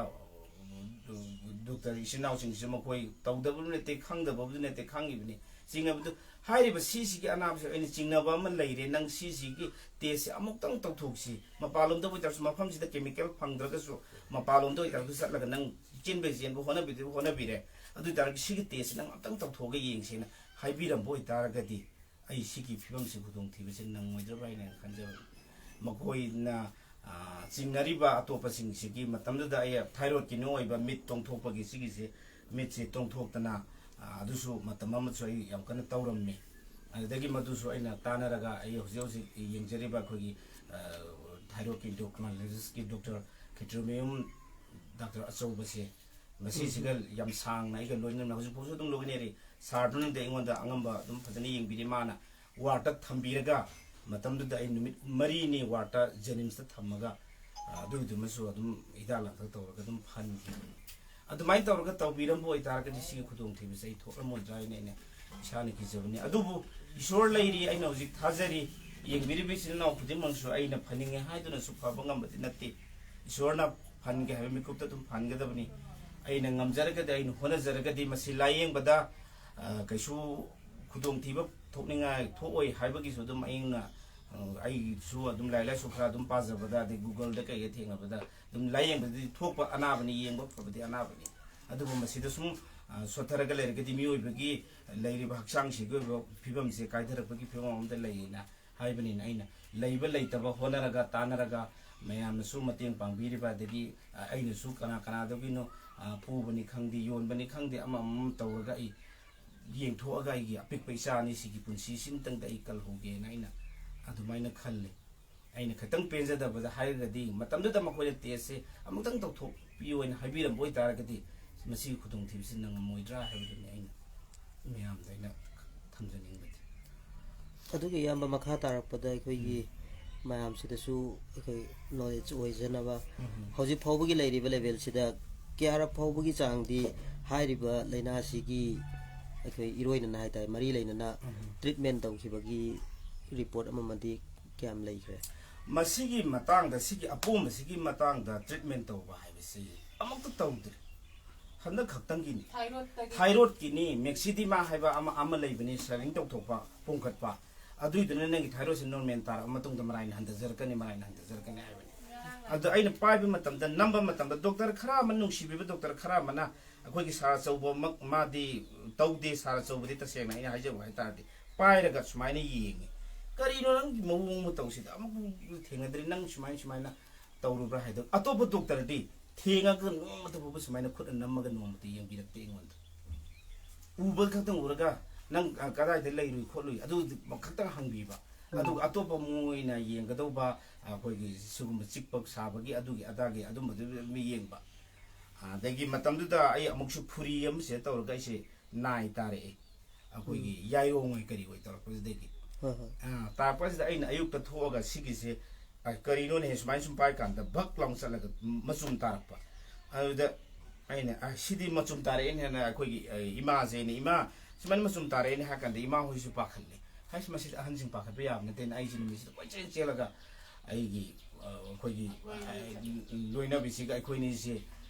ꯗꯣꯛꯇꯔ ꯏꯆꯤꯟ ꯏꯅꯥꯎꯁꯤꯡꯁꯤ ꯃꯈꯣꯏ ꯇꯧꯗꯕꯗꯨ ꯅꯠꯇꯦ, ꯈꯪꯗꯕꯕꯨꯗꯤ ꯅꯠꯇꯦ, ꯈꯪꯉꯤꯕꯅꯤ꯫ ꯆꯤꯡꯅꯕꯗꯨ, ꯍꯥꯏꯔꯤꯕ ꯁꯤꯁꯤꯒꯤ ꯑꯅꯥꯕꯁꯦ ꯑꯩꯅ ꯆꯤꯡꯅꯕ ꯑꯃ ꯂꯩꯔꯦ, ꯅꯪ ꯁꯤꯁꯤꯒꯤ ꯇꯦꯁꯁꯦ ꯑꯃꯨꯛꯇꯪ ꯇꯧꯊꯣꯛꯁꯤ, ꯃꯄꯥꯟꯂꯣꯝꯗ ꯑꯣꯏꯇꯥꯔꯁꯨ, ꯃꯐꯝꯁꯤꯗ ꯀꯦꯃꯤꯀꯦꯜ ꯐꯪꯗ꯭ꯔꯒꯁꯨ ꯃꯄꯥꯟꯂꯣꯝꯗ ꯑꯣꯏꯇꯥꯔꯁꯨ ꯆꯠꯂꯒ ꯅꯪ ꯆꯦꯟꯕ ꯆꯦꯟꯕ ꯍꯣꯠꯅꯕꯤꯗꯕ ꯍꯣꯠꯅꯕꯤꯔꯦ, ꯑꯗꯨ ꯑꯣꯏꯇꯥꯔꯒꯗꯤ ꯁꯤꯒꯤ ꯇꯦꯁꯁꯦ ꯅꯪ ꯑꯝꯇꯪ ꯇꯧꯊꯣꯛꯑꯒ ꯌꯦꯡꯁꯦꯅ ꯍꯥꯏꯕꯤꯔꯝꯕ ꯑꯣꯏꯇꯥꯔꯒꯗꯤ ꯑꯩ ꯁꯤꯒꯤ ꯐꯤꯕꯝꯁꯤ ꯈꯨꯗꯣꯡꯊꯤꯕꯁꯤ ꯅꯪꯉꯣꯏꯗ꯭ꯔꯕ꯭ꯔꯥ ꯍꯥꯏꯅ ꯈꯟꯖꯕꯅꯤ꯫ ꯃꯈꯣꯏꯅ ꯆꯤꯡꯅꯔꯤꯕ ꯑꯇꯣꯞꯄꯁꯤꯡꯁꯤꯒꯤ ꯃꯇꯝꯗꯨꯗ ꯑꯩ ꯊꯥꯏꯔꯣꯏꯗꯀꯤ ꯑꯣꯏꯕ ꯃꯤꯠ ꯇꯣꯡꯊꯣꯛꯄꯒꯤ ꯁꯤꯒꯤꯁꯦ, ꯃꯤꯠꯁꯦ ꯇꯣꯡꯊꯣꯛꯇꯅ ꯑꯗꯨꯁꯨ ꯃꯇꯝ ꯑꯃꯁꯨ ꯑꯩ ꯌꯥꯝ ꯀꯟꯅ ꯇꯧꯔꯝꯃꯤ꯫ ꯑꯗꯨꯗꯒꯤ ꯃꯗꯨꯁꯨ ꯑꯩꯅ ꯇꯥꯟꯅꯔꯒ ꯑꯩ ꯍꯧꯖꯤꯛ ꯍꯧꯖꯤꯛ ꯌꯦꯡꯖꯔꯤꯕ ꯑꯩꯈꯣꯏꯒꯤ ꯊꯥꯏꯔꯣꯏꯗꯀꯤ ꯗꯣꯛꯇꯔ ꯈꯦꯇ꯭ꯔꯤꯃꯌꯨꯝ ꯗꯥꯛꯇꯔ ꯑꯆꯧꯕꯁꯦ, ꯃꯁꯤꯁꯤꯒ ꯌꯥꯝ ꯁꯥꯡꯅ ꯑꯩꯒ ꯂꯣꯏꯅꯅ ꯍꯧꯖꯤꯛꯐꯥꯎꯁꯨ ꯑꯗꯨꯝ ꯂꯣꯏꯅꯔꯤ꯫ ꯁꯥꯔꯗꯨꯅꯗꯤ ꯑꯩꯉꯣꯟꯗ ꯑꯉꯝꯕ ꯑꯗꯨꯝ ꯐꯖꯅ ꯌꯦꯡꯕꯤꯔꯤ꯫ ꯃꯥꯅ ꯋꯥꯔꯗꯇ ꯊꯝꯕꯤꯔꯒ, ꯃꯇꯝꯗꯨꯗ ꯑꯩ ꯅꯨꯃꯤꯠ ꯃꯔꯤꯅꯤ ꯋꯥꯔꯗꯇ ꯖꯦꯅꯤꯝꯁꯇ ꯊꯝꯃꯒ, ꯑꯗꯨꯒꯤꯗꯨꯃꯁꯨ ꯑꯗꯨꯝ ꯍꯤꯗꯥꯛ ꯂꯥꯡꯊꯛ ꯇꯧꯔꯒ ꯑꯗꯨꯝ ꯐꯍꯟꯈꯤꯕꯅꯤ꯫ ꯑꯗꯨꯃꯥꯏꯅ ꯇꯧꯔꯒ ꯇꯧꯕꯤꯔꯝꯕ ꯑꯣꯏꯇꯥꯔꯒꯗꯤ ꯁꯤꯒꯤ ꯈꯨꯗꯣꯡꯊꯤꯕꯁꯦ ꯑꯩ ꯊꯣꯛꯂꯝꯃꯣꯏꯗ꯭ꯔꯥ ꯍꯥꯏꯅ ꯑꯩꯅ ꯏꯁꯥꯅ ꯀꯤꯖꯕꯅꯤ꯫ ꯑꯗꯨꯕꯨ ꯏꯁꯣꯔ ꯂꯩꯔꯤ, ꯑꯩꯅ ꯍꯧꯖꯤꯛ ꯊꯥꯖꯔꯤ꯫ ꯌꯦꯡꯕꯤꯔꯤꯕ ꯏꯆꯤꯟ ꯏꯅꯥꯎ ꯈꯨꯗꯤꯡꯃꯛꯁꯨ ꯑꯩꯅ ꯐꯅꯤꯡꯉꯦ ꯍꯥꯏꯗꯨꯅꯁꯨ ꯐꯕ ꯉꯝꯕꯗꯤ ꯅꯠꯇꯦ꯫ ꯏꯁꯣꯔꯅ ꯐꯍꯟꯒꯦ ꯍꯥꯏꯕ ꯃꯤꯀꯨꯞꯇ ꯑꯗꯨꯝ ꯐꯍꯟꯒꯗꯕꯅꯤ꯫ ꯑꯩꯅ ꯉꯝꯖꯔꯒꯗꯤ, ꯑꯩꯅ ꯍꯣꯠꯅꯖꯔꯒꯗꯤ ꯃꯁꯤ ꯂꯥꯏꯌꯦꯡꯕꯗ ꯀꯩꯁꯨ ꯈꯨꯗꯣꯡꯊꯤꯕ ꯊꯣꯛꯅꯤꯡꯉꯥꯏ ꯊꯣꯛꯑꯣꯏ ꯍꯥꯏꯕꯒꯤꯁꯨ ꯑꯗꯨꯝ ꯑꯩꯅ, ꯑꯩꯁꯨ ꯑꯗꯨꯝ ꯂꯥꯏꯔꯤꯛ ꯂꯥꯏꯁꯨ ꯈꯔ ꯑꯗꯨꯝ ꯄꯥꯖꯕꯗ, ꯑꯗꯩ ꯒꯨꯒꯜꯗ ꯀꯩꯗ ꯊꯦꯡꯅꯕꯗ ꯑꯗꯨꯝ ꯂꯥꯏꯌꯦꯡꯕꯗꯗꯤ ꯊꯣꯛꯄ ꯑꯅꯥꯕꯅꯤ, ꯌꯦꯡꯕ ꯐꯕꯗꯤ ꯑꯅꯥꯕꯅꯤ꯫ ꯑꯗꯨꯕꯨ ꯃꯁꯤꯗ ꯁꯨꯝ ꯁꯣꯠꯊꯔꯒ ꯂꯩꯔꯒꯗꯤ ꯃꯤꯑꯣꯏꯕꯒꯤ ꯂꯩꯔꯤꯕ ꯍꯛꯆꯥꯡꯁꯤꯒꯤ ꯑꯣꯏꯕ ꯐꯤꯕꯝꯁꯦ ꯀꯥꯏꯊꯔꯛꯄꯒꯤ ꯐꯤꯕꯝ ꯑꯃꯗ ꯂꯩꯌꯦꯅ ꯍꯥꯏꯕꯅꯤꯅ, ꯑꯩꯅ ꯂꯩꯕ ꯂꯩꯇꯕ ꯍꯣꯠꯅꯔꯒ ꯇꯥꯟꯅꯔꯒ ꯃꯌꯥꯝꯅꯁꯨ ꯃꯇꯦꯡ ꯄꯥꯡꯕꯤꯔꯤꯕ, ꯑꯗꯒꯤ ꯑꯩꯅꯁꯨ ꯀꯅꯥ ꯀꯅꯥꯗꯒꯤꯅꯣ ꯐꯨꯕꯅꯤ ꯈꯪꯗꯦ, ꯌꯣꯟꯕꯅꯤ ꯈꯪꯗꯦ, ꯑꯃ ꯑꯃ ꯇꯧꯔꯒ ꯑꯩ ꯌꯦꯡꯊꯣꯛꯑꯒ ꯑꯩꯒꯤ ꯑꯄꯤꯛꯄ ꯏꯆꯥ ꯑꯅꯤꯁꯤꯒꯤ ꯄꯨꯟꯁꯤꯁꯤꯝꯇꯪꯗ ꯑꯩ ꯀꯜꯍꯧꯒꯦꯅ ꯑꯩꯅ ꯑꯗꯨꯃꯥꯏꯅ ꯈꯜꯂꯤ꯫ ꯑꯩꯅ ꯈꯤꯇꯪ ꯄꯦꯟꯖꯗꯕꯗ ꯍꯥꯏꯔꯒꯗꯤ, ꯃꯇꯝꯗꯨꯗ ꯃꯈꯣꯏꯅ ꯇꯦꯁꯁꯦ ꯑꯃꯨꯛꯇꯪ ꯇꯧꯊꯣꯛꯄꯤꯌꯨ ꯍꯥꯏꯅ ꯍꯥꯏꯕꯤꯔꯝꯕ ꯑꯣꯏꯇꯥꯔꯒꯗꯤ, ꯃꯁꯤꯒꯤ ꯈꯨꯗꯣꯡꯊꯤꯕꯁꯤ ꯅꯪꯉꯝꯃꯣꯏꯗ꯭ꯔꯥ ꯍꯥꯏꯕꯗꯨꯅꯤ ꯑꯩꯅ ꯃꯌꯥꯝꯗ ꯑꯩꯅ ꯊꯝꯖꯅꯤꯡꯕꯗꯤ꯫ ꯑꯗꯨꯒ ꯏꯌꯥꯝꯕ, ꯃꯈꯥ ꯇꯥꯔꯛꯄꯗ ꯑꯩꯈꯣꯏꯒꯤ ꯃꯌꯥꯝꯁꯤꯗꯁꯨ ꯑꯩꯈꯣꯏ ꯅꯣꯂꯦꯖ ꯑꯣꯏꯖꯅꯕ, ꯍꯧꯖꯤꯛ ꯐꯥꯎꯕꯒꯤ ꯂꯩꯔꯤꯕ ꯂꯦꯚꯦꯜꯁꯤꯗ ꯀꯌꯥꯔꯛ ꯐꯥꯎꯕꯒꯤ ꯆꯥꯡꯗꯤ ꯍꯥꯏꯔꯤꯕ ꯂꯥꯏꯅꯥꯁꯤꯒꯤ ꯑꯩꯈꯣꯏ ꯏꯔꯣꯏꯅꯅ ꯍꯥꯏꯇꯥꯔꯦ, ꯃꯔꯤ ꯂꯩꯅꯅ ꯇ꯭ꯔꯤꯠꯃꯦꯟ ꯇꯧꯈꯤꯕꯒꯤ ꯔꯤꯄꯣꯔꯠ ꯑꯃꯃꯗꯤ ꯀꯌꯥꯝ ꯂꯩꯈ꯭ꯔꯦ? ꯃꯁꯤꯒꯤ ꯃꯇꯥꯡꯗ, ꯁꯤꯒꯤ ꯑꯄꯣꯝꯕꯁꯤꯒꯤ ꯃꯇꯥꯡꯗ ꯇ꯭ꯔꯤꯠꯃꯦꯟ ꯇꯧꯕ ꯍꯥꯏꯕꯁꯤ ꯑꯃꯨꯛꯇ ꯇꯧꯗ꯭ꯔꯤ꯫ ꯍꯟꯗꯛ ꯈꯛꯇꯪꯒꯤꯅꯤ꯫ ꯊꯥꯏꯔꯣꯏꯗꯇꯒꯤ ꯊꯥꯏꯔꯣꯏꯗꯀꯤꯅꯤ, ꯃꯦꯛꯁꯤꯗꯤꯃꯥ ꯍꯥꯏꯕ ꯑꯃ ꯑꯃ ꯂꯩꯕꯅꯤ, ꯁ꯭ꯔꯦꯅꯤꯡ ꯇꯧꯊꯣꯛꯄ, ꯄꯣꯝꯈꯠꯄ꯫ ꯑꯗꯨꯏꯗꯨꯅ ꯅꯪꯒꯤ ꯊꯥꯏꯔꯣꯏꯗꯁꯤ ꯅꯣꯔꯃꯦꯜ ꯇꯥꯔꯛꯄ ꯃꯇꯨꯡꯗ ꯃꯔꯥꯏꯅ ꯍꯟꯊꯖꯔꯛꯀꯅꯤ, ꯃꯔꯥꯏꯅ ꯍꯟꯊꯖꯔꯛꯀꯅꯤ ꯍꯥꯏꯕꯅꯤ꯫ ꯑꯗꯣ ꯑꯩꯅ ꯄꯥꯏꯕ ꯃꯇꯝꯗ, ꯅꯝꯕ ꯃꯇꯝꯗ, ꯗꯣꯛꯇꯔ ꯈꯔ ꯑꯃ, ꯅꯨꯡꯁꯤꯕꯤꯕ ꯗꯣꯛꯇꯔ ꯈꯔ ꯑꯃꯅ, ꯑꯩꯈꯣꯏꯒꯤ ꯁꯥꯔ ꯑꯆꯧꯕꯃꯛ ꯃꯥꯗꯤ ꯇꯧꯗꯦ, ꯁꯥꯔ ꯑꯆꯧꯕꯗꯤ ꯇꯁꯦꯡꯅ ꯑꯩꯅ ꯍꯥꯏꯖꯕ ꯍꯥꯏꯇꯥꯔꯗꯤ, ꯄꯥꯏꯔꯒ ꯁꯨꯃꯥꯏꯅ ꯌꯦꯡꯉꯤ꯫ "ꯀꯔꯤꯅꯣ ꯅꯪꯒꯤ ꯃꯑꯣꯡ ꯃꯇꯧꯁꯤꯗ? ꯑꯃꯨꯛ ꯊꯦꯡꯅꯗ꯭ꯔꯤ, ꯅꯪ ꯁꯨꯃꯥꯏꯅ ꯁꯨꯃꯥꯏꯅ ꯇꯧꯔꯨꯕ꯭ꯔꯥ?" ꯍꯥꯏꯗꯣ, ꯑꯇꯣꯞꯄ ꯗꯣꯛꯇꯔꯗꯤ ꯊꯦꯡꯉꯒ ꯅꯣꯡꯃꯇ ꯐꯥꯎꯕ ꯁꯨꯃꯥꯏꯅ ꯈꯨꯠꯅ ꯅꯝꯃꯒ ꯅꯣꯡꯃꯇ ꯌꯦꯡꯕꯤꯔꯛꯇꯦ ꯑꯩꯉꯣꯟꯗ꯫ ꯎꯕ ꯈꯛꯇꯪ ꯎꯔꯒ, "ꯅꯪ, ꯑ, ꯀꯗꯥꯏꯗ ꯂꯩꯔꯨꯏ ꯈꯣꯠꯂꯨꯏ?" ꯑꯗꯨ ꯈꯛꯇꯪ ꯍꯪꯕꯤꯕ꯫ ꯑꯗꯨꯒ ꯑꯇꯣꯞꯄ ꯃꯣꯏꯅ ꯌꯦꯡꯒꯗꯧꯕ, ꯑꯩꯈꯣꯏꯒꯤ ꯁꯤꯒꯨꯝꯕ ꯆꯤꯛꯄ ꯁꯥꯕꯒꯤ, ꯑꯗꯨꯒꯤ ꯑꯗꯥꯒꯤ ꯑꯗꯨꯝꯕꯗꯨ ꯑꯗꯨꯝ ꯌꯦꯡꯕ꯫ ꯑꯗꯒꯤ ꯃꯇꯝꯗꯨꯗ ꯑꯩ ꯑꯃꯨꯛꯁꯨ ꯐꯨꯔꯤ ꯑꯃꯁꯦ ꯇꯧꯔꯒ ꯑꯩꯁꯦ ꯅꯥꯏ ꯇꯥꯔꯛꯑꯦ, ꯑꯩꯈꯣꯏꯒꯤ ꯌꯥꯏꯔꯣꯡ ꯑꯣꯏ ꯀꯔꯤ ꯑꯣꯏ ꯇꯧꯔꯛꯄꯁꯤꯗꯒꯤ꯫ ꯑ, ꯇꯥꯔꯛꯄꯁꯤꯗ ꯑꯩꯅ ꯑꯌꯨꯛꯇ ꯊꯣꯛꯑꯒ ꯁꯤꯒꯤꯁꯦ, "ꯑ, ꯀꯔꯤꯅꯣꯅꯦ?" ꯁꯨꯃꯥꯏꯅ ꯁꯨꯝ ꯄꯥꯏ ꯀꯥꯟꯗ ꯚꯛ ꯂꯥꯎꯅ ꯆꯠꯂꯒ ꯃꯆꯨꯝ ꯇꯥꯔꯛꯄ꯫ ꯑꯗꯨꯗ ꯑꯩꯅ, "ꯑ, ꯁꯤꯗꯤ ꯃꯆꯨꯝ ꯇꯥꯔꯛꯑꯦꯅꯦ" ꯍꯥꯏꯅ ꯑꯩꯈꯣꯏꯒꯤ, ꯑ, ꯏꯃꯥꯁꯦ, ꯑꯩꯅ, "ꯏꯃꯥ, ꯁꯨꯃꯥꯏꯅ ꯃꯆꯨꯝ ꯇꯥꯔꯛꯑꯦꯅꯦ" ꯍꯥꯏ ꯀꯥꯟꯗ ꯏꯃꯥ ꯍꯣꯏꯁꯨ ꯄꯥꯈꯠꯂꯦ꯫ "ꯍꯥꯏꯁ, ꯃꯁꯤꯗꯤ ꯑꯍꯟꯁꯤꯡ ꯄꯥꯈꯠꯄ ꯌꯥꯕ ꯅꯠꯇꯦꯅ" ꯑꯩꯁꯦ ꯅꯨꯃꯤꯠꯁꯤꯗ ꯀꯣꯏꯆꯦꯟ ꯆꯦꯜꯂꯒ ꯑꯩꯒꯤ, ꯑ, ꯑꯩꯈꯣꯏꯒꯤ, ꯑ, ꯂꯣꯏꯅꯕꯤꯁꯤꯒ ꯑꯩꯈꯣꯏꯅꯤꯁꯦ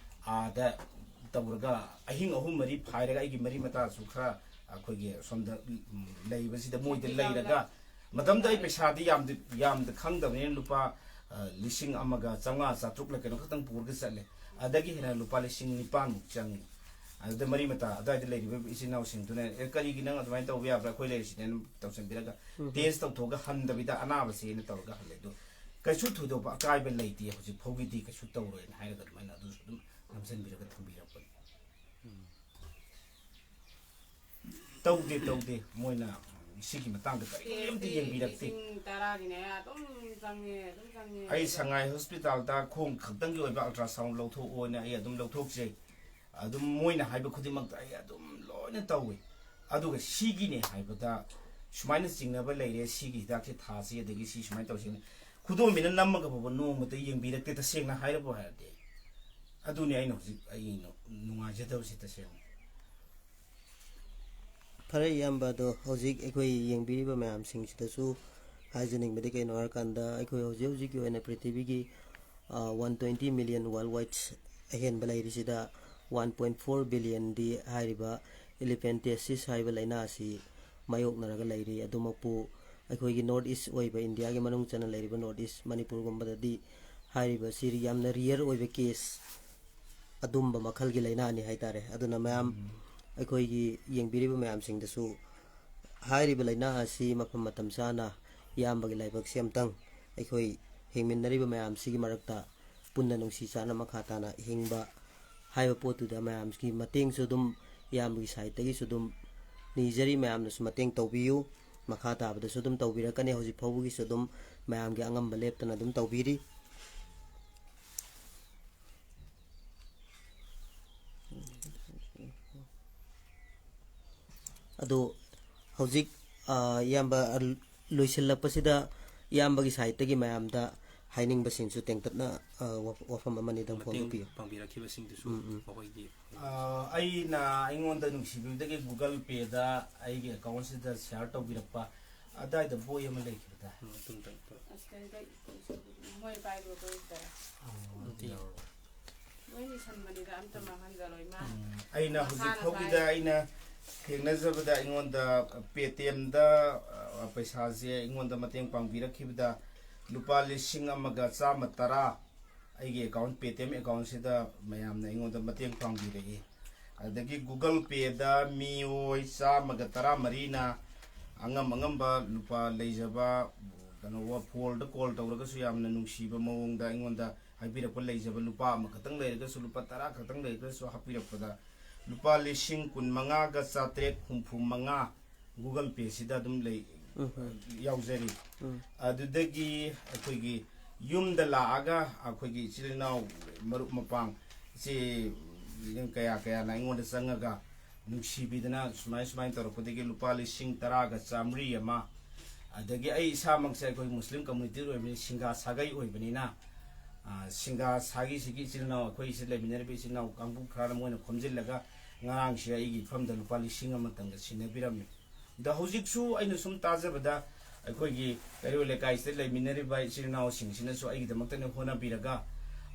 ꯑꯥꯗ ꯇꯧꯔꯒ ꯑꯍꯤꯡ ꯑꯍꯨꯝ ꯃꯔꯤ ꯐꯥꯏꯔꯒ, ꯑꯩꯒꯤ ꯃꯔꯤ ꯃꯇꯥꯁꯨ ꯈꯔ ꯑꯩꯈꯣꯏꯒꯤ ꯁꯣꯝꯗ, ꯎꯝ, ꯂꯩꯕꯁꯤꯗ ꯃꯣꯏꯗ ꯂꯩꯔꯒ, ꯃꯇꯝꯗ ꯑꯩ ꯄꯩꯁꯥꯗꯤ ꯌꯥꯝꯗꯤ, ꯌꯥꯝꯗ ꯈꯪꯗꯕꯅꯤꯅ, ꯂꯨꯄꯥ, ꯑ, ꯂꯤꯁꯤꯡ ꯑꯃꯒ ꯆꯥꯝꯃꯉꯥ ꯆꯥꯇ꯭ꯔꯨꯛꯂ ꯀꯩꯅꯣ ꯈꯛꯇꯪ ꯄꯨꯔꯒ ꯆꯠꯂꯦ꯫ ꯑꯗꯒꯤ ꯍꯦꯟꯅ ꯂꯨꯄꯥ ꯂꯤꯁꯤꯡ ꯅꯤꯄꯥꯟꯃꯨꯛ ꯆꯪꯉꯤ꯫ ꯑꯗꯨꯗ ꯃꯔꯤ ꯃꯇꯥ ꯑꯗꯨꯋꯥꯏꯗ ꯂꯩꯔꯤꯕ ꯏꯆꯤꯟ ꯏꯅꯥꯎꯁꯤꯡꯗꯨꯅ, "ꯑꯦ, ꯀꯔꯤꯒꯤ ꯅꯪ ꯑꯗꯨꯃꯥꯏꯅ ꯇꯧꯕ ꯌꯥꯕ꯭ꯔꯥ? ꯑꯩꯈꯣꯏ ꯂꯩꯔꯤꯁꯤꯅꯦꯅ" ꯇꯧꯁꯟꯕꯤꯔꯒ, ꯇꯦꯁ ꯇꯧꯊꯣꯛꯑꯒ ꯍꯟꯗꯕꯤꯗ ꯑꯅꯥꯕꯁꯦꯅ ꯇꯧꯔꯒ ꯍꯜꯂꯦ꯫ ꯑꯗꯨ ꯀꯩꯁꯨ ꯊꯣꯏꯗꯣꯛꯄ ꯑꯀꯥꯏꯕ ꯂꯩꯇꯦ, ꯍꯧꯖꯤꯛ ꯐꯥꯎꯒꯤꯗꯤ ꯀꯩꯁꯨ ꯇꯧꯔꯣꯏꯅ ꯍꯥꯏꯔꯒ ꯑꯗꯨꯃꯥꯏꯅ ꯑꯗꯨꯁꯨ ꯑꯗꯨꯝ ꯅꯝꯁꯤꯟꯕꯤꯔꯒ ꯊꯝꯕꯤꯔꯛꯄꯅꯤ꯫ ꯇꯧꯗꯦ, ꯇꯧꯗꯦ, ꯃꯣꯏꯅ ꯁꯤꯒꯤ ꯃꯇꯥꯡꯗ ꯀꯔꯤꯝꯇ ꯌꯦꯡꯕꯤꯔꯛꯇꯦ꯫ ꯂꯤꯁꯤꯡ ꯇꯔꯥꯒꯤꯅꯦ ꯑꯗꯨꯝ ꯆꯪꯉꯦ, ꯑꯗꯨꯝ ꯆꯪꯉꯦ꯫ ꯑꯩ ꯁꯉꯥꯏ ꯍꯣꯁꯄꯤꯇꯥꯜꯗ ꯈꯣꯡ ꯈꯛꯇꯪꯒꯤ ꯑꯣꯏꯕ ꯑꯜꯇ꯭ꯔꯥꯁꯥꯎꯟ ꯂꯧꯊꯣꯛꯑꯣꯅ ꯑꯩ ꯑꯗꯨꯝ ꯂꯧꯊꯣꯛꯆꯩ꯫ ꯑꯗꯨꯝ ꯃꯣꯏꯅ ꯍꯥꯏꯕ ꯈꯨꯗꯤꯡꯃꯛꯇ ꯑꯩ ꯑꯗꯨꯝ ꯂꯣꯏꯅ ꯇꯧꯏ꯫ ꯑꯗꯨꯒ ꯁꯤꯒꯤꯅꯦ ꯍꯥꯏꯕꯗ ꯁꯨꯃꯥꯏꯅ ꯆꯤꯡꯅꯕ ꯂꯩꯔꯦ, ꯁꯤꯒꯤ ꯍꯤꯗꯥꯛꯁꯦ ꯊꯥꯁꯤ, ꯑꯗꯒꯤ ꯁꯤ ꯁꯨꯃꯥꯏꯅ ꯇꯧꯁꯤ꯫ ꯈꯨꯗꯣꯝꯕꯤꯅ ꯅꯝꯃꯒ ꯐꯥꯎꯕ ꯅꯣꯡꯃꯇ ꯌꯦꯡꯕꯤꯔꯛꯇꯦ, ꯇꯁꯦꯡꯅ ꯍꯥꯏꯔꯕ ꯍꯥꯏꯔꯗꯤ꯫ ꯑꯗꯨꯅꯤ ꯑꯩꯅ ꯍꯧꯖꯤꯛ ꯑꯩꯅ ꯅꯨꯡꯉꯥꯏꯖꯗꯕꯁꯤ ꯇꯁꯦꯡꯅ꯫ ꯐꯔꯦ ꯏꯌꯥꯝꯕ, ꯑꯗꯣ ꯍꯧꯖꯤꯛ ꯑꯩꯈꯣꯏ ꯌꯦꯡꯕꯤꯔꯤꯕ ꯃꯌꯥꯝꯁꯤꯡꯁꯤꯗꯁꯨ ꯍꯥꯏꯖꯅꯤꯡꯕꯗꯤ ꯀꯩꯅꯣ ꯍꯥꯏꯔꯀꯥꯟꯗ, ꯑꯩꯈꯣꯏ ꯍꯧꯖꯤꯛ ꯍꯧꯖꯤꯛꯀꯤ ꯑꯣꯏꯅ ꯄ꯭ꯔꯤꯊꯤꯕꯤꯒꯤ ꯋꯥꯟ ꯇ꯭ꯋꯦꯟꯇꯤ ꯃꯤꯂꯤꯌꯟ ꯋꯥꯔꯜ ꯋꯥꯏꯗ ꯑꯍꯦꯟꯕ ꯂꯩꯔꯤꯁꯤꯗ, ꯋꯥꯟ ꯄꯣꯏꯟ ꯐꯣꯔ ꯕꯤꯂꯤꯌꯟꯗꯤ ꯍꯥꯏꯔꯤꯕ ꯏꯂꯤꯐꯦꯟꯇꯦꯁꯤꯁ ꯍꯥꯏꯕ ꯂꯥꯏꯅꯥ ꯑꯁꯤ ꯃꯥꯌꯣꯛꯅꯔꯒ ꯂꯩꯔꯤ꯫ ꯑꯗꯨꯃꯛꯄꯨ ꯑꯩꯈꯣꯏꯒꯤ ꯅꯣꯔꯠ ꯏꯁ ꯑꯣꯏꯕ, ꯏꯟꯗꯤꯌꯥꯒꯤ ꯃꯅꯨꯡ ꯆꯟꯅ ꯂꯩꯔꯤꯕ ꯅꯣꯔꯠ ꯏꯁ ꯃꯅꯤꯄꯨꯔꯒꯨꯝꯕꯗꯗꯤ ꯍꯥꯏꯔꯤꯕ ꯑꯁꯤ ꯌꯥꯝꯅ ꯔꯤꯌꯔ ꯑꯣꯏꯕ ꯀꯦꯁ ꯑꯗꯨꯝꯕ ꯃꯈꯜꯒꯤ ꯂꯥꯏꯅꯥꯅꯤ ꯍꯥꯏꯇꯥꯔꯦ꯫ ꯑꯗꯨꯅ ꯃꯌꯥꯝ, ꯑꯩꯈꯣꯏꯒꯤ ꯌꯦꯡꯕꯤꯔꯤꯕ ꯃꯌꯥꯝꯁꯤꯡꯗꯁꯨ ꯍꯥꯏꯔꯤꯕ ꯂꯥꯏꯅꯥ ꯑꯁꯤ ꯃꯐꯝ ꯃꯇꯝ ꯆꯥꯅ ꯏꯌꯥꯝꯕꯒꯤ ꯂꯥꯏꯕꯛꯁꯤ ꯑꯝꯇꯪ ꯑꯩꯈꯣꯏ ꯍꯤꯡꯃꯤꯟꯅꯔꯤꯕ ꯃꯌꯥꯝꯁꯤꯒꯤ ꯃꯔꯛꯇ ꯄꯨꯟꯅ ꯅꯨꯡꯁꯤ ꯆꯥꯟꯅ ꯃꯈꯥ ꯇꯥꯅ ꯍꯤꯡꯕ ꯍꯥꯏꯕ ꯄꯣꯠꯇꯨꯗ ꯃꯌꯥꯝꯒꯤ ꯃꯇꯦꯡꯁꯨ ꯑꯗꯨꯝ ꯏꯌꯥꯝꯕꯒꯤ ꯁꯥꯏꯠꯇꯒꯤꯁꯨ ꯑꯗꯨꯝ ꯅꯤꯖꯔꯤ꯫ ꯃꯌꯥꯝꯅꯁꯨ ꯃꯇꯦꯡ ꯇꯧꯕꯤꯌꯨ꯫ ꯃꯈꯥ ꯇꯥꯕꯗꯁꯨ ꯑꯗꯨꯝ ꯇꯧꯕꯤꯔꯛꯀꯅꯤ꯫ ꯍꯧꯖꯤꯛ ꯐꯥꯎꯕꯒꯤꯁꯨ ꯑꯗꯨꯝ ꯃꯌꯥꯝꯒꯤ ꯑꯉꯝꯕ ꯂꯦꯞꯇꯅ ꯑꯗꯨꯝ ꯇꯧꯕꯤꯔꯤ꯫ ꯑꯗꯣ ꯍꯧꯖꯤꯛ, ꯑ, ꯏꯌꯥꯝꯕ, ꯑ, ꯂꯣꯏꯁꯤꯜꯂꯛꯄꯁꯤꯗ ꯏꯌꯥꯝꯕꯒꯤ ꯁꯥꯏꯠꯇꯒꯤ ꯃꯌꯥꯝꯗ ꯍꯥꯏꯅꯤꯡꯕꯁꯤꯡꯁꯨ ꯇꯦꯟꯇꯛꯅ, ꯑ, ꯋꯥ-, ꯋꯥꯐꯝ ꯑꯃꯅꯤꯗꯪ ꯃꯇꯦꯡ ꯐꯣꯡꯗꯣꯛꯄꯤꯌꯨ꯫ ꯄꯥꯡꯕꯤꯔꯛꯈꯤꯕꯁꯤꯡꯗꯨꯁꯨ ꯎꯝ, ꯎꯝ꯫ ꯃꯈꯣꯏꯒꯤ ꯑ, ꯑꯩꯅ ꯑꯩꯉꯣꯟꯗ ꯅꯨꯡꯁꯤꯕꯤꯕꯗꯒꯤ Google Pay ꯗ ꯑꯩꯒꯤ ꯑꯦꯀꯥꯎꯟꯁꯤꯗ ꯁꯤꯌꯥꯔ ꯇꯧꯕꯤꯔꯛꯄ ꯑꯗꯥꯏꯗ ꯕꯣꯏ ꯑꯃ ꯂꯩꯈꯤꯕꯗ꯫ ꯃꯇꯨꯡꯗ ꯑꯁ, ꯀꯩꯅꯣ ꯇꯧ-, ꯃꯣꯏ ꯄꯥꯏꯕ ꯕꯣꯏꯗ ꯂꯣꯏ ꯏꯁꯟꯕꯅꯤꯗ, ꯑꯝꯇ ꯃꯥꯡꯍꯟꯖꯔꯣꯏ ꯃꯥ꯫ ꯎꯝ, ꯑꯩꯅ ꯍꯧꯖꯤꯛ ꯐꯥꯎꯒꯤꯗ ꯑꯩꯅ ꯊꯦꯡꯅꯖꯕꯗ ꯑꯩꯉꯣꯟꯗ ꯄꯦ ꯇꯤ ꯑꯦꯝꯗ, ꯑ, ꯄꯩꯁꯥꯁꯦ ꯑꯩꯉꯣꯟꯗ ꯃꯇꯦꯡ ꯄꯥꯡꯕꯤꯔꯛꯈꯤꯕꯗ ꯂꯨꯄꯥ ꯂꯤꯁꯤꯡ ꯑꯃꯒ ꯆꯥꯝꯃ ꯇꯔꯥ ꯑꯩꯒꯤ ꯑꯦꯀꯥꯎꯟ, ꯄꯦ ꯇꯤ ꯑꯦꯝ ꯑꯦꯀꯥꯎꯟꯁꯤꯗ ꯃꯌꯥꯝꯅ ꯑꯩꯉꯣꯟꯗ ꯃꯇꯦꯡ ꯄꯥꯡꯕꯤꯔꯛꯏ꯫ ꯑꯗꯒꯤ Google Pay ꯗ ꯃꯤꯑꯣꯏ ꯆꯥꯝꯃꯒ ꯇꯔꯥꯃꯔꯤꯅ ꯑꯉꯝ ꯑꯉꯝꯕ ꯂꯨꯄꯥ ꯂꯩꯖꯕ, ꯀꯩꯅꯣ, ꯐꯣꯟꯗ ꯀꯣꯜ ꯇꯧꯔꯒꯁꯨ ꯌꯥꯝꯅ ꯅꯨꯡꯁꯤꯕ ꯃꯑꯣꯡꯗ ꯑꯩꯉꯣꯟꯗ ꯍꯥꯏꯕꯤꯔꯛꯄ ꯂꯩꯖꯕ ꯂꯨꯄꯥ ꯑꯃꯈꯛꯇꯪ ꯂꯩꯔꯒꯁꯨ, ꯂꯨꯄꯥ ꯇꯔꯥ ꯈꯛꯇꯪ ꯂꯩꯔꯒꯁꯨ ꯍꯥꯞꯄꯤꯔꯛꯄꯗ ꯂꯨꯄꯥ ꯂꯤꯁꯤꯡ ꯀꯨꯟ ꯃꯉꯥꯒ ꯆꯥꯇ꯭ꯔꯦꯠ ꯍꯨꯝꯐꯨ ꯃꯉꯥ Google Pay ꯁꯤꯗ ꯑꯗꯨꯝ ꯂꯩ, ꯎꯝ, ꯎꯝ꯫ ꯌꯥꯎꯖꯔꯤ꯫ ꯎꯝ꯫ ꯑꯗꯨꯗꯒꯤ ꯑꯩꯈꯣꯏꯒꯤ ꯌꯨꯝꯗ ꯂꯥꯛꯑꯒ ꯑꯩꯈꯣꯏꯒꯤ ꯏꯆꯤꯜ ꯏꯅꯥꯎ, ꯃꯔꯨꯞ ꯃꯄꯥꯡ, ꯏꯆꯦ ꯀꯌꯥ ꯀꯌꯥꯅ ꯑꯩꯉꯣꯟꯗ ꯆꯪꯉꯒ ꯅꯨꯡꯁꯤꯕꯤꯗꯅ ꯁꯨꯃꯥꯏ ꯁꯨꯃꯥꯏꯅ ꯇꯧꯔꯛꯄꯗꯒꯤ ꯂꯨꯄꯥ ꯂꯤꯁꯤꯡ ꯇꯔꯥꯒ ꯆꯥꯃꯔꯤ ꯑꯃ, ꯑꯗꯒꯤ ꯑꯩ ꯏꯁꯥꯃꯛꯁꯦ ꯑꯩꯈꯣꯏ ꯃꯨꯁꯂꯤꯝ community ꯑꯣꯏꯕꯅꯤ, ꯁꯤꯡꯒꯥ ꯁꯥꯒꯩ ꯑꯣꯏꯕꯅꯤꯅ, ꯑ, ꯁꯤꯡꯒꯥ ꯁꯥꯒꯩꯁꯤꯒꯤ ꯏꯆꯤꯜ ꯏꯅꯥꯎ, ꯑꯩꯈꯣꯏꯁꯤ ꯂꯩꯃꯤꯟꯅꯔꯤꯕ ꯏꯆꯤꯜ ꯏꯅꯥꯎ ꯀꯥꯡꯕꯨ ꯈꯔꯅ ꯃꯣꯏꯅ ꯈꯣꯝꯖꯤꯜꯂꯒ ꯉꯔꯥꯡꯁꯦ ꯑꯩꯒꯤ ꯏꯐꯝꯗ ꯂꯨꯄꯥ ꯂꯤꯁꯤꯡ ꯑꯃꯇꯪꯒ ꯁꯤꯟꯅꯕꯤꯔꯝꯃꯤ꯫ ꯑꯗ ꯍꯧꯖꯤꯛꯁꯨ ꯑꯩꯅ ꯁꯨꯝ ꯇꯥꯖꯕꯗ ꯑꯩꯈꯣꯏꯒꯤ ꯀꯩꯔꯣꯏ ꯂꯩꯀꯥꯏꯁꯤꯗ ꯂꯩꯃꯤꯟꯅꯔꯤꯕ ꯏꯆꯤꯜ ꯏꯅꯥꯎꯁꯤꯡꯁꯤꯅꯁꯨ ꯑꯩꯒꯤꯗꯃꯛꯇꯅꯦ ꯍꯣꯠꯅꯕꯤꯔꯒ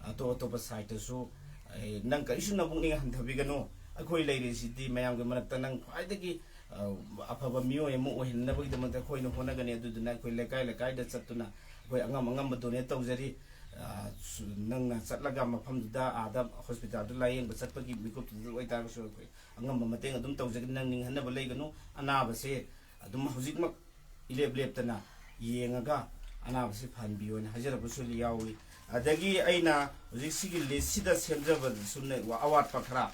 ꯑꯇꯣꯞ ꯑꯇꯣꯞꯄ side ꯇꯁꯨ, ꯑꯦ, "ꯅꯪ ꯀꯔꯤꯁꯨ ꯅꯄꯨꯛꯅꯤꯡ ꯍꯟꯊꯕꯤꯒꯅꯨ, ꯑꯩꯈꯣꯏ ꯂꯩꯔꯤꯁꯤꯗꯤ ꯃꯌꯥꯝꯒꯤ ꯃꯔꯛꯇ ꯅꯪ ꯈ꯭ꯋꯥꯏꯗꯒꯤ, ꯑ, ꯑꯐꯕ ꯃꯤꯑꯣꯏ ꯑꯃ ꯑꯣꯏꯍꯟꯅꯕꯒꯤꯗꯃꯛꯇ ꯑꯩꯈꯣꯏꯅ ꯍꯣꯠꯅꯒꯅꯤ"꯫ ꯑꯗꯨꯗꯨꯅ ꯑꯩꯈꯣꯏ ꯂꯩꯀꯥꯏ ꯂꯩꯀꯥꯏꯗ ꯆꯠꯇꯨꯅ ꯑꯩꯈꯣꯏ ꯑꯉꯝ ꯑꯉꯝꯕ donate ꯇꯧꯖꯔꯤ꯫ ꯑ, ꯁꯨ-, ꯅꯪꯅ ꯆꯠꯂꯒ ꯃꯐꯝꯗꯨꯗ, ꯑꯥꯗ hospital ꯗ ꯂꯥꯌꯦꯡꯕ ꯆꯠꯄꯒꯤ ꯃꯤꯀꯨꯞꯇꯨꯗ ꯑꯣꯏꯇꯥꯔꯒꯁꯨ ꯑꯩꯈꯣꯏ ꯑꯉꯝꯕ ꯃꯇꯦꯡ ꯑꯗꯨꯝ ꯇꯧꯖꯒꯅꯤ꯫ ꯅꯪ ꯅꯤꯡꯍꯟꯅꯕ ꯂꯩꯒꯅꯨ꯫ ꯑꯅꯥꯕꯁꯦ ꯑꯗꯨꯝ ꯍꯧꯖꯤꯛꯃꯛ ꯏꯂꯦꯞ ꯂꯦꯞꯇꯅ ꯌꯦꯡꯉꯒ ꯑꯅꯥꯕꯁꯤ ꯐꯍꯟꯕꯤꯌꯣꯅ ꯍꯥꯏꯖꯔꯛꯄꯁꯨ ꯌꯥꯎꯏ꯫ ꯑꯗꯒꯤ ꯑꯩꯅ ꯍꯧꯖꯤꯛ ꯁꯤꯒꯤ list ꯁꯤꯗ ꯁꯦꯝꯖꯕꯗꯁꯨ ꯑꯋꯥꯠꯄ ꯈꯔ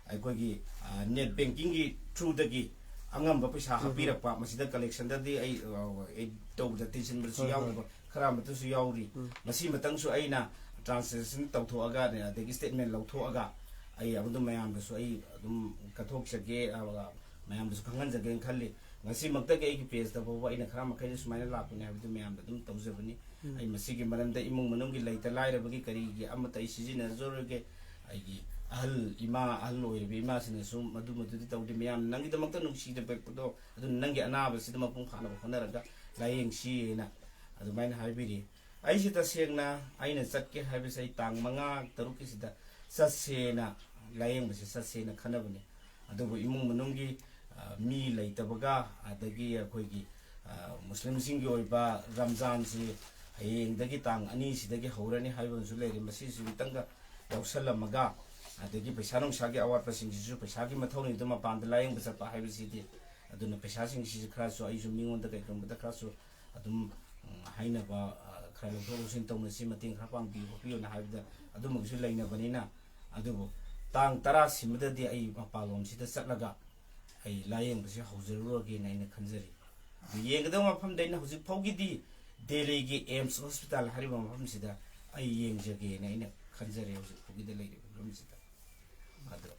ꯑꯩꯈꯣꯏꯒꯤ, ꯑ, net banking ꯒꯤ through ꯗꯒꯤ ꯑꯉꯝꯕ ꯄꯩꯁꯥ ꯎꯝ꯫ ꯍꯥꯞꯄꯤꯔꯛꯄ, ꯃꯁꯤꯗ collection ꯗꯗꯤ ꯑꯩ, ꯑ, ꯑꯩ ꯇꯧꯕꯗ ꯇꯤꯟꯁꯤꯟꯕꯁꯨ ꯍꯣꯏ, ꯍꯣꯏ꯫ ꯌꯥꯎꯗꯕ ꯈꯔ ꯑꯃꯠꯇꯁꯨ ꯌꯥꯎꯔꯤ꯫ ꯎꯝ꯫ ꯃꯁꯤ ꯃꯇꯪꯁꯨ ꯑꯩꯅ transaction ꯇꯧꯊꯣꯛꯑꯒ, ꯑꯗꯒꯤ statement ꯂꯧꯊꯣꯛꯑꯒ ꯑꯩ ꯑꯗꯨꯝ ꯃꯌꯥꯝꯗꯁꯨ ꯑꯩ ꯑꯗꯨꯝ ꯀꯠꯊꯣꯛꯆꯒꯦ, ꯑꯗꯨꯒ ꯃꯌꯥꯝꯗꯁꯨ ꯈꯪꯍꯟꯖꯒꯦꯅ ꯈꯜꯂꯤ꯫ ꯉꯁꯤꯃꯛꯇꯒꯤ ꯑꯩꯒꯤ page ꯇ ꯐꯥꯎꯕ ꯑꯩꯅ ꯈꯔ ꯃꯈꯩꯗꯤ ꯁꯨꯃꯥꯏꯅ ꯂꯥꯛꯄꯅꯦ ꯍꯥꯏꯕꯗꯨ ꯃꯌꯥꯝꯗ ꯑꯗꯨꯝ ꯇꯧꯖꯕꯅꯤ꯫ ꯎꯝ꯫ ꯑꯩ ꯃꯁꯤꯒꯤ ꯃꯔꯝꯗ ꯏꯃꯨꯡ ꯃꯅꯨꯡꯒꯤ ꯂꯩꯇ ꯂꯥꯏꯔꯕꯒꯤ ꯀꯔꯤꯒꯤ ꯑꯃꯠꯇ ꯑꯩ ꯁꯤꯖꯤꯟꯅꯖꯔꯣꯏꯒꯦ꯫ ꯑꯩꯒꯤ ꯑꯍꯜ ꯏꯃꯥ, ꯑꯍꯜ ꯑꯣꯏꯔꯤꯕ ꯏꯃꯥꯁꯤꯡꯅꯁꯨ ꯃꯗꯨ ꯃꯗꯨꯗꯤ ꯇꯧꯗꯦ, ꯃꯌꯥꯝꯅ ꯅꯪꯒꯤꯗꯃꯛꯇ ꯅꯨꯡꯁꯤꯅ ꯄꯤꯔꯛꯄꯗꯣ, ꯑꯗꯨꯅ ꯅꯪꯒꯤ ꯑꯅꯥꯕꯁꯤꯗ ꯃꯄꯨꯡ ꯐꯥꯅꯕ ꯍꯣꯠꯅꯔꯒ ꯂꯥꯌꯦꯡꯁꯤ ꯍꯥꯏꯅ ꯑꯗꯨꯃꯥꯏꯅ ꯍꯥꯏꯕꯤꯔꯤ꯫ ꯑꯩꯁꯤ ꯇꯁꯦꯡꯅ ꯑꯩꯅ ꯆꯠꯀꯦ ꯍꯥꯏꯕꯁꯦ ꯑꯩ ꯇꯥꯡ ꯃꯉꯥ ꯇꯔꯨꯛꯀꯤꯁꯤꯗ ꯆꯠꯁꯦꯅ, ꯂꯥꯌꯦꯡꯕꯁꯦ ꯆꯠꯁꯦꯅ ꯈꯟꯅꯕꯅꯤ꯫ ꯑꯗꯨꯕꯨ ꯏꯃꯨꯡ ꯃꯅꯨꯡꯒꯤ, ꯑ, ꯃꯤ ꯂꯩꯇꯕꯒ, ꯑꯗꯒꯤ ꯑꯩꯈꯣꯏꯒꯤ, ꯑ, ꯃꯨꯁꯂꯤꯝꯁꯤꯡꯒꯤ ꯑꯣꯏꯕ ꯔꯝꯖꯥꯟꯁꯤ ꯍꯌꯦꯡꯗꯒꯤ ꯇꯥꯡ ꯑꯅꯤꯁꯤꯗꯒꯤ ꯍꯧꯔꯅꯤ ꯍꯥꯏꯕ ꯑꯃꯁꯨ ꯂꯩꯔꯦ꯫ ꯃꯁꯤꯁꯨ ꯑꯃꯨꯛꯇꯪꯒ ꯌꯥꯎꯁꯜꯂꯝꯃꯒ, ꯑꯗꯒꯤ ꯄꯩꯁꯥ ꯅꯨꯡꯁꯥꯒꯤ ꯑꯋꯥꯠꯄꯁꯤꯡꯁꯤꯁꯨ ꯄꯩꯁꯥꯒꯤ ꯃꯊꯧꯅꯤ, ꯑꯗꯨ ꯃꯄꯥꯟꯗ ꯂꯥꯌꯦꯡꯕ ꯆꯠꯄ ꯍꯥꯏꯕꯁꯤꯗꯤ꯫ ꯑꯗꯨꯅ ꯄꯩꯁꯥꯁꯤꯡꯁꯤꯁꯨ ꯈꯔꯁꯨ ꯑꯩꯁꯨ ꯃꯤꯉꯣꯟꯗ ꯀꯩꯒꯨꯝꯕꯗ ꯈꯔꯁꯨ ꯑꯗꯨꯝ, ꯎꯝ, ꯍꯥꯏꯅꯕ, ꯑ, ꯈꯔ ꯂꯧꯊꯣꯛ ꯂꯧꯁꯤꯟ ꯇꯧꯅꯁꯤ, ꯃꯇꯦꯡ ꯈꯔ ꯄꯥꯡꯕꯤꯌꯨ ꯈꯣꯠꯄꯤꯌꯨꯅ ꯍꯥꯏꯕꯗ ꯑꯗꯨꯝꯕꯒꯤꯁꯨ ꯂꯩꯅꯕꯅꯤꯅ, ꯑꯗꯨꯕꯨ ꯇꯥꯡ ꯇꯔꯥ ꯁꯤꯃꯗꯗꯤ ꯑꯩ ꯃꯄꯥꯟꯂꯣꯝꯁꯤꯗ ꯆꯠꯂꯒ ꯑꯩ ꯂꯥꯏꯌꯦꯡꯕꯁꯦ ꯍꯧꯖꯔꯨꯔꯒꯦꯅ ꯑꯩꯅ ꯈꯟꯖꯔꯤ꯫ ꯑꯗꯨ ꯌꯦꯡꯒꯗꯕ ꯃꯐꯝꯗ ꯑꯩꯅ ꯍꯧꯖꯤꯛ ꯐꯥꯎꯒꯤꯗꯤ ꯗꯦꯜꯂꯤꯒꯤ ꯑꯦꯝꯁ ꯍꯣꯁꯄꯤꯇꯥꯜ ꯍꯥꯏꯔꯤꯕ ꯃꯐꯝꯁꯤꯗ ꯑꯩ ꯌꯦꯡꯖꯒꯦꯅ ꯑꯩꯅ ꯈꯟꯖꯔꯦ ꯍꯧꯖꯤꯛ ꯐꯥꯎꯒꯤꯗ ꯂꯩꯔꯤꯕ ꯐꯤꯕꯝꯁꯤꯗ꯫ ꯑꯗꯣ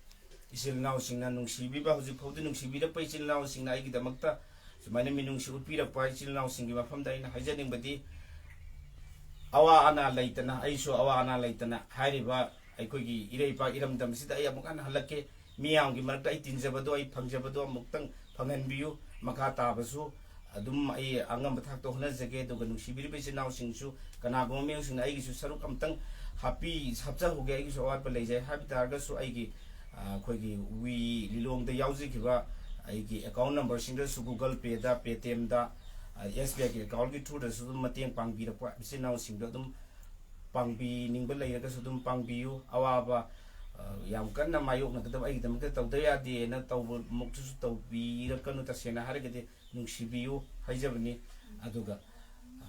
ꯏꯆꯤꯜ ꯏꯅꯥꯎꯁꯤꯡꯅ ꯅꯨꯡꯁꯤꯕꯤꯕ, ꯍꯧꯖꯤꯛ ꯐꯥꯎꯗꯤ ꯅꯨꯡꯁꯤꯕꯤꯔꯛꯄ ꯏꯆꯤꯜ ꯏꯅꯥꯎꯁꯤꯡꯅ ꯑꯩꯒꯤꯗꯃꯛꯇ ꯁꯨꯃꯥꯏꯅ ꯃꯤꯅꯨꯡꯁꯤ ꯎꯠꯄꯤꯔꯛꯄ ꯏꯆꯤꯜ ꯏꯅꯥꯎꯁꯤꯡꯒꯤ ꯃꯐꯝꯗ ꯑꯩꯅ ꯍꯥꯏꯖꯅꯤꯡꯕꯗꯤ, ꯑꯋꯥ ꯑꯅꯥ ꯂꯩꯇꯅ, ꯑꯩꯁꯨ ꯑꯋꯥ ꯑꯅꯥ ꯂꯩꯇꯅ ꯍꯥꯏꯔꯤꯕ ꯑꯩꯈꯣꯏꯒꯤ ꯏꯔꯩꯄꯥꯛ ꯏꯔꯝꯗꯝꯁꯤꯗ ꯑꯩ ꯑꯃꯨꯛ ꯍꯟꯅ ꯍꯜꯂꯛꯀꯦ꯫ ꯃꯤꯌꯥꯝꯒꯤ ꯃꯔꯛꯇ ꯑꯩ ꯇꯤꯟꯖꯕꯗꯣ, ꯑꯩ ꯐꯪꯖꯕꯗꯣ ꯑꯃꯨꯛꯇꯪ ꯐꯪꯍꯟꯕꯤꯌꯨ꯫ ꯃꯈꯥ ꯇꯥꯕꯁꯨ ꯑꯗꯨꯝ ꯑꯩ ꯑꯉꯝꯕ ꯊꯥꯛꯇ ꯍꯣꯠꯅꯖꯒꯦ꯫ ꯑꯗꯨꯒ ꯅꯨꯡꯁꯤꯕꯤꯔꯤꯕ ꯏꯆꯤꯜ ꯏꯅꯥꯎꯁꯤꯡꯁꯨ ꯀꯅꯥꯒꯨꯝꯕ ꯃꯤꯑꯣꯏꯁꯤꯡꯅ ꯑꯩꯒꯤꯁꯨ ꯁꯔꯨꯛ ꯑꯃꯇꯪ ꯍꯥꯞꯄꯤ, ꯍꯥꯞꯆꯍꯧꯒꯦ, ꯑꯩꯒꯤꯁꯨ ꯑꯋꯥꯠꯄ ꯂꯩꯖꯩ ꯍꯥꯏꯕ ꯇꯥꯔꯒꯁꯨ, ꯑꯩꯒꯤ, ꯑ, ꯑꯩꯈꯣꯏꯒꯤ ꯋꯤ ꯂꯤꯂꯣꯡꯗ ꯌꯥꯎꯖꯈꯤꯕ ꯑꯩꯒꯤ ꯑꯦꯀꯥꯎꯟ ꯅꯝꯕꯔꯁꯤꯡꯗꯁꯨ, ꯒꯨꯒꯜ ꯄꯦꯗ, ꯄꯦꯇꯤꯑꯦꯝꯗ, ꯑ, ꯑꯦꯁ ꯕꯤ ꯑꯥꯏꯒꯤ ꯑꯦꯀꯥꯎꯟꯒꯤ ꯊ꯭ꯔꯨꯗꯁꯨ ꯑꯗꯨꯝ ꯃꯇꯦꯡ ꯄꯥꯡꯕꯤꯔꯛꯄ ꯏꯆꯤꯜ ꯏꯅꯥꯎꯁꯤꯡꯗꯣ ꯑꯗꯨꯝ ꯄꯥꯡꯕꯤꯅꯤꯡꯕ ꯂꯩꯔꯒꯁꯨ ꯑꯗꯨꯝ ꯄꯥꯡꯕꯤꯌꯨ꯫ ꯑꯋꯥꯕ, ꯑ, ꯌꯥꯝ ꯀꯟꯅ ꯃꯥꯌꯣꯛꯅꯒꯗꯕ, ꯑꯩꯒꯤꯗꯃꯛꯇ ꯇꯧꯗ ꯌꯥꯗꯦꯅ ꯇꯧꯕꯃꯛꯇꯨꯁꯨ ꯇꯧꯕꯤꯔꯛꯀꯅꯨ꯫ ꯇꯁꯦꯡꯅ ꯍꯥꯏꯔꯒꯗꯤ ꯅꯨꯡꯁꯤꯕꯤꯌꯨ ꯍꯥꯏꯖꯕꯅꯤ꯫ ꯑꯗꯨꯒ, ꯑ,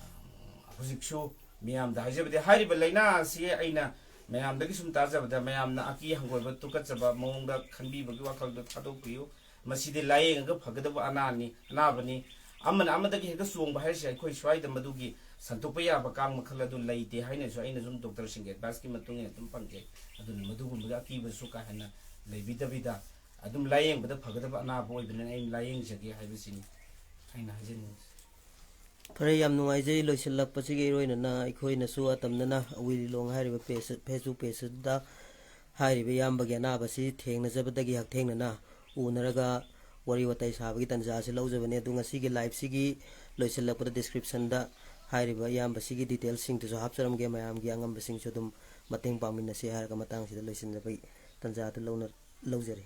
ꯍꯧꯖꯤꯛꯁꯨ ꯃꯤꯌꯥꯝꯗ ꯍꯥꯏꯖꯕꯗꯤ, ꯍꯥꯏꯔꯤꯕ ꯂꯥꯏꯅꯥ ꯑꯁꯤ ꯑꯩꯅ ꯃꯌꯥꯝꯗꯒꯤ ꯁꯨꯝ ꯇꯥꯖꯕꯗ, ꯃꯌꯥꯝꯅ ꯑꯀꯤ ꯍꯪꯒꯣꯏꯕ, ꯇꯨꯀꯠꯆꯕ ꯃꯑꯣꯡꯗ ꯈꯟꯕꯤꯕꯒꯤ ꯋꯥꯈꯜꯗꯣ ꯊꯥꯗꯣꯛꯄꯤꯌꯨ꯫ ꯃꯁꯤꯗꯤ ꯂꯥꯏꯌꯦꯡꯉꯒ ꯐꯒꯗꯕ ꯑꯅꯥꯅꯤ, ꯑꯅꯥꯕꯅꯤ꯫ ꯑꯃꯅ ꯑꯃꯗꯒꯤ ꯍꯦꯛꯇ ꯆꯣꯡꯕ ꯍꯥꯏꯔꯤꯁꯦ ꯑꯩꯈꯣꯏ ꯁ꯭ꯋꯥꯏꯗ ꯃꯗꯨꯒꯤ ꯁꯟꯗꯣꯛꯄ ꯌꯥꯕ ꯀꯥꯡ ꯃꯈꯜ ꯑꯗꯨ ꯂꯩꯇꯦ ꯍꯥꯏꯅꯁꯨ ꯑꯩꯅ ꯁꯨꯝ ꯗꯣꯛꯇꯔꯁꯤꯡꯒꯤ ꯑꯦꯗꯚꯥꯏꯁꯀꯤ ꯃꯇꯨꯡ ꯏꯟꯅ ꯑꯗꯨꯝ ꯐꯪꯖꯩ꯫ ꯑꯗꯨꯅ ꯃꯗꯨꯒꯨꯝꯕꯒꯤ ꯑꯀꯤꯕꯁꯨ ꯀꯥ ꯍꯦꯟꯅ ꯂꯩꯕꯤꯗꯕꯤꯗ, ꯑꯗꯨꯝ ꯂꯥꯏꯌꯦꯡꯕꯗ ꯐꯒꯗꯕ ꯑꯅꯥꯕ ꯑꯣꯏꯕꯅꯤꯅ ꯑꯩꯅ ꯂꯥꯏꯌꯦꯡꯖꯒꯦ ꯍꯥꯏꯕꯁꯤꯅꯤ ꯑꯩꯅ ꯍꯥꯏꯖꯅꯤꯡꯉꯤꯁꯦ꯫ ꯐꯔꯦ, ꯌꯥꯝ ꯅꯨꯡꯉꯥꯏꯖꯩ꯫ ꯂꯣꯏꯁꯤꯜꯂꯛꯄꯁꯤꯒꯤ ꯏꯔꯣꯏꯅꯅ ꯑꯩꯈꯣꯏꯅꯁꯨ ꯑꯇꯝꯅꯅ ꯑꯋꯤ ꯂꯤꯂꯣꯡ ꯍꯥꯏꯔꯤꯕ ꯄꯦꯖ, ꯐꯦꯁꯕꯨꯛ ꯄꯦꯖꯁꯤꯗ ꯍꯥꯏꯔꯤꯕ ꯏꯌꯥꯝꯕꯒꯤ ꯑꯅꯥꯕꯁꯤ ꯊꯦꯡꯅꯖꯕꯗꯒꯤ ꯍꯛꯊꯦꯡꯅꯅ ꯎꯅꯔꯒ ꯋꯥꯔꯤ ꯋꯥꯇꯥꯏ ꯁꯥꯕꯒꯤ ꯇꯥꯟꯖꯥ ꯑꯁꯤ ꯂꯧꯖꯕꯅꯤ꯫ ꯑꯗꯨ ꯉꯁꯤꯒꯤ ꯂꯥꯏꯚꯁꯤꯒꯤ ꯂꯣꯏꯁꯤꯜꯂꯛꯄꯗ ꯗꯤꯁꯀ꯭ꯔꯤꯞꯁꯟꯗ ꯍꯥꯏꯔꯤꯕ ꯏꯌꯥꯝꯕꯁꯤꯒꯤ ꯗꯤꯇꯦꯜꯁꯁꯤꯡꯗꯨꯁꯨ ꯍꯥꯞꯆꯔꯝꯒꯦ꯫ ꯃꯌꯥꯝꯒꯤ ꯑꯉꯝꯕꯁꯤꯡꯁꯨ ꯑꯗꯨꯝ ꯃꯇꯦꯡ ꯄꯥꯡꯃꯤꯟꯅꯁꯤ ꯍꯥꯏꯔꯒ ꯃꯇꯥꯡꯁꯤꯗ ꯂꯣꯏꯁꯤꯟꯖꯕꯒꯤ ꯇꯥꯟꯖꯥꯗꯨ ꯂꯧꯅ-, ꯂꯧꯖꯔꯤ꯫